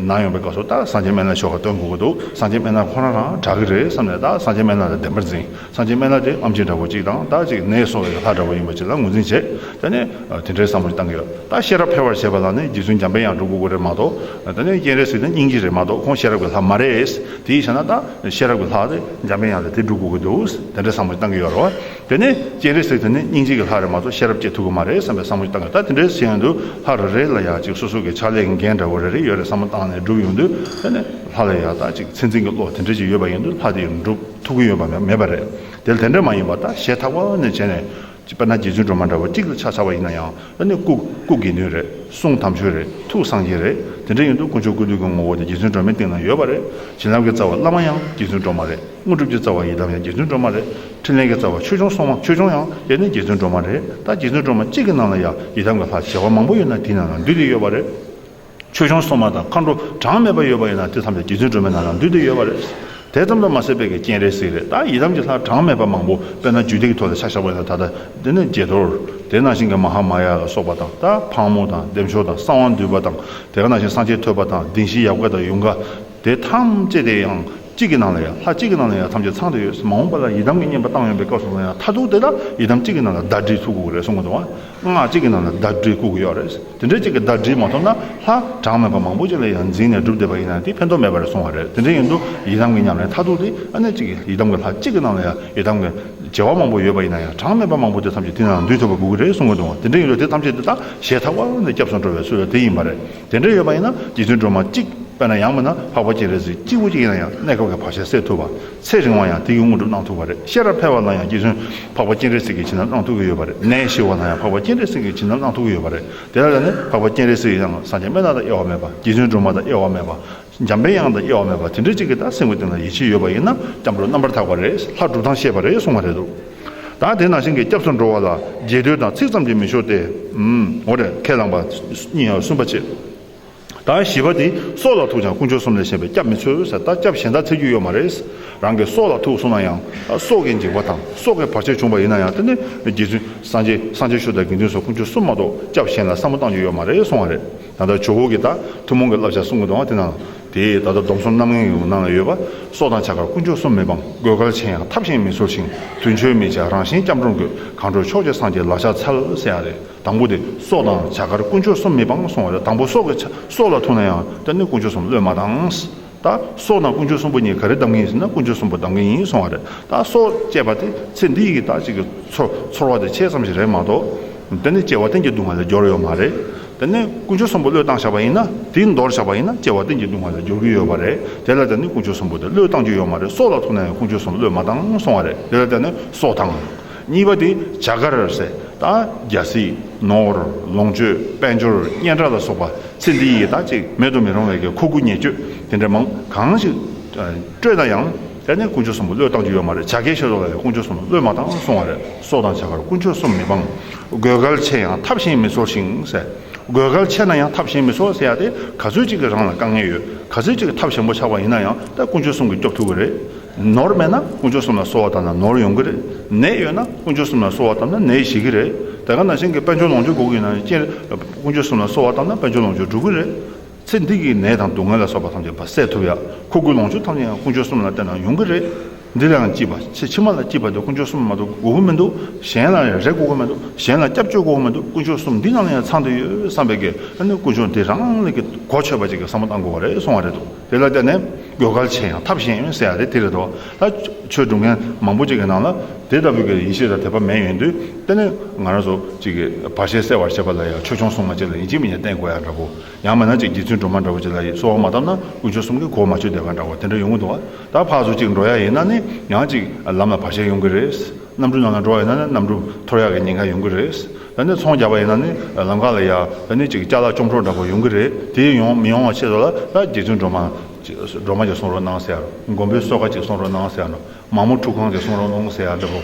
ན་ཡོང་བའི་སྐབས་སུ་ད་སངས་རྒྱས་སྨན་བླ་ཞོར་ཁ་སྟོན་དགོས་ཀྱི་འདུག་སངས་རྒྱས་སྨན་བླ་ཁོ་རང་རང་དྲག་གི་རེད་བསམ་ནས་ད་སངས་རྒྱས་སྨན་བླ་ལ་བདེན་པར་འཛིན། སངས་རྒྱས་སྨན་བླ་དེ་ཨེམ་ཆི་འདྲ་བོ་གཅིག་དང་ད་ཅིག་ནད་གསོ་བའི་ལྷ་འདྲ་བོ་ཡིན་པ་ཅིག་ལ་ངོས་འཛིན་བྱེད། དེ་ནས་དེ་འདྲའི་བསམ་བློ་བཏང་གི་ཡོད། ད་ཤེས་རབ་འཕེལ་བར་བྱེད་པ་ལ་ནི་རྗེ་བཙུན་འཇམ་པའི་དབྱངས་སྒྲུབ་དགོས་ཀྱི་རེད་མ་གཏོགས་དེ་ནས་སྤྱན་རས་གཟིགས་དང་སྙིང་རྗེ་རེད་མ་གཏོགས་ཁོང་ཤེས་རབ་ཀྱི་ལྷ་མ་རེད། དེའི་ཆ་ན་ད་ཤེས་རབ་ཀྱི་ལྷ་དེ་འཇམ་པའི་དབྱངས་དེ་དེ་སྒྲུབ་དགོས་ཀྱི་འདུག་དེ་འདྲའི་བསམ་བློ་བཏང་གི་ཡོད་རེད་བ། དེ་ནས་སྤྱན་རས་གཟིགས་དེ་ནི་སྙིང་རྗེ་གི་ལྷ་རེད་མ་གཏོགས་ཤེས་རབ་སྐྱེ་ཐུབ་ཀྱི་མ་རེད་བསམ་པའི་བསམ་བློ་བཏང་གི་ཡོད། ད་དེ་འདྲའི་བྱས་ཡོང་དུས་ལྷ་རེ་རེ་ལ་ཡང་ཅིག་སོ་སོ་གི་ཕྱག་ལས་ཀྱི་འགན་འདྲ་བོ་རེ་རེ་ཡོད་རེད་བསམ་བློ་བཏང་ནས་སྒྲུབ་ཡོང་དུས་དེ་ནས་ལྷ་ལ་ཡང་ད་ཅིག་མཚན་འཛིན་གྱི་བློ་དེ་འདྲ་ཅིག་ཡོད་པ་ཡིན་དུས་ལྷ་དེ་ཡང་སྒྲུབ་ཐུབ་ཀྱི་ཡོད་པ་མེད་པ་རེད། དེ་དེ་འདྲ་མ་ཡིན་པ་ད་ཞེ་ཐག་པ་ནས་བྱས་ནས་དཔེར་ན་རྗེ་བཙུན་སྒྲོལ་མ་འདྲ་བོ་གཅིག་ལ་ཆ་བཞག་པ་ཡིན་ན་ཡང་ཨ་ནི་སྐུ་སྐུ་དགེ་འདུན་རེད། གསུང་དམ་ཆོས་རེད། ཐུགས་སངས་རྒྱས་རེད། དེ་འདྲ་ཡིན་དུས་དཀོན་མཆོག་ཀུན་འདུས་ཀྱི་ངོ་བོ་དེ་རྗེ་བཙུན་སྒྲོལ་མའི་སྟེང་ན་ཡོད་པ་རེད། བྱིན་རླབས་ཀྱི་རྩ་བ་བླ་མ་ཡང་རྗེ་བཙུན་སྒྲོལ་མ་རེད། དངོས་གྲུབ་ཀྱི་རྩ་བ་ཡི་དམ་ཡང་རྗེ་བཙུན་སྒྲོལ་མ་རེད། འཕྲིན་ལས་ཀྱི་རྩ་བ་ཆོས་སྐྱོང་སྲུང་མ་ཆོས་སྐྱོང་ཡང་དེ་ནི་རྗེ་བཙུན་སྒྲོལ་མ་རེད། ད་རྗེ་བཙུན་སྒྲོལ་མ་གཅིག་གི་ནང་ལ་ཡང་ཡི་དམ་གྱི་ལྷ་བྱེ་བ་མང་པོ་ཡོད་ན་དེའི་ནང་ལ་འདུས་ཏེ་ཡོད་པ་རེད། ཆོས་སྐྱོང་སྲུང་མ་དང་མཁའ་འགྲོ་གྲངས་མེད་པ་ཡོད་པ་ཡིན་ན་དེ་ཐམས་ཅད་རྗེ་བཙུན་སྒྲོལ་མའི་ནང་ལ་འདུས་ཏེ་ཡོད་པ་རེད། དེ་ཙམ་དུ་མ་ཟད་པའི་གི་སྤྱན་རས་གཟིགས་རེད། ད་ཡི་དམ་གྱི་ལྷ་གྲངས་མེད་པ་མང་པོ་དཔེར་ན་རྒྱུད་སྡེ་གི་ཐོག་ལ་ཆ་བཞག་པ་ཡིན་ན་ད་ལྟ་འདི་ནི་དགྱེས་རྡོར། དེ་ནང་བཞིན་གྱི་མ་ཧཱ་མ་ཡ་ལ་སོགས་པ་དང་ད་ཕག་མོ་དང་བདེ་མཆོག་དང་གསང་བ་འདུས་པ་དང་དེ་ག་ནང་བཞིན་སངས་རྒྱས་ཐོད་པ་དང་བདེན་བཞིའི་ཡལ་ག་དང་ཡུངས་ཀ་དེ་ཐམས་ཅད་དེ་ཡང་གཅིག་གི་ནང་ལ་ཡང་ལྷ་གཅིག་གི་ནང་ལ་ཡང་ཐམས་ཅད་ཚང་སྟེ་ཡོད། མ་འོངས་པ་ལ་ཡི་དམ་གྱི་བསྙེན་པ་བཏང་ཡོང་པའི་སྐབས་སུ་ལ་ཡང་མཐར་ཐུག་དེ་ལ་ཡི་དམ་གཅིག་གི་ནང་ལ་ཟླ་སྒྲིལ་ཐུབ་དགོས་རེད་གསུང་གི་འདུག་བ། སྔགས་གཅིག་གི་ནང་ལ་ཟླ་སྒྲིལ་དགོས་ཀྱི་ཡོད་རེད། དེ་འདྲའི་གཅིག་གི་ཟླ་སྒྲིལ་མ་ཐུབ་ན་ལྷ་གྲངས་མེད་པ་མང་པོ་ཅིག་ལ་ཡང་འཛིན་ནས་སྒྲུབ་བསྡད་པ་ཡིན་ན་དེ་ཕན་ཐོགས་མེད་པ་རེད་གསུང་བ་རེད། དེ་འདྲ་ཡིན་དུས་ཡི་དམ་གྱི་ཉམས་ལེན་མཐར་ཐུག་དེ་ཨ་ནི་གཅིག་གི་ཡི་དམ་གྱི་ལྷ་གཅིག་གི་ནང་ལ་ཡང་ཡི་དམ་གྱི་བྱེ་བ་མང་པོ་ཡོད་པ་ཡིན་ན་ཡང་གྲངས་མེད་པ་མང་པོ་དེ་ཐམས་ཅད་དེ་ནང་འདུས་ཐུབ་པ་དགོས་ཀྱི་རེད་གསུང་གི་འདུག་བ། དེ་འདྲ་ཡིན་དུས་དེ་ཐམས་ཅད་དེ་དག་ཞེ་ཐག་པ་ནས་སྐྱབས་སུ་འགྲོ་བའི་ཚུལ་ལ་དེ་ཡིན་པ་རེད། དེ་འདྲ་ཡོད་པ་ཡིན་ན་རྗེ་བཙུན་སྒྲོལ་མ་གཅིག་དཔེར་ན་ཡང་མིན་ན་འཕགས་པ་སྤྱན་རས་གཟིགས་གཅིག་པུ་གཅིག་ཡིན་ན་ཡང་གནས་སྐབས་ཀྱི་བར་ཆད་སེལ་ཐུབ་པ། ཚེ་རིང་བ་ཡང་དེ་ཡི་དངོས་གྲུབ་གནང་ཐུབ་པ་རེད། ཤེས་རབ་འཕེལ་བ་ལ་ཡང་རྗེ་བཙུན་འཕགས་པ་སྤྱན་རས་གཟིགས་ཀྱིས་བྱིན་རླབས་གནང་ཐུབ་ཀྱི་ཡོད་པ་རེད། ནད་ཞི་བ་ལ་ཡང་འཕགས་པ་སྤྱན་རས་གཟིགས་ཀྱིས་བྱིན་རླབས་གནང་ཐུབ་ཀྱི་ཡོད་པ་རེད། དེ་ལ་ལ་ནི་འཕགས་པ་སྤྱན་རས་གཟིགས་ཡང་སངས་རྒྱས་སྨན་བླ་དང་དབྱེ་བ་མེད་པ། རྗེ་བཙུན་སྒྲོལ་མ་དང་དབྱེ་བ་མེད་པ། འཇམ་དཔལ་དབྱངས་དང་དབྱེ་བ་མེད་པ། དེ་འདྲའི་གཅིག་གི་ད་སེམས་ཀྱི་སྟེང་ལ་ཡིད་ཆེས་ཡོད་པ་ཡིན་ན་སྐྱབས་འགྲོ་རྣམ་པར་དག་པ་རེད། ལྷ་སྒྲུབ་སྟངས་ཤེས་པ་རེད་གསུང་བ་རེད་འདུག་ད་དེ་ནང་བཞིན་གྱི་སྐྱབས་སུ་འགྲོ་བ་ལ་རྗེས་ཟློས་དང་ཚིག་ཙམ་གྱིས་མི་ཆོག་སྟེ། ཨུམ། འོ་རེད། ཁས་བླངས་པ་གཉིས་ཡང་གསུམ་པ་བྱེད། ད་བཞི་པ་དེ་སྲོག་ལ་ཐུག་ཀྱང་དཀོན་མཆོག་གསུམ་ལས་གཞན་པའི་སྐྱབས་མི་འཚོལ་ཟེར། ད་སྐྱབས་གཞན་དག་འཚོལ་རྒྱུ་ཡོད་མ་རེད། རང་གི་སྲོག་ལ་ཐུག་སོང་ན་ཡང་སྲོག་གི་འཇིགས་པ་དང་སྲོག་གི་བར་ཆད་བྱུང་བ་ཡིན་ན་ཡང་དེ་ནི་རྗེ་བཙུན་སངས་རྒྱས་སངས་རྒྱས་ཆོས་དང་དགེ་འདུན་སོགས་དཀོན་མཆོག་གསུམ་མ་གཏོགས་སྐྱབས་གཞན་ལ་བསམ་བློ་བཏང་རྒྱུ་ཡོད་མ་རེད་གསུང་བ་རེད། ད་ལྟ་ཇོ་བོ་གིས་ད་ཐུན་མོང་གི་བསླབ་བྱ་གསུང་གི་འདུག་ཨ། དེ་ནང་དེ་ད་ལྟ་སྡོམ་གསུམ་རྣམ་ངེས་ཀྱི་ནང་ལ་ཡོད་པ། སྲོག་དང་བྱ་དགར་དཀོན་མཆོག་གསུམ་མི་སྤང་། དགོས་གལ་ཆེ་ཡང་ཐབས་གཞན་མི་འཚོལ་ཞིང་། དུས་མཆོད་མི་བྱ་རང་གཞན་སྐྱབས་འགྲོ་དགོས། གང་འགྲོ་ཕྱོགས་ཀྱི་སངས་རྒྱས་ལག་ཕྱག་འཚལ་ཟེར་ཡ་རེད། དང་པོ་དེ་སྲོག་དང་བྱ་དགར་དཀོན་མཆོག་གསུམ་མི་སྤང་གསུང་བ་རེད། དང་པོ་སྲོག་གི་ཆ་སྲོག་ལ་ཐུག་ན་ཡང་དེ་ནི་དཀོན་མཆོག་གསུམ་བློས་མ་བཏང་། ད་སྲོག་དང་དཀོན་མཆོག་གསུམ་པོ་གཉིས་ག་རེ་གདམ་གྱི་ཡིན་ཟེར་ན་དཀོན་མཆོག་གསུམ་པོ་གདམ་གྱི་ཡིན་གསུང་བ་རེད། ད་སྲོག་བཅད་པ་དེ་ཚེ་འདི་ཡི་ད་ཅིག་གི་ཚོར་ཚོར་བ་དེ་ཆེ་ཙམ་ཞིག་རེད་མ་གཏོགས། དེ་ནི་སྐྱེ་བ་གཏན་གྱི་སྡུག་བསྔལ་ལ་སྦྱོར་ཡོད་མ་རེད། དེ་ནི་དཀོན་མཆོག་གསུམ་པོ་བློས་བཏང་བཞག་པ་ཡིན་ན། དེ་འདོར་བཞག་པ་ཡིན་ན་སྐྱེ་བ་གཏན་གྱི་སྡུག་བསྔལ་ལ་སྦྱོར་གྱི་ཡོད་མ་རེད། དེ་ལ་དེ་ནི་དཀོན་མཆོག་གསུམ་པོ་དེ་བློས་བཏང་རྒྱུ་ཡོད་མ་རེད། སྲོག་ལ་ཐུག་ན་ཡང་དཀོན་མཆོག་གསུམ་བློས་མ་བཏང་གསུང་བ་རེད། དེ་ལ་དེ་ནི་སྲོག་དང་། གཉིས་པ་དེ་བྱ་དགར་ཟེར། ད་རྒྱལ་སྲིད། ནོར། ལོངས་སྤྱོད། དཔལ་འབྱོར། སྙན་གྲགས་ལ་སོགས་པ་ཚེ་འདི་ཡི་ད་ཅིག་མེད་དུ་མི་རུང་བའི་གི་མཁོ་དགུ་ཉེས་སྤྱོད་དེ་འདྲ་མང་གང་ཞིག་སྤྲོད་ན་ཡང་དེ་ནི་དཀོན་མཆོག་གསུམ་པོ་བློས་བཏང་རྒྱུ་ཡོད་མ་རེད། བྱ་དགའི་ཆེད་དུ་ལ་ཡང་དཀོན་མཆོག་གསུམ་པོ་བློས་མ་བཏང་གསུང་བ་རེད། སྲོག་དང་བྱ་དགར་དཀོན་མཆོག་གསུམ་མི་སྤང་། དགོས་གལ་ཆེ་ཡང་ཐབས་གཞན་མི་འཚོལ་ཞིང་ཟེར། དགོས་གལ་ཆེ་ན་ཡང་ཐབས་གཞན་མི་འཚོལ་ཟེར་ཡ་དེ་ག་ཚོད་ཅིག་གི་རང་ལ་དཀའ་ངལ་ཡོད། ག་ཚོད་ཅིག་གི་ཐབས་ཞན་པོ་ཆགས་པ་ཡིན་ན་ཡང་ད་དཀོན་མཆོག་གསུམ་གྱིས་སྐྱོབ་ཐུབ་ཀྱི་རེད། ནོར་མེད་ན་དཀོན་མཆོག་གསུམ་ལ་གསོལ་བ་བཏབ་ན་ནོར་ཡོང་གི་རེད། ནད་ཡོད་ན་དཀོན་མཆོག་གསུམ་ལ་གསོལ་བ་བཏབ་ན་ནད་ཞི་གི་རེད། དེ་ག་ནང་བཞིན་གྱི་དཔལ་འབྱོར་ལོངས་སྤྱོད་དགོས་ཀྱི་ཡིན་ན་ཡང་དཀོན་མཆོག་གསུམ་ལ་གསོལ་བ་བཏབ་ན་དཔལ་འབྱོར་ལོངས་སྤྱོད་འགྲུབ་ཀྱི་རེད། ཚེ་འདི་གི་ནད་དང་སྡུག་བསྔལ་ལ་སོགས་པ་ཐམས་ཅད་ཕར་སེལ་ཐུབ་ཡ། མཁོ་དགུའི་ལོངས་སྤྱོད་ཐམས་ཅད་ཡང་དཀོན་མཆོག་གསུམ་ལ་བརྟེན་ནས་ཡོང་གི་རེད། འདི་ལའང་སྐྱིད་པ་ཚེ་ཕྱི་མ་ལ་སྐྱིད་པ་དེ་དཀོན་མཆོག་གསུམ་མ་གཏོགས་དགོས་ཀྱི་མི་འདུག་གཞན་ལ་རེ་དགོས་ཀྱི་མི་འདུག་གཞན་ལ་སྐྱབས་བཅོལ་དགོས་ཀྱི་མི་འདུག་དཀོན་མཆོག་གསུམ་འདི་ནང་ལ་ཡང་ཚང་བསྡད་ཡོད་བསམ་པའི་གི་ཨ་ནི་དཀོན་མཆོག་འདི་རང་ལ་གི་གོ་ཆོད་པ་ཅིག་གི་བསམ་བློ་བཏང་དགོས་པ་རེད་གསུང་བ་རེད་འདུག་དེ་ལ་བརྟེན་ནས་དགོས་གལ་ཆེ་ཡང་ཐབས་གཞན་ཟེར་ཡ་དེ་དེ་རེད་འདུག་ད་ཆོས་སྒྲུབ་མཁན་མང་པོ་ཅིག་གི་ནང་ལ་དེ་ལྟ་བུའི་གི་ཡིད་ཆེས་དང་དད་པ་མེད་ཡོང་དུས། དེ་ནི་ང་རང་ཚོ་ཅིག་གི་བར་ཆད་སེལ་བར་བྱེད་པ་ལ་ཡང་ཆོས་སྐྱོང་སྲུང་མ་ཅིག་ལ་ཡིན་གཅིག་མིན་གཅིག་བསྟེན་དགོས་ཡ་འདྲ་པོ། ཡང་མིན་ན་ཅིག་རྗེ་བཙུན་སྒྲོལ་མ་འདྲ་པོ་ཅིག་ལ་ཡི་གསོལ་བ་མ་བཏབ་ན་དཀོན་མཆོག་གསུམ་གྱིས་གོ་མ་ཆོད་བསྡད་པ་འདྲ་བོ་དེ་འདྲ་ཡོང་གི་འདུག་བ། ད་ཕར་ཚུར་ཅིག་འགྲོ་ཡ་ཡིན་ན་ནི་ཡང་ཅིག་ལམ་ལ་བར་ཆད་ཡོང་གི་རེད། གནམ་གྲུ་ནང་ལ་འགྲོ་བ་ཡིན་ན་ནི་གནམ་གྲུ་འཐོར་ཡག་གི་ཉེན་ཁ་ཡོང་གི་རེད། ད་ནི་ཚོང་རྒྱག་པ་ཡིན་ན་ནི་ལམ་ཁ་ལ་ཡ་ད་ནི་ཅིག་ཅ་ལག་བཅོམ་འཕྲོག་འདྲ་པོ་ཡོང་གི་རེད། དེ་ཡོང་མི་ཡོང་བ་ཆེད་དུ་ལ་ད་རྗེ་བཙུན་སྒྲོལ་མ་སྒྲོལ་མ་ཅིག་གསུང་རོགས་གནང་ཟེར་ཡ། མགོན་པོའི་གསོལ་ཁ་ཅིག་གསུང་རོགས་གནང་ཟེར་ཡ། མ་མོ་ཁྲུས་ཁང་ཅིག་གསུང་རོགས་གནང་ཟེར་ཡ་འདྲ་པོ།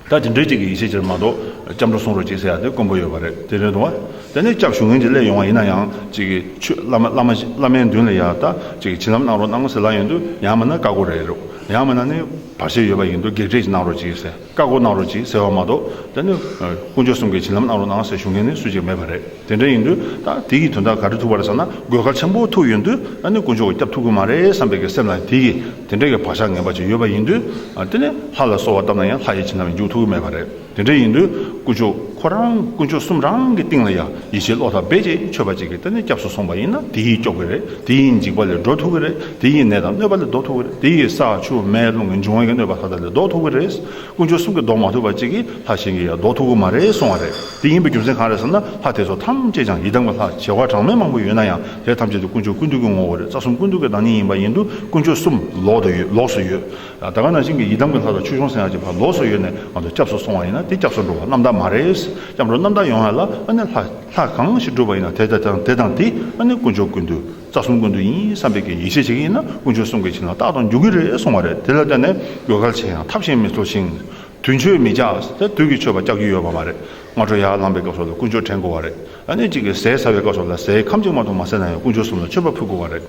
ད་དེ་འདྲའི་ཅིག་གི་ཡིད་ཆེས་ཅིག་མ་གཏོགས་སྐྱབས་འགྲོ་གསུང་རོགས་ཅིག་ཟེར་ཡ་དེ་དཀོན་པོ་ཡོད་པ་རེད། དེ་རེད་འདུག་བ། དེ་ནས་སྐྱབས་ཞུ་མཁན་ཅིག་སླེབས་ཡོང་བ་ཡིན་ན་ཡང་ཅིག་གི་ཆོས་བླ་མ་བླ་མ་བླ་མའི་མདུན་ལ་ཡ་ད་ཅིག་བྱིན་རླབས་གནང་རོགས་གནང་ཟེར་ལབ་ཡོང་དུས། ཡང་མིན་ན་བཀའ་བསྒོ་རེད་རོགས། ཡང་མིན་ན་ནི་བར་ཆད་ཡོད་པ་ཡིན་དུས་བགེགས་བསྐྲད་ཅིག་གནང་རོགས་ཅིག་ཟེར། བཀའ་བསྒོ་གནང་རོགས་ཅིག་ཟེར་བ་མ་གཏོགས། དེ་ནི་དཀོན་མཆོག་གསུམ་གྱིས་བྱིན་རླབས་གནང་རོགས་གནང་ཟེར་ཞུ་མཁན་ནི་སུ་ཅིག་མེད་པ་རེད། དེ་འདྲ་ཡིན་དུས་ད་དེ་ཡི་དོན་དག་ག་རེ་ཐུག་པ་རེད་ཟེར་ན། དགོས་གལ་ཆེན་པོ་ཐུག་ཡོང་དུས་ཨ་ནི་དཀོན་མཆོག་གིས་སྐྱབས་ཐུབ་ཀྱི་མ་རེད་བསམ་པའི་གི་སེམས་ལ་དེ་ཡི་དེ་འདྲ་གི་བག་ཆགས་ངན་པ་ཅིག་ཡོད་པ་ཡིན་དུས། ཨ་དེ་ནི་ལྷ་ལ་གསོལ་བ་བཏབ་ན་ཡང་ལྷ་ཡི་བྱིན་རླབས་འཇུག་ཐུབ་ཀྱི་མེད་པ་རེད། དེ་འདྲ་ཡིན་དུས་དཀོན་མཆོག་ཁོ་རང་དཀོན་མཆོག་གསུམ་རང་གི་སྟེང་ལ་ཡང་ཡིད་ཆེས་བློ་ཐག་རྦད་ཅིག་ཆོད་པ་ཅིག་གིས་དེ་ནི་སྐྱབས་སུ་སོང་བ་ཡིན་ན་དེ་ཡིས་སྐྱོབ་ཀྱི་རེད། དེ་ཡིས་འཇིགས་པ་ལས་སྒྲོལ་ཐུབ་ཀྱི་རེད། དེ་ཡིས་ནད་དང་གནོད་པ་ལས་ལྡོག་ཐུབ་ཀྱི་རེད། དེ་ཡིས་ས་ཆུ་མེ་རླུང་གི་འབྱུང་བའི་གི་གནོད་པ་མཐའ་དག་ལས་ལྡོག་ཐུབ་ཀྱི་རེད། དཀོན་མཆོག་གསུམ་གྱིས་ལྡོག་མ་ཐུབ་པ་ཅིག་གིས་ལྷ་གཞན་གྱིས་ཡང་ལྡོག་ཐུབ་ཀྱི་མ་རེད་གསུང་བ་རེད། དེ་ཡིན་པའི་རྒྱུ་མཚན་གང་རེད་ཟེར་ན། ལྷ་དེ་ཚོ་ཐམས་ཅད་ཀྱང་ཡི་དམ་གྱི་ལྷ་བྱེ་བ་གྲངས་མེད་མང་པོ་ཡོད་ན་ཡང་། དེ་ཐམས་ཅད་དུ་དཀོན་མཆོག་ཀུན་འདུས་ཀྱི་ངོ་བོ་རེད། རྩ་གསུམ་ཀུན་འདུས་ཀྱི་བདག་ཉིད་ཡིན་པ་ཡིན་དུས་དཀོན་མཆོག་གསུམ་ལོགས་སུ་ཡོད། ལོགས་སུ་ཡོད། ད་ག་ནང་བཞིན་གྱི་ཡི་དམ་གྱི་ལྷ་དང་ཆོས་སྐྱོང་ཟེར་ཡག་ཅིག་ཕར་ལོགས་སུ་ཡོད་ནས་ང་ཚོ་སྐྱབས་སུ་སོང་བ་ཡིན་ན་དེ་སྐྱབས་སུ་འགྲོ་བ་རྣམ་དག་མ་རེད། སྐྱབས་འགྲོ་རྣམ་དག་ཡོང་ཡ་ལ་ཨ་ནི་ལྷ་ལྷ་གང་ཞིག་སྒྲུབ་པ་ཡིན་ན་དེ་དང་དེ་དང་དེ་ཨ་ནི་དཀོན་མཆོག་ཀུན་འདུས་རྩ་གསུམ་ཀུན་འདུས་ཡིན་བསམ་པའི་གི་ཡིད་ཆེས་བྱེད་ཀྱི་ཡིན་ན་དཀོན་མཆོག་གསུམ་གྱི་བྱིན་རླབས་རྟག་ཏུ་འཇུག་གི་རེད་གསུང་བ་རེད། དེ་ལ་བརྟེན་ནས་དགོས་གལ་ཆེ་ཡང་ཐབས་གཞན་མི་འཚོལ་ཞིང་། དུས་མཆོད་མི་བྱ། དེ་དུས་ཀྱི་མཆོད་པ་བྱ་རྒྱུ་ཡོད་པ་མ་རེད། སྔ་དྲོ་ཡར་ལངས་པའི་སྐབས་སུ་ལ་དཀོན་མཆོག་དྲན་དགོས་པ་རེད། ཨ་ནི་གཅིག་གིས་ཟས་ཟ་བའི་སྐབས་སུ་ལ་ཟས་ཁམ་གཅིག་མ་གཏོགས་མ་ཟས་ན་ཡང་དཀོན་མཆོག་གསུམ་ལ་མཆོད་པ་ཕུལ་དགོས་པ་རེད།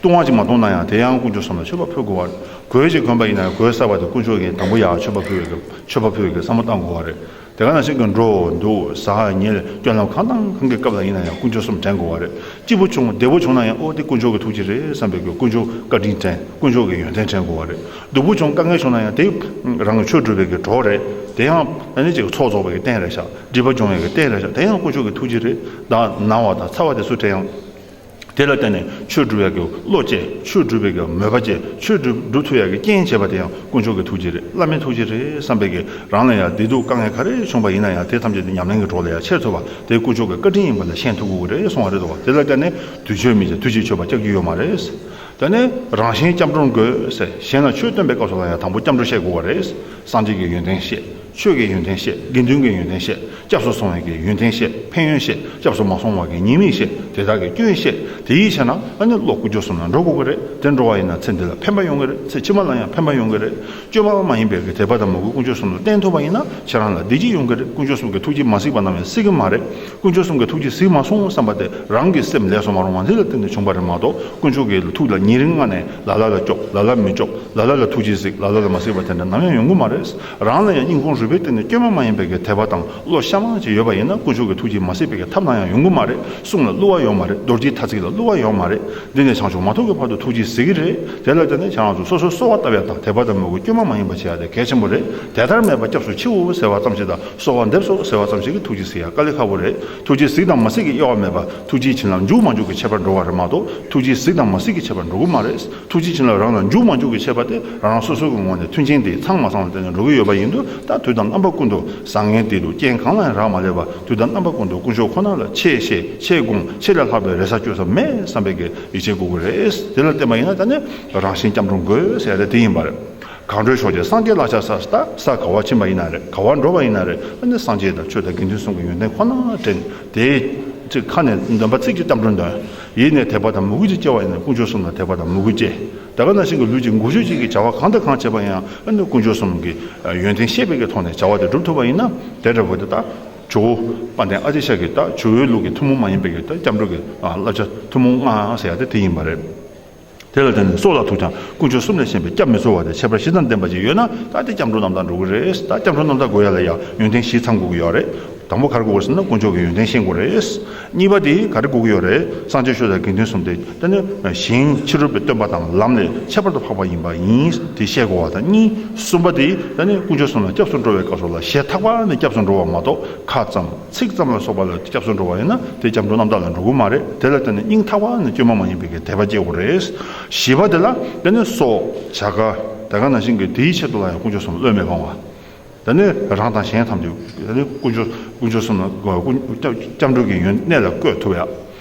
བཏུང་བ་གཅིག་མ་བཏུང་ན་ཡང་དེ་ཡང་དཀོན་མཆོག་གསུམ་ལ་མཆོད་པ་ཕུལ་དགོས་པ་རེད། གོས་གཅིག་གོན་པ་ཡིན་ན་ཡང་གོས་གསར་པ་དེ་དཀོན་མཆོག་གི་དང་པོ་ཡར་མཆོད་པ་ཕུལ་བའི་མཆོད་པ་ཕུལ་བའི་བསམ་བློ་བཏང་དགོས་པ་རེད། དེ་ག་ནང་བཞིན་གྱི་འགྲོ་འདུག་ཟ་ཉལ་སྐྱོན་ལམ་གང་དང་གང་གི་སྐབས་ལ་ཡིན་ན་ཡང་དཀོན་མཆོག་གསུམ་དྲན་དགོས་པ་རེད། སྐྱིད་པོ་བྱུང་བདེ་པོ་བྱུང་ན་ཡང་ཨོ་དེ་དཀོན་མཆོག་གི་ཐུགས་རྗེ་རེད་བསམ་པའི་གི་དཀོན་མཆོག་བཀའ་དྲིན་དྲན། དཀོན་མཆོག་གི་ཡོན་ཏན་དྲན་དགོས་པ་རེད། སྡུག་པོ་བྱུང་དཀའ་ངལ་བྱུང་ན་ཡང་དེ་རང་གི་ཆོས་སྒྲུབ་པའི་གི་གྲོགས་རེད། དེ་ཡང་ཨ་ནི་ཅིག་ཚོགས་རྫོགས་པའི་གི་རྟེན་རེད་ཤག་སྒྲིབ་པ་སྦྱོང་བའི་གི་རྟེན་རེད་ཤག་དེ་ཡང་དཀོན་མཆོག་གི་ཐུགས་རྗེ་རེད། ད་ན་བ་དང་ཚ་བ་དེ་ཚོ་དྲན་ཡང་། དེ་ལ་བརྟེན་ནས་ཆོས་སྒྲུབ་ཡག་གི་བློ་བསྐྱེད། ཆོས་སྒྲུབ་པའི་གི་མོས་པ་བསྐྱེད། ཆོས་སྒྲུབ་སྒྲུབ་ཐུབ་ཡག་གི་རྐྱེན་བྱེད་པ་དེ་ཡང་དཀོན་མཆོག་གི་ཐུགས་རྗེ་རེད། བླ་མའི་ཐུགས་རྗེ་རེད་བསམ་པའི་གི་རང་ལ་ཡང་བདེ་སྡུག་དཀའ་ངལ་ག་རེ་བྱུང་བ་ཡིན་ན་ཡང་དེ་ཐམས་ཅད་དེ་ཉམས་ལེན་གྱི་གྲོགས་ལ་ཡང་འཆར་ཐུབ་པ་དེ་དཀོན་མཆོག་གི་བཀའ་དྲིན་ཡིན་པ་ལ་ཤེས་ཐུབ་དགོས་ཀྱི་རེད་གསུང་བ་རེད་དོ། དེ་ལ་བརྟེན་ནས་དུས་མཆོད་མི་བྱེད། དུས་ཕྱིས་མཆོད་པ་སྐྱབས་རྒྱུ་ཡོད་མ་རེད། དེ་ནས་རང་གཞན་སྐྱབས་འགྲོ་དགོས་ཟེར། གཞན་ལ་ཆོས་སྟོན་པའི་སྐབས་སུ་ལ་ཡང་དང་པོ་སྐྱབས་འགྲོ་བཤད་དགོས་པ་རེད། སངས་རྒྱས་ཀྱི་ཡོན་ཏན་བཤད། ཆོས་ཀྱི་ཡོན་ཏན་བཤད། དགེ་འདུན་གྱི་ཡོན་ཏན་བཤད། སྐྱབས་སུ་སོང་བའི་གི་ཡོན་ཏན་བཤད། ཕན་ཡོན་བཤད། སྐྱབས་སུ་མ་སོང་བ་གི་ཉེས་དམིགས་བཤད། དེ་དག་གི་སྐྱོན་བཤད། དེ་ཡིས་བྱས་ན་ཨ་ནི་བློ་དཀོན་མཆོག་གསུམ་ལ་འགྲོ་དགོས་ཀྱི་རེད། དེ་འགྲོ་བ་ཡིན་ན་ཚེ་འདི་ལ་ཕན་པ་ཡོང་གི་རེད། ཚེ་ཕྱི་མ་ལ་ཡང་ཕན་པ་ཡོང་གི་རེད། བཅོས་མ་མ་ཡིན་པའི་གི་དད་པ་དང་མོས་གུས་དཀོན་མཆོག་གསུམ་ལ་བསྟེན་ཐུབ་པ་ཡིན་ན་ཁྱེད་རང་ལ་བདེ་སྐྱིད་ཡོང་གི་རེད། དཀོན་མཆོག་གསུམ་གྱི་ཐུགས་རྗེ་མ་གཟིགས་པ་ནམ་ཡང་གཟིགས་ཀྱི་མ་རེད། དཀོན་མཆོག་གསུམ་གྱི་ཐུགས་རྗེ་གཟིགས་མ་སོང་བསམ་པ་དེ་རང་གི་སེམས་ལས་སུ་མ་རུང་བ་འདི་ལ་བརྟེན་ནས་བྱུང་བ་རེད་མ་གཏོགས། དཀོན་མཆོག་གི་ཐུགས་ལ་ཉེ་རིང་ལྔ་ནས་ལ་ལ་ལ་སྐྱོབ། ལ་ལ་མི་སྐྱོབ། ལ་ལ་ལ་ཐུགས་རྗེ་གཟིགས། ལ་ལ་ལ་མ་གཟིགས་པ་དེ་འདྲ་ནམ་ཡང་ཡོང་གི་མ་རེད། རང་ལ་ཡང་སྙིང་ཁོང་རུས་པའི་གཏིང་ནས་བཅོས་མ་མ་ཡིན་པའི་གི་དད་པ་དང་བློ་གཤའ་མ་ཅིག་ཡོད་པ་ཡིན་ན་དཀོན་མཆོག་གི་ཐུགས་རྗེ་མ་གཟིགས་པའི་གི་ཐབས་ནམ་ཡང་ཡོང་གི་མ་རེད། གསུང་ལ་བསླུ་བ་ཡོད་མ་རེད། རྡོ་རྗེ་ཐ་ཚིག་ལ་བསླུ་བ་ཡོད་མ་རེད། འདི་ནས་བྱང་ཆུབ་མ་ཐོབ་ཀྱི་བར་དུ་ཐུགས་རྗེ་གཟིགས་ཀྱི་རེད། དེ་ལ་བརྟེན་ནས་ཁྱེད་རང་ཚོ་སོ་སོའི་གསོལ་བ་བཏབ་ཡ་དང་དད་པ་དང་མོས་གུས་བཅོས་མ་མ་ཡིན་པ་བྱེད་ཡ་དེ་གལ་ཆེན་པོ་རེད། དེ་ལྟར་མེད་པར་སྐྱབས་སུ་མཆིའོ་ཟེར་བ་ཙམ་ཞིག་དང་གསོལ་བ་འདེབས་སོ་ཟེར་བ་ཙམ་ཞིག་གིས་ཐུགས་རྗེ་གཟིགས་ཡ་དཀའ་ལས་ཁག་པོ་རེད། ཐུགས་རྗེ་གཟིགས་དང་མ་གཟིགས་ཀྱི་དབྱེ་བ་མེད་པར་ཐུགས་རྗེའི་བྱིན་རླབས་འཇུག་མ་འཇུག་གི་ཁྱད་པར་འགྲོ་བ་རེད་མ་གཏོགས། ཐུགས་རྗེ་གཟིགས་དང་མ་གཟིགས་ཀྱི་ཁྱད་པར་འགྲོ་གི་མ་རེད། ཐུགས་རྗེ་བྱིན་རླབས་རང་ལ་འཇུག་མ་འཇུག་གི་ཁྱད་པར་དེ་རང་སོ་སོ་གི་ངོས་ནས་མཐུན་རྐྱེན་དེ་ཚང་མ་ཚང་ལ་བརྟེན་ནས་འགྲོ་གི་ཡོད་པ་ཡིན་དུས། ད་དུས་དང་རྣམ་པ་ཀུན་ཏུ་བཟང་ངན་དེ་དུ་རྐྱེན་གང་ལ་ཡང་རག་མ་ལས་པ། དུས་དང་རྣམ་པ་ཀུན་ཏུ་དཀོན་མཆོག་ཁོ་ན་ལ་ཆེས་བཤད། ཆེས་དགོངས། ཆེས་ལས་ལྷག་པའི་རེ་ས་བཅོལ་ས་མེད་བསམ་པའི་གི་ཡིད་ཆེས་དགོས་ཀྱི་རེད། དེ་ལ་བརྟེན་པ་ཡིན་ན་ད་ནི་རང་གཞན་སྐྱབས་འགྲོ་དགོས་ཟེར་ཡ་དེ་དེ་ཡིན་པ་རེད། གང་འགྲོའི་ཕྱོགས་ཀྱི་སངས་རྒྱས་ལ་ཕྱག་འཚལ། ད་ས་ག་བ་ཕྱིན་པ་ཡིན་ན་རེད། ག་བ་འགྲོ་བ་ཡིན་ན་རེད། ཨ་ནི་སངས་རྒྱས་དང་ཆོས་དང་དགེ་འདུན་གསུམ་གྱི་ཡོན་ཏན་ཁོ་ན་དྲན། དེ་ཚེ་ཁ་ནས་འདོན་པ་ཚིག་གཅིག་སྐྱབས་འགྲོ་འདོན། ཡིད་ནས་དད་པ་དང་མོས་གུས་ཀྱིས་སྐྱེ་བ་ཡིན་ན་དཀོན་མཆོག་གསུམ་ལ་དད་པ་དང་མོས་གུས་སྐྱེ། ད་ག་ནང་བཞིན་གྱི་ལུས་ཀྱི་འགུལ་སྐྱོད་ཅིག་གི་བྱ་བ་གང་དང་གང་བྱེད་པ་ཡང་ཨ་ནི་དཀོན་མཆོག་གསུམ་གྱི་ཡོན་ཏན་ཤེས་པའི་གི་ཐོག་ནས་བྱ་བ་དེ་སྒྲུབ་ཐུབ་པ་ཡིན་ན། དེ་འདྲ་བོ་དེ་ད་ཇོ་བོ་དཔལ་ལྡན་ཨ་ཏི་ཤ་གི་ད་ཇོ་བོའི་ལུགས་ཀྱི་ཐུན་མོང་མ་ཡིན་པའི་གི་ད་སྐྱབས་འགྲོ་གི་བསླབ་བྱ་ཐུན་མོང་ལྔ་ཟེར་ཡ་དེ་དེ་ཡིན་པ་རེད། དེ་ལ་བརྟེན་ནས་སྲོག་ལ་ཐུག་ཀྱང་དཀོན་མཆོག་གསུམ་ལས་གཞན་པའི་སྐྱབས་མི་འཚོལ་བ་དེ་ཁྱད་པར་བཞི་དང་ལྡན་པ་ཅིག་ཡོད་ན། ད་དེ་སྐྱབས་འགྲོ་རྣམ་དག་འགྲོ་གི་རེད། ད་སྐྱབས་འགྲོ་རྣམ་དག་དགོས་ཡ་ལ་ཡང་ཡོན་ཏན་བཞི་ཚང་དགོས་ཀྱི་ཡོད་རེད། དང་པོ་ག་རེ་དགོས་ཟེར་ན་དཀོན་མཆོག་གི་ཡོན་ཏན་ཤེས་དགོས་རེད། གཉིས་པ་དེ་ག་རེ་དགོས་ཀྱི་ཡོད་རེད། སངས་རྒྱས་ཆོས་དང་དགེ་འདུན་གསུམ་དེ་ད་ནི་གཞན་ཕྱི་རོལ་པའི་སྟོན་པ་དང་ལམ་ལས་ཁྱད་པར་དུ་འཕགས་པ་ཡིན་པ་ཡིན་དེ་ཤེས་དགོས་པ་དང་། གཉིས། གསུམ་པ་དེ་ད་ནི་དཀོན་མཆོག་གསུམ་ལ་སྐྱབས་སུ་འགྲོ་བའི་སྐབས་སུ་ལ་ཞེ་ཐག་པ་ནས་སྐྱབས་སུ་འགྲོ་བ་མ་གཏོགས། ཁ་ཙམ་ཚིག་ཙམ་ལ་སོགས་པ་ལ་སྐྱབས་སུ་འགྲོ་བ་ཡིན་ན་དེ་སྐྱབས་འགྲོ་རྣམ་དག་ལ་འགྲོ་གི་མ་རེད། དེ་ལ་བརྟེན་ནས་སྙིང་ཐག་པ་ནས་བཅོས་མ་མ་ཡིན་པའི་གི་དད་པ་སྐྱེ་དགོས་རེད། བཞི་པ་དེ་ལ་དེ་ནི་སྲོག་བྱ་དགའ་ད་ག་ནང་བཞིན་གྱི་དེའི་ཆེད་དུ་ལ་ཡང་དཀོན་མཆོག་གསུམ་བློས་མི་ཕམ་པ། དེ་ནི་རང་དང་གཞན་ཐམས་ཅད་དེ་ནི་དཀོན་མཆོག་དཀོན་མཆོག་གསུམ་ལ་དཀོན་སྐྱབས་སྐྱབས་འགྲོ་གི་ཡོན་གནས་ལ་བཀོད་ཐུབ་ཡ།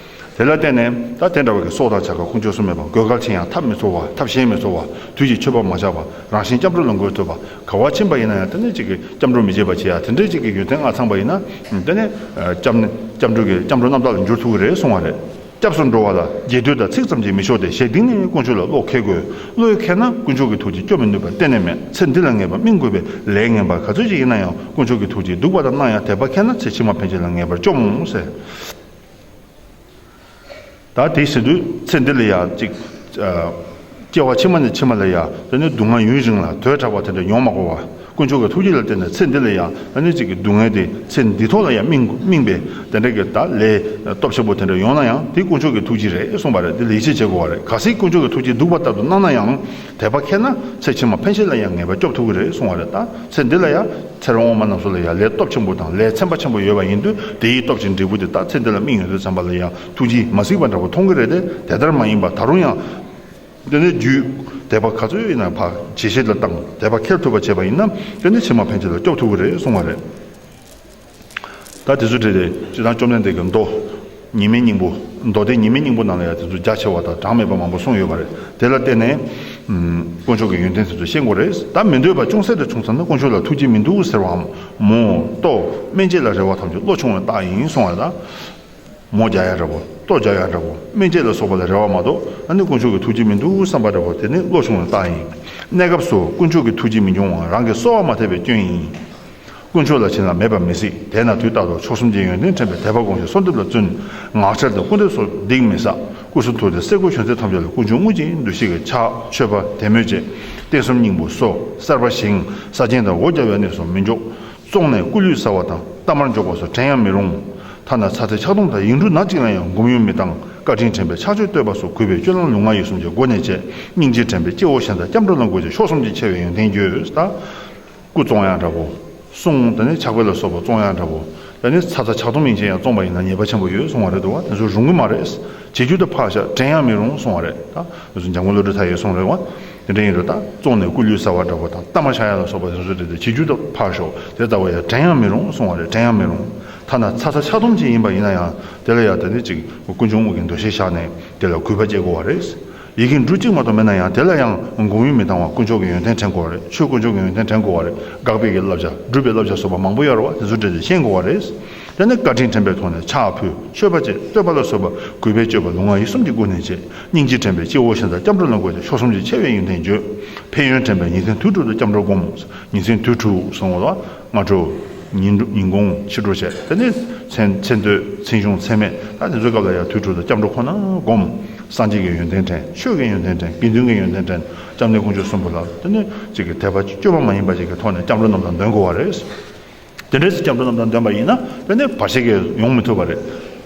དེ་ལ་བརྟེན་ནས་ད་དེ་འདྲ་བ་གི་སྲོག་དང་བྱ་དགའ་དཀོན་མཆོག་གསུམ་མེད་པ། དགོས་གལ་ཆེ་ཡང་ཐབས་མི་འཚོལ་བ། ཐབས་གཞན་མི་འཚོལ་བ། དུས་ཀྱི་མཆོད་པ་མ་བྱ་བ། རང་གཞན་སྐྱབས་འགྲོ་ལ་འགོད་ཐུབ་པ། ག་བ་ཕྱིན་པ་ཡིན་ན་ཡང་དེ་ནི་གཅིག་གི་སྐྱབས་འགྲོ་མི་བྱེད་པ་བྱེད་ཡ་དེ་འདྲའི་གཅིག་གི་ཡོན་ཏན་ལྔ་ཚང་པ་ཡིན་ན། དེ་ནི་སྐྱབས་ནི་སྐྱབས་འགྲོ་གི་སྐྱབས་འགྲོ་རྣམ་དག་ལ་འགྱུར་ཐུབ་ཀྱི་རེད་གསུང་བ་རེད། སྐྱབས་སུ་འགྲོ་བ་ལ་རྒྱས་བསྡུས་དང་ཚིག་ཙམ་གྱིས་མི་ཆོག་སྟེ། ཞེ་གཏིང་ནས་དཀོན་མཆོག་ལ་བློ་ཁེལ་དགོས། བློས་ཁེལ་ན་དཀོན་མཆོག་གི་ཐུགས་རྗེ་སྐྱོབ་མི་ནུས་པ་གཏན་ནས་མེད། ཚེ་འདི་ལ་ངེས་པར་སྨིན་དགོས་པའི་ལས་ངན་པ་ག་ཚོད་ཅིག་ཡིན་ན་ཡང་དཀོན་མཆོག་གི་ཐུགས་རྗེས་སྡིག་པ་དང་གནང་ཡང་དད་པ་ཁེལ་ན་ཚེ་ཕྱི་མ་ཕན་ཆད་ལ་ངེས་པར་སྐྱོབ་འོང་ཟེར། ད་དེ་ཟེར་དུས་ཚེ་འདི་ལ་ཡང་ཅིག་ཨ། སྐྱེ་བ་ཕྱི་མ་ནས་ཕྱི་མ་ལ་ཡང་དེ་ནི་སྡུག་བསྔལ་ཡུན་རིང་ལ་དོས་དྲག་པ་དེ་འདྲ་ཡོང་མ་དགོས་པ། དཀོན་མཆོག་གི་ཐུགས་རྗེ་ལ་བརྟེན་ནས་ཚེ་འདི་ལ་ཡང་ཨ་ནི་གཅིག་གི་སྡུག་བསྔལ་དེ་ཚེ་འདི་ཐོག་ལ་ཡང་སྨིན་སྨིན་པའི་དེ་འདྲ་གི་ད་ལས་སྟོབས་ཆེན་པོ་དེ་འདྲ་ཡོང་ན་ཡང་དེ་དཀོན་མཆོག་གི་ཐུགས་རྗེ་རེད་གསུངས་པ་རེད། འདི་ལ་ཡིད་ཆེས་བྱེད་དགོས་པ་རེད། གལ་སྲིད་དཀོན་མཆོག་གི་ཐུགས་རྗེས་སྡིག་པ་ལྟར་དུ་གནང་ན་ཡང་དད་པ་ཁེལ་ན་ཚེ་ཕྱི་མ་ཕན་ཆད་ལ་ཡང་ངེས་པར་སྐྱོབ་ཐུབ་ཀྱི་རེད་གསུངས་པ་རེད། ད་ཚེ་འདི་ལ་ཡང་ཚེ་རིང་འོག་མ་རྣམས་སུ་ལ་ཡང་ལས་སྟོབས་ཆེན་པོ་དང་ལས་ཚན་པ་ཆེན་པོ་ཡོད་པ་ཡིན་དུས་དེའི་སྟོབས་ཀྱི་འབྲས་བུ་དེ་ད་ཚེ་འདི་ལ་སྨིན་ཡོང་དུས་ཙམ་པ་ལ་ཡང་ཐུགས་རྗེས་མ་གཟིགས་པ་འདྲ་པོ་མཐོང་གི་རེད་དེ། དེ་ལྟར་མ་ཡིན་པར་ད་རུང་ཡང་དེ་ནས་རྒྱུད་དད་པ་ག་ཚོད་ཡིན་ན་ཕར་ཇེ་ཆེ་ལ་བཏང་། དད་པ་ཁེལ་ཐུབ་པ་བྱས་པ་ཡིན་ན་དེ་ནི་ཕྱི་མ་ཕན་ཆད་ལ་སྐྱོབ་ཐུབ་ཀྱི་རེད་གསུང་བ་རེད། ད་དེ་ཚོ་བྲིས་ཏེ་སྤྱིར་བཏང་བཅོམ་ལྡན་འདས་ཀྱི་མདོ་ཉི་མའི་སྙིང་པོ། མདོ་སྡེ་ཉི་མའི་སྙིང་པོ་ནང་ལ་ཡང་དེ་ཚོ་རྒྱ་ཆེ་བ་དང་གྲངས་མེད་པ་མང་པོ་གསུངས་ཡོད་པ་རེད། དེ་ལ་བརྟེན་ནས་ཨུམ། དཀོན་མཆོག་གི་ཡོན་ཏན་དེ་ཚོ་ཤེས་དགོས་རེད། ད་མི་འདོད་པ་ཅུང་ཟད་དུ་བྱུང་ཙམ་ན་དཀོན་མཆོག་ལ་ཐུགས་རྗེ་མི་འདུག་ཟེར་བའམ། མོ། ལྟོ། སྨན་དཔྱད་ལ་རེ་བ་ཐམས་ཅད་བློ་ཆུང་བའི་རྟགས་ཡིན་གསུང་བ་རེད། ད། མོ་རྒྱག་ཡ་འདྲ་པོ། ལྟོ་རྒྱག་ཡ་འདྲ་པོ། སྨན་དཔྱད་ལ་སོགས་པ་ལ་རེ་བ་མ་གཏོགས་ཨ་ནི་དཀོན་མཆོག་གི་ཐུགས་རྗེ་མི་འདུག་བསམ་པ་འདྲ་པོ་དེ་ནི་བློ་ཆུང་བའི་རྟགས་ཡིན། གནས་སྐབས་སུ་དཀོན་མཆོག་གི་ཐུགས་རྗེ་མི་འབྱུང་བ་རང་གི་གསོལ་བ་མ་ཐེབས་པའི་སྐྱོན་ཡིན། དཀོན་མཆོག་ལ་བྱིན་རླབས་མེད་པ་མི་སྲིད། དེས་ན་དུས་རྟག་ཏུ་མཆོག་གསུམ་གྱི་ཡོན་ཏན་དྲན་པའི་དད་པ་དགོངས་ཤིང་གསོལ་འདེབས་ལ་བརྩོན། ངག་འཁྱལ་དང་སྐུར་འདེབས་སོགས་སྡིག་མི་བསགས། སྐུ་གསུང་ཐུགས་ཏེ་སེར་སྐུ་གཞོན་ཚད་ཐམས་ཅད་ལ་དཀོན་མཆོག་དངོས་ཀྱི་འདུ་ཤེས་ཀྱི་ཕྱག་མཆོད་པ་དད་མོས་བཅས། རྟེན་གསུམ་སྙིང་པོ་གསོ། གསར་པ་བཞེངས། ས་ཆེན་དང་འོ་བརྒྱབ་པའི་གནས་སུ་མི་འཇོག། བཙོངས་ནས་སྐུ་ལུས་བསལ་བ་དང་གཏའ་མར་འཇོག་པ་སོགས་དྲན་ཡང་མི་རུང་། ཐ་ན་ཚ་ཚེ་ཆག་སྡང་དང་ཡིག་འབྲུ་ནག་ཅིག་ལ་ཡང་སྒོམ་ཡུན་མི་བཏང་། བཀའ་དྲིན་དྲན་པའི་ཕྱག་མཆོད་བསྟོད་པ་སོགས་གུས་པས་སྤྱོད་ལམ་ལུས་ངག་ཡིད་གསུམ་གྱི་སྒོ་ནས་བྱས། སྙིང་རྗེ་དྲན་པས་སྐྱེ་བོ་གཞན་དག་སྐྱབས་འགྲོ་ལ་འགོད་ཅིང་མཆོག་གསུམ་གྱི་ཆེ་བའི་ཡོན་ཏན་བརྗོད། ད། སྐུ་བཙོང་ཡག་འདྲ་པོ། གསུང་དེ་ནས་ཕྱག་དཔེ་ལ་སོགས་པ་བཙོང་ཡག་འདྲ་པོ། ད་ནི་ཚ་ཚ་ཆག་སྡོམ་ཡན་ཆད་ཡང་བཙོངས་པ་ཡིན་ན་ཉེས་པ་ཆེན་པོ་ཡོད་གསུང་བ་རེད་འདུག་བ། དེ་ཚོ་རུང་གི་མ་རེད། བྱེད་རྒྱུ་དེ་ཕར་བཞག་དྲན་ཡང་མི་རུང་གསུང་བ་རེད། ད་དེ་ཚོ་འཇམ་མགོན་བློ་གྲོས་ལྟ་ཡི་གསུང་རེད་བ། དེ་འདྲ་ཡིན་དུས་ད་བཙོངས་ནས་སྐུ་ལུས་ཟ་བ་འདྲ་པོ་དང་གཏའ་མ་བཞག་ཡ་ལ་སོགས་པ་དེ་ཚོ་རེད་དེ། བྱེད་རྒྱུ་དེ་ཕར་ཞོག་དེ་ལྟ་བུ་ཡང་དྲན་ཡང་མི་རུང་གསུང་བ་རེད། དྲན་ཡང་མི་རུང་། ཐ་ན་ཚ་ཚ་ཆག་སྡོམ་ཅིག་ཡིན་པ་ཡིན་ན་ཡང་དེ་ལ་ཡང་ད་ནི་ཅིག་ཀུན་འབྱུང་དམུ་གི་འདུ་ཤེས་བཞག་ནས་དེ་ལ་གུས་པ་སྐྱེ་དགོས་པ་རེད། ཡི་གེ་འབྲུ་གཅིག་མ་གཏོགས་མེད་ན་ཡང་དེ་ལ་ཡང་མགོ་མུན་མི་ལྡང་བ་དཀོན་མཆོག་གི་ཡོན་ཏན་དྲན་དགོས་པ་རེད། ཆོས་དཀོན་མཆོག་གི་ཡོན་ཏན་དྲན་དགོས་པ་རེད། དགག་པའི་གི་བསླབ་བྱ་སྒྲུབ་པའི་བསླབ་བྱ་སོགས་པ་མང་པོ་ཡོད་རེད་བ། དེ་ཚོ་འདྲ་དེ་ཤེས་དགོས་པ་རེད། དེ་ནས་བཀའ་དྲིན་དྲན་པའི་ཐོག་ནས་ཕྱག་ཕུལ། མཆོད་པ་བྱེད། བསྟོད་པ་ལ་སོགས་པ་གུས་པས་སྤྱོད་པ་ལུས་ངག་ཡིད་གསུམ་གྱི་སྒོ་ནས་བྱེད། སྙིང་རྗེ་དྲན་པས་སྤྱི་བོར་ཞེན་ས་སྐྱབས་འགྲོ་ལ་འགོད་ཅིང་མཆོག་གསུམ་གྱི་ཆེ་བའི་ཡོན་ཏན་བརྗོད། ཕན་ཡོན་དྲན་པས་ཉིན་མཚན་དུས་དྲུག་ཏུ་སྐྱབས་འགྲོ་བསྒོམ། ཉིན་མཚན་དུས་དྲུག་གསུང་བ་ལ་སྔ་དྲོ། ཉིན་དྲུག་ཉིན་གུང་ཕྱི་དྲོ་བྱས། དེ་ནས་མཚན་མཚན་སྟོད་མཚན་གཞུང་མཚན་སྨད་ད་དེ་ཚོའི་སྐབས་ལ་ཡང་དུས་དྲུག་ཏུ་སྐྱབས་འགྲོ་ཁོ་ན་བསྒོམ། སངས་རྒྱས་ཀྱི་ཡོན་ཏན་དྲན། ཆོས་ཀྱི་ཡོན་ཏན་དྲན། དགེ་འདུན་གྱི་ཡོན་ཏན་དྲན། སྐྱབས་གནས་དཀོན་མཆོག་གསུམ་པོ་ལ་དེ་ནས་ཅིག་གི་དད་པ་བཅོས་མ་མ་ཡིན་པ་ཅིག་གི་ཐོག་ནས་སྐྱབས་འགྲོ་རྣམས་དང་འདོན་དགོས་པ་རེད། དེ་འདྲའི་སྐྱབས་འགྲོ་རྣམས་དང་ལྡན་པ་ཡིན་ན་དེ་ནི་བར་ཆད་ཀྱིས་ཡོང་མི་ཐུབ་པ་རེད།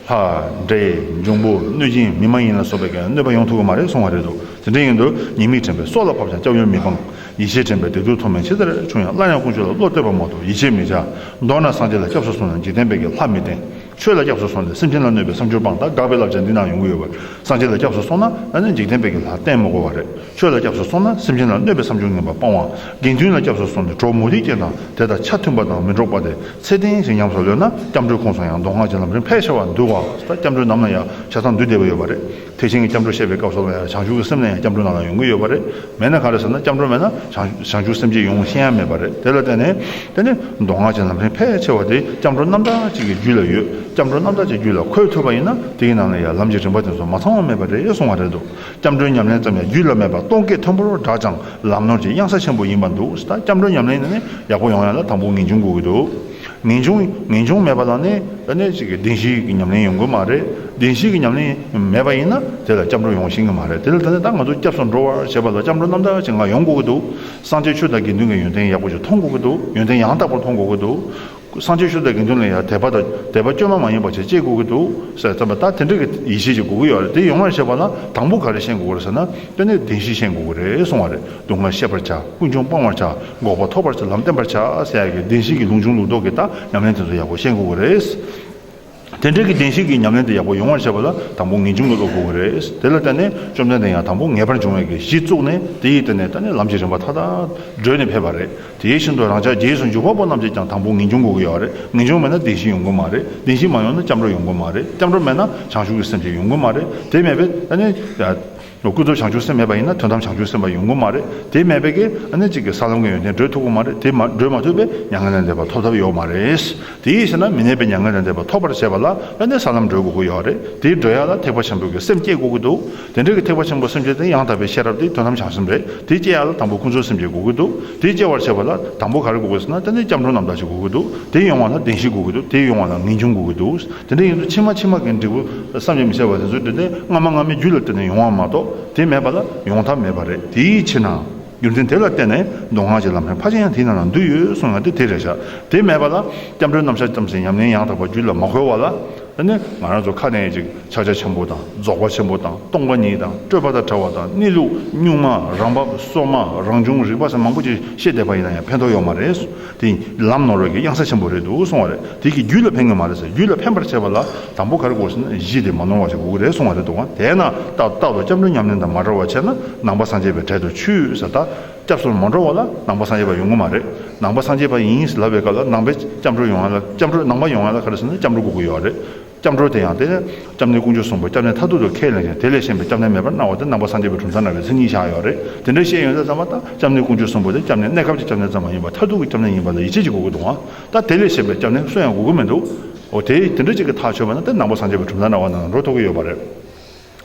ལྷ། འདྲེ། འབྱུང་པོ། གནོད་སྦྱིན། མི་མ་ཡིན་ལ་སོགས་པའི་གནོད་པ་ཡོང་ཐུབ་ཀྱི་མ་རེད་གསུང་བ་རེད་འདུག་དེ་འདྲ་ཡིན་དུས་ཉེས་དམིགས་དྲན་པས་སྲོག་ལ་ཕོག་ཀྱང་སྐྱབས་ཡུལ་མི་སྤང་། ཡིད་ཆེས་དྲན་པས་སྡིག་སྡུག་མཐོ་དམན་ཇི་ལྟར་བྱུང་ཡང་སླར་ཡང་དཀོན་མཆོག་ལ་བློ་གཏད་པ་མ་གཏོགས་ཡིད་ཆེས་མི་བྱ། མདོར་ན་སངས་རྒྱས་ལ་སྐྱབས་སུ་སོང་ན་འཇིག་རྟེན་པའི་གི་ལྷ་མི་བསྟེན། ཆོས་ལ་སྐྱབས་སུ་སོང་ནས་སེམས་ཅན་ལ་གནོད་པའི་བསམ་སྦྱོར་སྤང་། ད་དགག་པའི་བསླབ་བྱ་འདི་ནང་ཡོང་གི་ཡོད་པ། སངས་རྒྱས་ལ་སྐྱབས་སུ་སོང་ན་ཨ་ནི་འཇིག་རྟེན་པའི་གི་ལྷ་བསྟེན་མི་དགོས་པ་རེད། ཆོས་ལ་སྐྱབས་སུ་སོང་ན་སེམས་ཅན་ལ་གནོད་པའི་བསམ་སྦྱོར་ངན་པ་སྤང་བ། དགེ་འདུན་ལ་སྐྱབས་སུ་སོང་ནས་གྲོགས་མུ་སྟེགས་ཅན་དང་དེ་དང་ཆ་མཐུན་པ་དང་མི་འགྲོགས་པ་དེ་ཚེ་བརྟན་ཞིང་ཉམས་སུ་ལོན་ན་སྐྱབས་འགྲོའི་ཁོངས་སུ་ཡང་མདོ་སྔགས་ཀྱི་ལམ་རིམ་ཕལ་ཆེ་བ་འདུ་བ། ད་སྐྱབས་འགྲོའི་ནང་ལ་ཡང་ཆ་ཚང་འདུས་བསྡད་པ་ཡོད་པ་རེད། ཐེག་ཆེན་གྱི་སྐྱབས་འགྲོ་བཤད་པའི་སྐབས་སུ་ལ་ཡང་བྱང་ཆུབ་ཀྱི་སེམས་ལ་ཡང་སྐྱབས་འགྲོའི་ནང་ལ་ཡོང་གི་ཡོད་པ་རེད། མེད་ན་ག་རེ་ཟེར་ན་སྐྱབས་འགྲོ་མེད་ན་བྱང་བྱང་ཆུབ་སེམས་བསྐྱེད་ཡོང་ཤེས་ཡ་མེད་པ་རེད། དེ་ལ་བརྟེན་ནས་དེ་ནི་མདོ་སྔགས་ཀྱི་ལམ་རིམ་ཕལ་ཆེ་བ་དེ་སྐྱབས་འགྲོ་རྣམ་དག་ཅིག་གི་རྒྱུད་ལ་ཡོད། སྐྱབས་འགྲོ་རྣམ་དག་ཅིག་རྒྱུད་ལ་འཁོད་ཐུབ་པ་ཡིན་ན་དེ་གི་ནང་ལ་ཡང་ལམ་གྱི་རིམ་པ་དེ་ཚོ་མ་ཚང་བ་མེད་པ་རེད་གསུང་བ་རེད་འདུག་སྐྱབས་འགྲོའི་ཉམས་ལེན་ཙམ་ཡང་རྒྱུད་ལ་མེད་པར་སྟོང་སྐད་མཐོན་པོར་བསྒྲགས་ཀྱང་ལམ་ནོར་གྱི་གཡང་ས་ཆེན་པོ་ཡིན་པར་འདུག་ད་སྐྱབས་འགྲོའི་ཉམས་ལེན་ནི་ཡག་པོ་ཡོང་ཡ་ལ་དང་པོ་ངེས་འབྱུང་དགོས་ཀྱི་འདུག་ངེས་འབྱུང་ངེས་འབྱུང་མེད་པ་ལ་ནི་ད་ནི་ཅིག་གི་བདེན་བཞིའི་གི་ཉམས་ལེན་ཡོང་གི་མ་རེད། བདེན་བཞིའི་གི་ཉམས་ལེན་མེད་པ་ཡིན་ན་དེ་ལ་སྐྱབས་འགྲོ་ཡོང་ཤེས་ཀྱི་མ་རེད། དེ་ལ་ད་ནི་ད་ང་ཚོ་སྐྱབས་སུ་འགྲོ་བར་བྱེད་པ་ལ་སྐྱབས་འགྲོ་རྣམ་དག་ཅིག་ང་ཡོང་དགོས་ཀྱི་འདུག་སངས་རྒྱས་ཆོས་དང་དགེ་འདུན་གྱི་ཡོན་ཏན་ཡག་པོ་ཞིག་མཐོང་དགོས་ཀྱི་འདུག་ཡོན་ཏན་ཡང་དག་པར་མཐོང་དགོས་ཀྱི་འདུག་སངས་རྒྱས་ཆོས་དང་དགེ་འདུན་ལ་ཡང་དད་པ་དང་དད་པ་བཅོས་མ་མ་ཡིན་པ་ཞིག་སྐྱེ་དགོས་ཀྱི་འདུག་ཟེར་ཙམ་པ་ད་དེ་འདྲ་གི་ཡིད་ཆེས་ཅིག་དགོས་ཀྱི་ཡོད་རེད། དེ་ཡོང་བར་བྱེད་པ་ལ་དང་པོ་ག་རེ་ཤེས་དགོས་ཀྱི་རེད་ཟེར་ན་དེ་ནི་བདེན་བཞི་ཤེས་དགོས་ཀྱི་རེད་གསུང་བ་རེད། སྡུག་བསྔལ་ཤེས་པར་བྱ། ཀུན་འབྱུང་སྤང་བར་བྱ། འགོག་པ་ཐོབ་པར་བྱ། ལམ་བསྟེན་པར་བྱ་ཟེར་ཡ་གི་བདེན་བཞི་གི་ལུང་ཆུང་ལུང་རྡོག་གི་ད་ཉམས་ལེན་དེ་ཚོ་ཡག་པོ་ཤེས་དགོས་ཀྱི་རེད། དེ་འདྲའི་གི་བདེན་བཞི་གི་ཉམས་ལེན་དེ་ཡག་པོ་ཡོང་བར་བྱེད་པ་ལ་དང་པོ་ངེས་འབྱུང་གི་བློ་དགོས་ཀྱི་རེད། དེ་ལ་བརྟེན་ནས་བཅོམ་ལྡན་འདས་ཡང་དང་པོ་ངེས་པར་འབྱུང་བའི་གི་གཞི་བཙུགས་ནས་དེ་ཡི་སྟེང་ནས་ད་ནི་ལམ་གྱི་རིམ་པ་མཐའ་དག་བགྲོད་ནས་ཕེབས་པ་རེད། དེ་བཞིན་དུ་རང་ཅག་རྗེས་སུ་འཇུག་པ་པོ་རྣམས་ཀྱིས་ཀྱང་དང་པོ་ངེས་འབྱུང་དགོས་ཀྱི་ཡོད་རེད། ངེས་འབྱུང་མེད་ན་བདེན་བཞི་ཡོང་གི་མ་རེད། བདེན་བཞི་མ་ཡོང་ན་སྐྱབས་འགྲོ་ཡོང་གི་མ་རེད། སྐྱབས་འགྲོ་མེད་ན་བྱང་ཆུབ་ཀྱི་སེམས་བསྐྱེད་ཡོང་གི་མ་རེད། དེ་མེད་པས་ད་ནི། ཀུན་རྫོབ་བྱང་ཆུབ་སེམས་མེད་པ་ཡིན་ན་དོན་དམ་བྱང་ཆུབ་སེམས་དཔའ་ཡོང་གི་མ་རེད། དེ་མེད་པའི་གི་ཨ་ནི་གཅིག་གི་ས་ལམ་གྱི་ཡོན་ཏན་བགྲོད་ཐུབ་ཀྱི་མ་རེད། དེ་མ་བགྲོད་མ་ཐུབ་པས་མྱ་ངན་ལས་འདས་པ་ཐོབ་ཐབས་ཡོད་མ་རེད། དེ་ཡིན་ཟེར་ན་མི་གནས་པའི་མྱ་ངན་ལས་འདས་པ་ཐོབ་པར་བྱེད་པ་ལ་ཨ་ནི་ས་ལམ་བགྲོད་དགོས་ཀྱི་ཡོད་རེད། དེ་བགྲོད་ཡ་ལ་ཐེག་པ་ཆེན་པོའི་གི་སེམས་བསྐྱེད་དགོས་ཀྱི་འདུག་དེ་འདྲའི་གི་ཐེག་པ་ཆེན་པོའི་སེམས་བསྐྱེད་དེ་ཡང་དག་པའི་ཤེས་རབ་དེ་དོན་དམ་བྱང་སེམས་རེད། དེ་བསྐྱེད་ཡ་ལ་དང་པོ་ཀུན་རྫོབ་སེམས་བསྐྱེད་དགོས་ཀྱི་འདུག་དེ་བསྐྱེད་པར་བྱེད་པ་ལ་དང་པོ་ག་རེ་དགོས་ཀྱི་ཟེར་ན་ད་ནི་སྐྱབས་འགྲོ་རྣམ་དག་ཅིག་དགོས་ཀྱི་འདུག་དེ་ཡོང་བ་ལ་བདེན་བཞི་དགོས་ཀྱི་འདུག་དེ་ཡོང་བ་ལ་ངེས་འབྱུང་དགོས་ཀྱི་འདུག་དེ་འདྲ་ཡིན་དུས་ཕྱི་མ་ཕྱི་མ་གི་འབྲས་བུ་བསམ་གྱིས་མི་ཁྱབ་པ་དེ་ཚོ་འདྲ་དེ་སྔ་མ་སྔ་མའི་རྒྱུ་ལ་བརྟེན་ནས་ཡོང་བ་མ་གཏོགས་དེ་མེད་པ་ལ་ཡོང་ཐབས་མེད་པ་རེད། དེའི་ཕྱིར་ན་རྒྱུ་མཚན་དེ་ལ་བརྟེན་ནས་མདོ་སྔགས་ཀྱི་ལམ་རིམ་ཕལ་ཆེར་ཡང་དེའི་ནང་ལ་འདུས་ཡོད་གསུངས་ཡ་དེ་དེ་རེད་ཤག་དེ་མེད་པ་ལ་སྐྱབས་འགྲོའི་རྣམ་གཞག་ཙམ་ཞིག་ཉམས་ལེན་ཡང་དག་པ་རྒྱུད་ལ་མ་འཁོར་བ་ལ་ཨ་ནི་ང་རང་ཚོ་ཁ་ནས་ཅིག་ཕྱག་རྒྱ་ཆེན་པོ་དང་རྫོགས་པ་ཆེན་པོ་དང་སྟོང་པ་ཉིད་དང་སྤྲོས་པ་དང་བྲལ་བ་དང་གནས་ལུགས་གཉུག་མ་རང་བབས་སོ་མ་རང་བྱུང་རིག་པ་ཟེར་མང་པོ་ཅིག་བཤད་བསྡད་པ་ཡིན་ན་ཡང་ཕན་ཐོགས་ཡོད་མ་རེད། དེ་ལམ་ནོར་བའི་གི་གཡང་ས་ཆེན་པོ་རེད་འདུག་གསུང་བ་རེད། དེ་གི་རྒྱུད་ལ་ཕན་གི་མ་རེད་ཟེར། རྒྱུད་ལ་ཕན་པར་བྱེད་པ་ལ་དང་པོ་ག་རེ་དགོས་ཟེར་ན་གཞི་དེ་མ་ནོར་བ་ཞིག་དགོས་ཀྱི་རེད་གསུང་བ་རེད་འདུག་ག་དེས་ན་རྟག་རྟག་ཏུ་སྐྱབས་འགྲོའི་ཉམས་ལེན་དང་མ་བྲལ་བ་བྱས་ན་ནང་པ་སངས་རྒྱས་པའི་གྲལ་དུ་ཆུད་ཟེར། ད་སྐྱབས་སུ་མ་འགྲོ་བ་ལ་ནང་པ་སངས་རྒྱས་པ་ཡོང་གི་མ་རེད། ནང་པ་སངས་རྒྱས་པ་ཡིན་ལབ་པའི་སྐབས་ལ་ནང་པའི་སྐྱབས་འགྲོ་ཡོང་ཡ་ལ་སྐྱབས་འགྲོ་ནང་པ་ཡོང་ཡ་ལ་ག་རེ་ཟེར་ན་སྐྱབས་འགྲོ་དགོས་ཀྱི་ཡོད་རེད། སྐྱབས་འགྲོ་དེ་ཡང་དེ་ནི་སྐྱབས་གནས་དཀོན་མཆོག་གསུམ་པོ་སྐྱབས་གནས་མཐར་ཐུག་ཏུ་ཁས་ལེན་ཞིང་དེ་ལས་གཞན་པའི་སྐྱབས་གནས་མེད་པར་སྣང་བ་དེ་ནང་པ་སངས་རྒྱས་པའི་གྲུབ་མཐའ་སྣང་བའི་མཚན་ཉིད་བཞག་ཡོད་རེད། དེ་འདྲ་བཤད་ཡོང་དུས་ཙམ་པ་ད་སྐྱབས་གནས་དཀོན་མཆོག་གསུམ་པོ་དེ་སྐྱབས་གནས་གནས་སྐབས་ཀྱི་སྐྱབས་གནས་ཙམ་མ་ཡིན་པར་མཐར་ཐུག་གི་སྐྱབས་གནས་ཡིན་པ་ལ་ཡིད་ཆེས་ཀྱི་དགོས་ཀྱི་འདུག་ཨང་། ད་དེ་ལས་གཞན་པའི་སྐྱབས་གནས་སུ་ཡང་དགོས་ཀྱི་མི་འདུག་འོ་དེ་དེ་འདྲ་ཅིག་གི་ཐག་ཆོད་པ་ན་དེ་ནང་པ་སངས་རྒྱས་པའི་གྲུབ་མཐའ་སྣང་བ་ནང་འགྲོ་ཐུབ་ཀྱི་ཡོད་པ་རེད།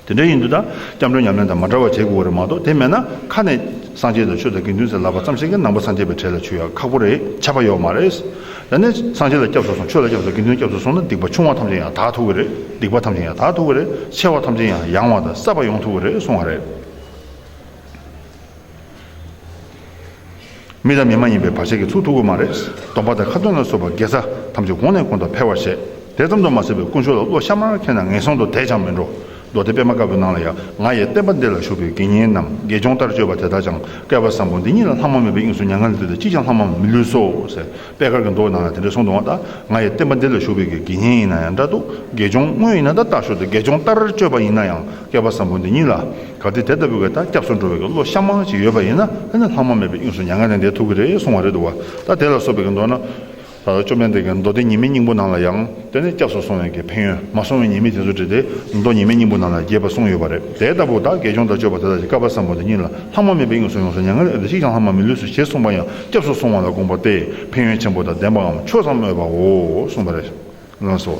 དེ་འདྲ་ཡིན་དུས་ད་སྐྱབས་འགྲོའི་ཉམས་ལེན་དང་མ་བྲལ་བ་བྱེད་དགོས་པ་རེད་མ་གཏོགས་དེ་མེད་ན་ཁ་ནས་སངས་རྒྱས་དང་ཆོས་དང་དགེ་འདུན་ཟེར་ལབ་པ་ཙམ་ཞིག་གིས་ནང་པ་སངས་རྒྱས་པའི་གྲལ་ལ་ཆུད་ཡ་ཁག་པོ་རེད། ཆགས་པ་ཡོད་མ་རེད། ད་ནི་སངས་རྒྱས་ལ་སྐྱབས་སུ་སོང་ཆོས་ལ་སྐྱབས་སུ་དགེ་འདུན་སྐྱབས་སུ་སོང་ན་སྡིག་པ་ཆུང་བ་ཐམས་ཅད་ཡང་དག་ཐུབ་ཀྱི་རེད། སྡིག་པ་ཐམས་ཅད་ཡང་དག་ཐུབ་ཀྱི་རེད། ཆེ་བ་ཐམས་ཅད་ཡང་ཡང་བ་དང་ཟབ་པ་ཡོང་ཐུབ་ཀྱི་རེད་གསུང་བ་རེད། མི་དང་མི་མ་ཡིན་པའི་བར་ཆད་ཀྱིས་ཚུགས་ཐུབ་ཀྱི་མ་རེད། སྡོམ་པ་དང་ཁ་ཏོན་ལ་སོགས་པ་དགེ་རྩ་ཐམས་ཅད་གོང་ནས་གོང་དུ་འཕེལ་བར་བྱེད། དེ་ཙམ་དུ་མ་ཟད་པའི་དཀོན་མཆོག་ལ་བློ་གཤའ་མར་ཁེངས་ན་ངན་སོང་དུ་དེས་ཀྱང་མི་འགྲོ། མདོ་སྡེ་པད་མ་དཀར་པོའི་ནང་ལ་ཡང་། ང་ཡི་བསྟན་པ་འདི་ལ་ཞུགས་པའི་དགེ་བསྙེན་རྣམས། དགེ་སྦྱོང་ལྟར་སྤྱོད་པ་དེ་དག་ཀྱང་། བསྐལ་པ་བཟང་པོ་འདི་ཉིད་ལ། ལྷག་མ་མེད་པའི་དབྱིངས་སུ་མྱ་ངན་ལས་འདས་ཏེ། གཅིག་ཀྱང་ལྷག་མ་མི་ལུས་སོ་ཟེར། པད་དཀར་གྱི་མདོ་ནང་ལ་དེ་འདྲ་གསུངས་འདུག་བ། ད་ང་ཡི་བསྟན་པ་འདི་ལ་ཞུགས་པའི་གི་དགེ་བསྙེན་ཡིན་ན་ཡང་འདྲ་འདུག་དགེ་སྦྱོང་དངོས་ཡིན་ན་ད་ལྟ་ཞོར་དུ་དགེ་སྦྱོང་ལྟར་སྤྱོད་པ་ཡིན་ན་ཡང་། བསྐལ་པ་བཟང་པོ་འདི་ཉིད་ལ་གལ་ཏེ་དེ་ལྟ་བུའི་གི་ད་སྐྱབས་སུ་འགྲོ་བའི་གི་བློ་གཤའ་མ་ཞིག་ཡོད་པ་ཡིན་ན། ཨ་ནི་ལྷག་མ་མེད་པའི་དབྱིངས་སུ་མྱ་ངན་ལས་འདས་ཐུབ་ཀྱི་རེད་གསུངས་པ་རེད་འདུག་བ། ད་དེ་ལ་སོགས་པའི་གི་མདོ་ན། ད་བཅོམ་ལྡན་འདས་ཀྱིས་མདོ་སྡེ་ཉི་མའི་སྙིང་པོ་ནང་ལ་ཡང་། དེ་ནས་སྐྱབས་སུ་སོང་བའི་གི་ཕན་ཡོན། མ་སོང་བའི་ཉེས་དམིགས་དེ་ཚོ་བྲིས་ཏེ། མདོ་ཉི་མའི་སྙིང་པོ་ནང་ལ་རྒྱས་པ་གསུངས་ཡོད་པ་རེད། དེ་ལྟ་བུ་དག་དགེ་སྦྱོང་དང་སྤྱོད་པ་དེ་དག་ཀྱང་། བསྐལ་པ་བཟང་པོ་འདི་ཉིད་ལ། ལྷག་མ་མེད་པའི་དབྱིངས་སུ་ཡོངས་སུ་མྱ་ངན་ལས་འདས་ཏེ། གཅིག་ཀྱང་ལྷག་མ་མི་ལུས་སོ་ཞེས་གསུངས་པ་ཡང་། སྐྱབས་སུ་སོང་བ་ལ་དགོངས་པ་སྟེ། ཕན་ཡོན་ཆེན་པོ་དང་ལྡན་པའམ་ཆོས་ཙམ་སྨོས་པའོ་གསུངས་པ་རེད། ལགས་སོ།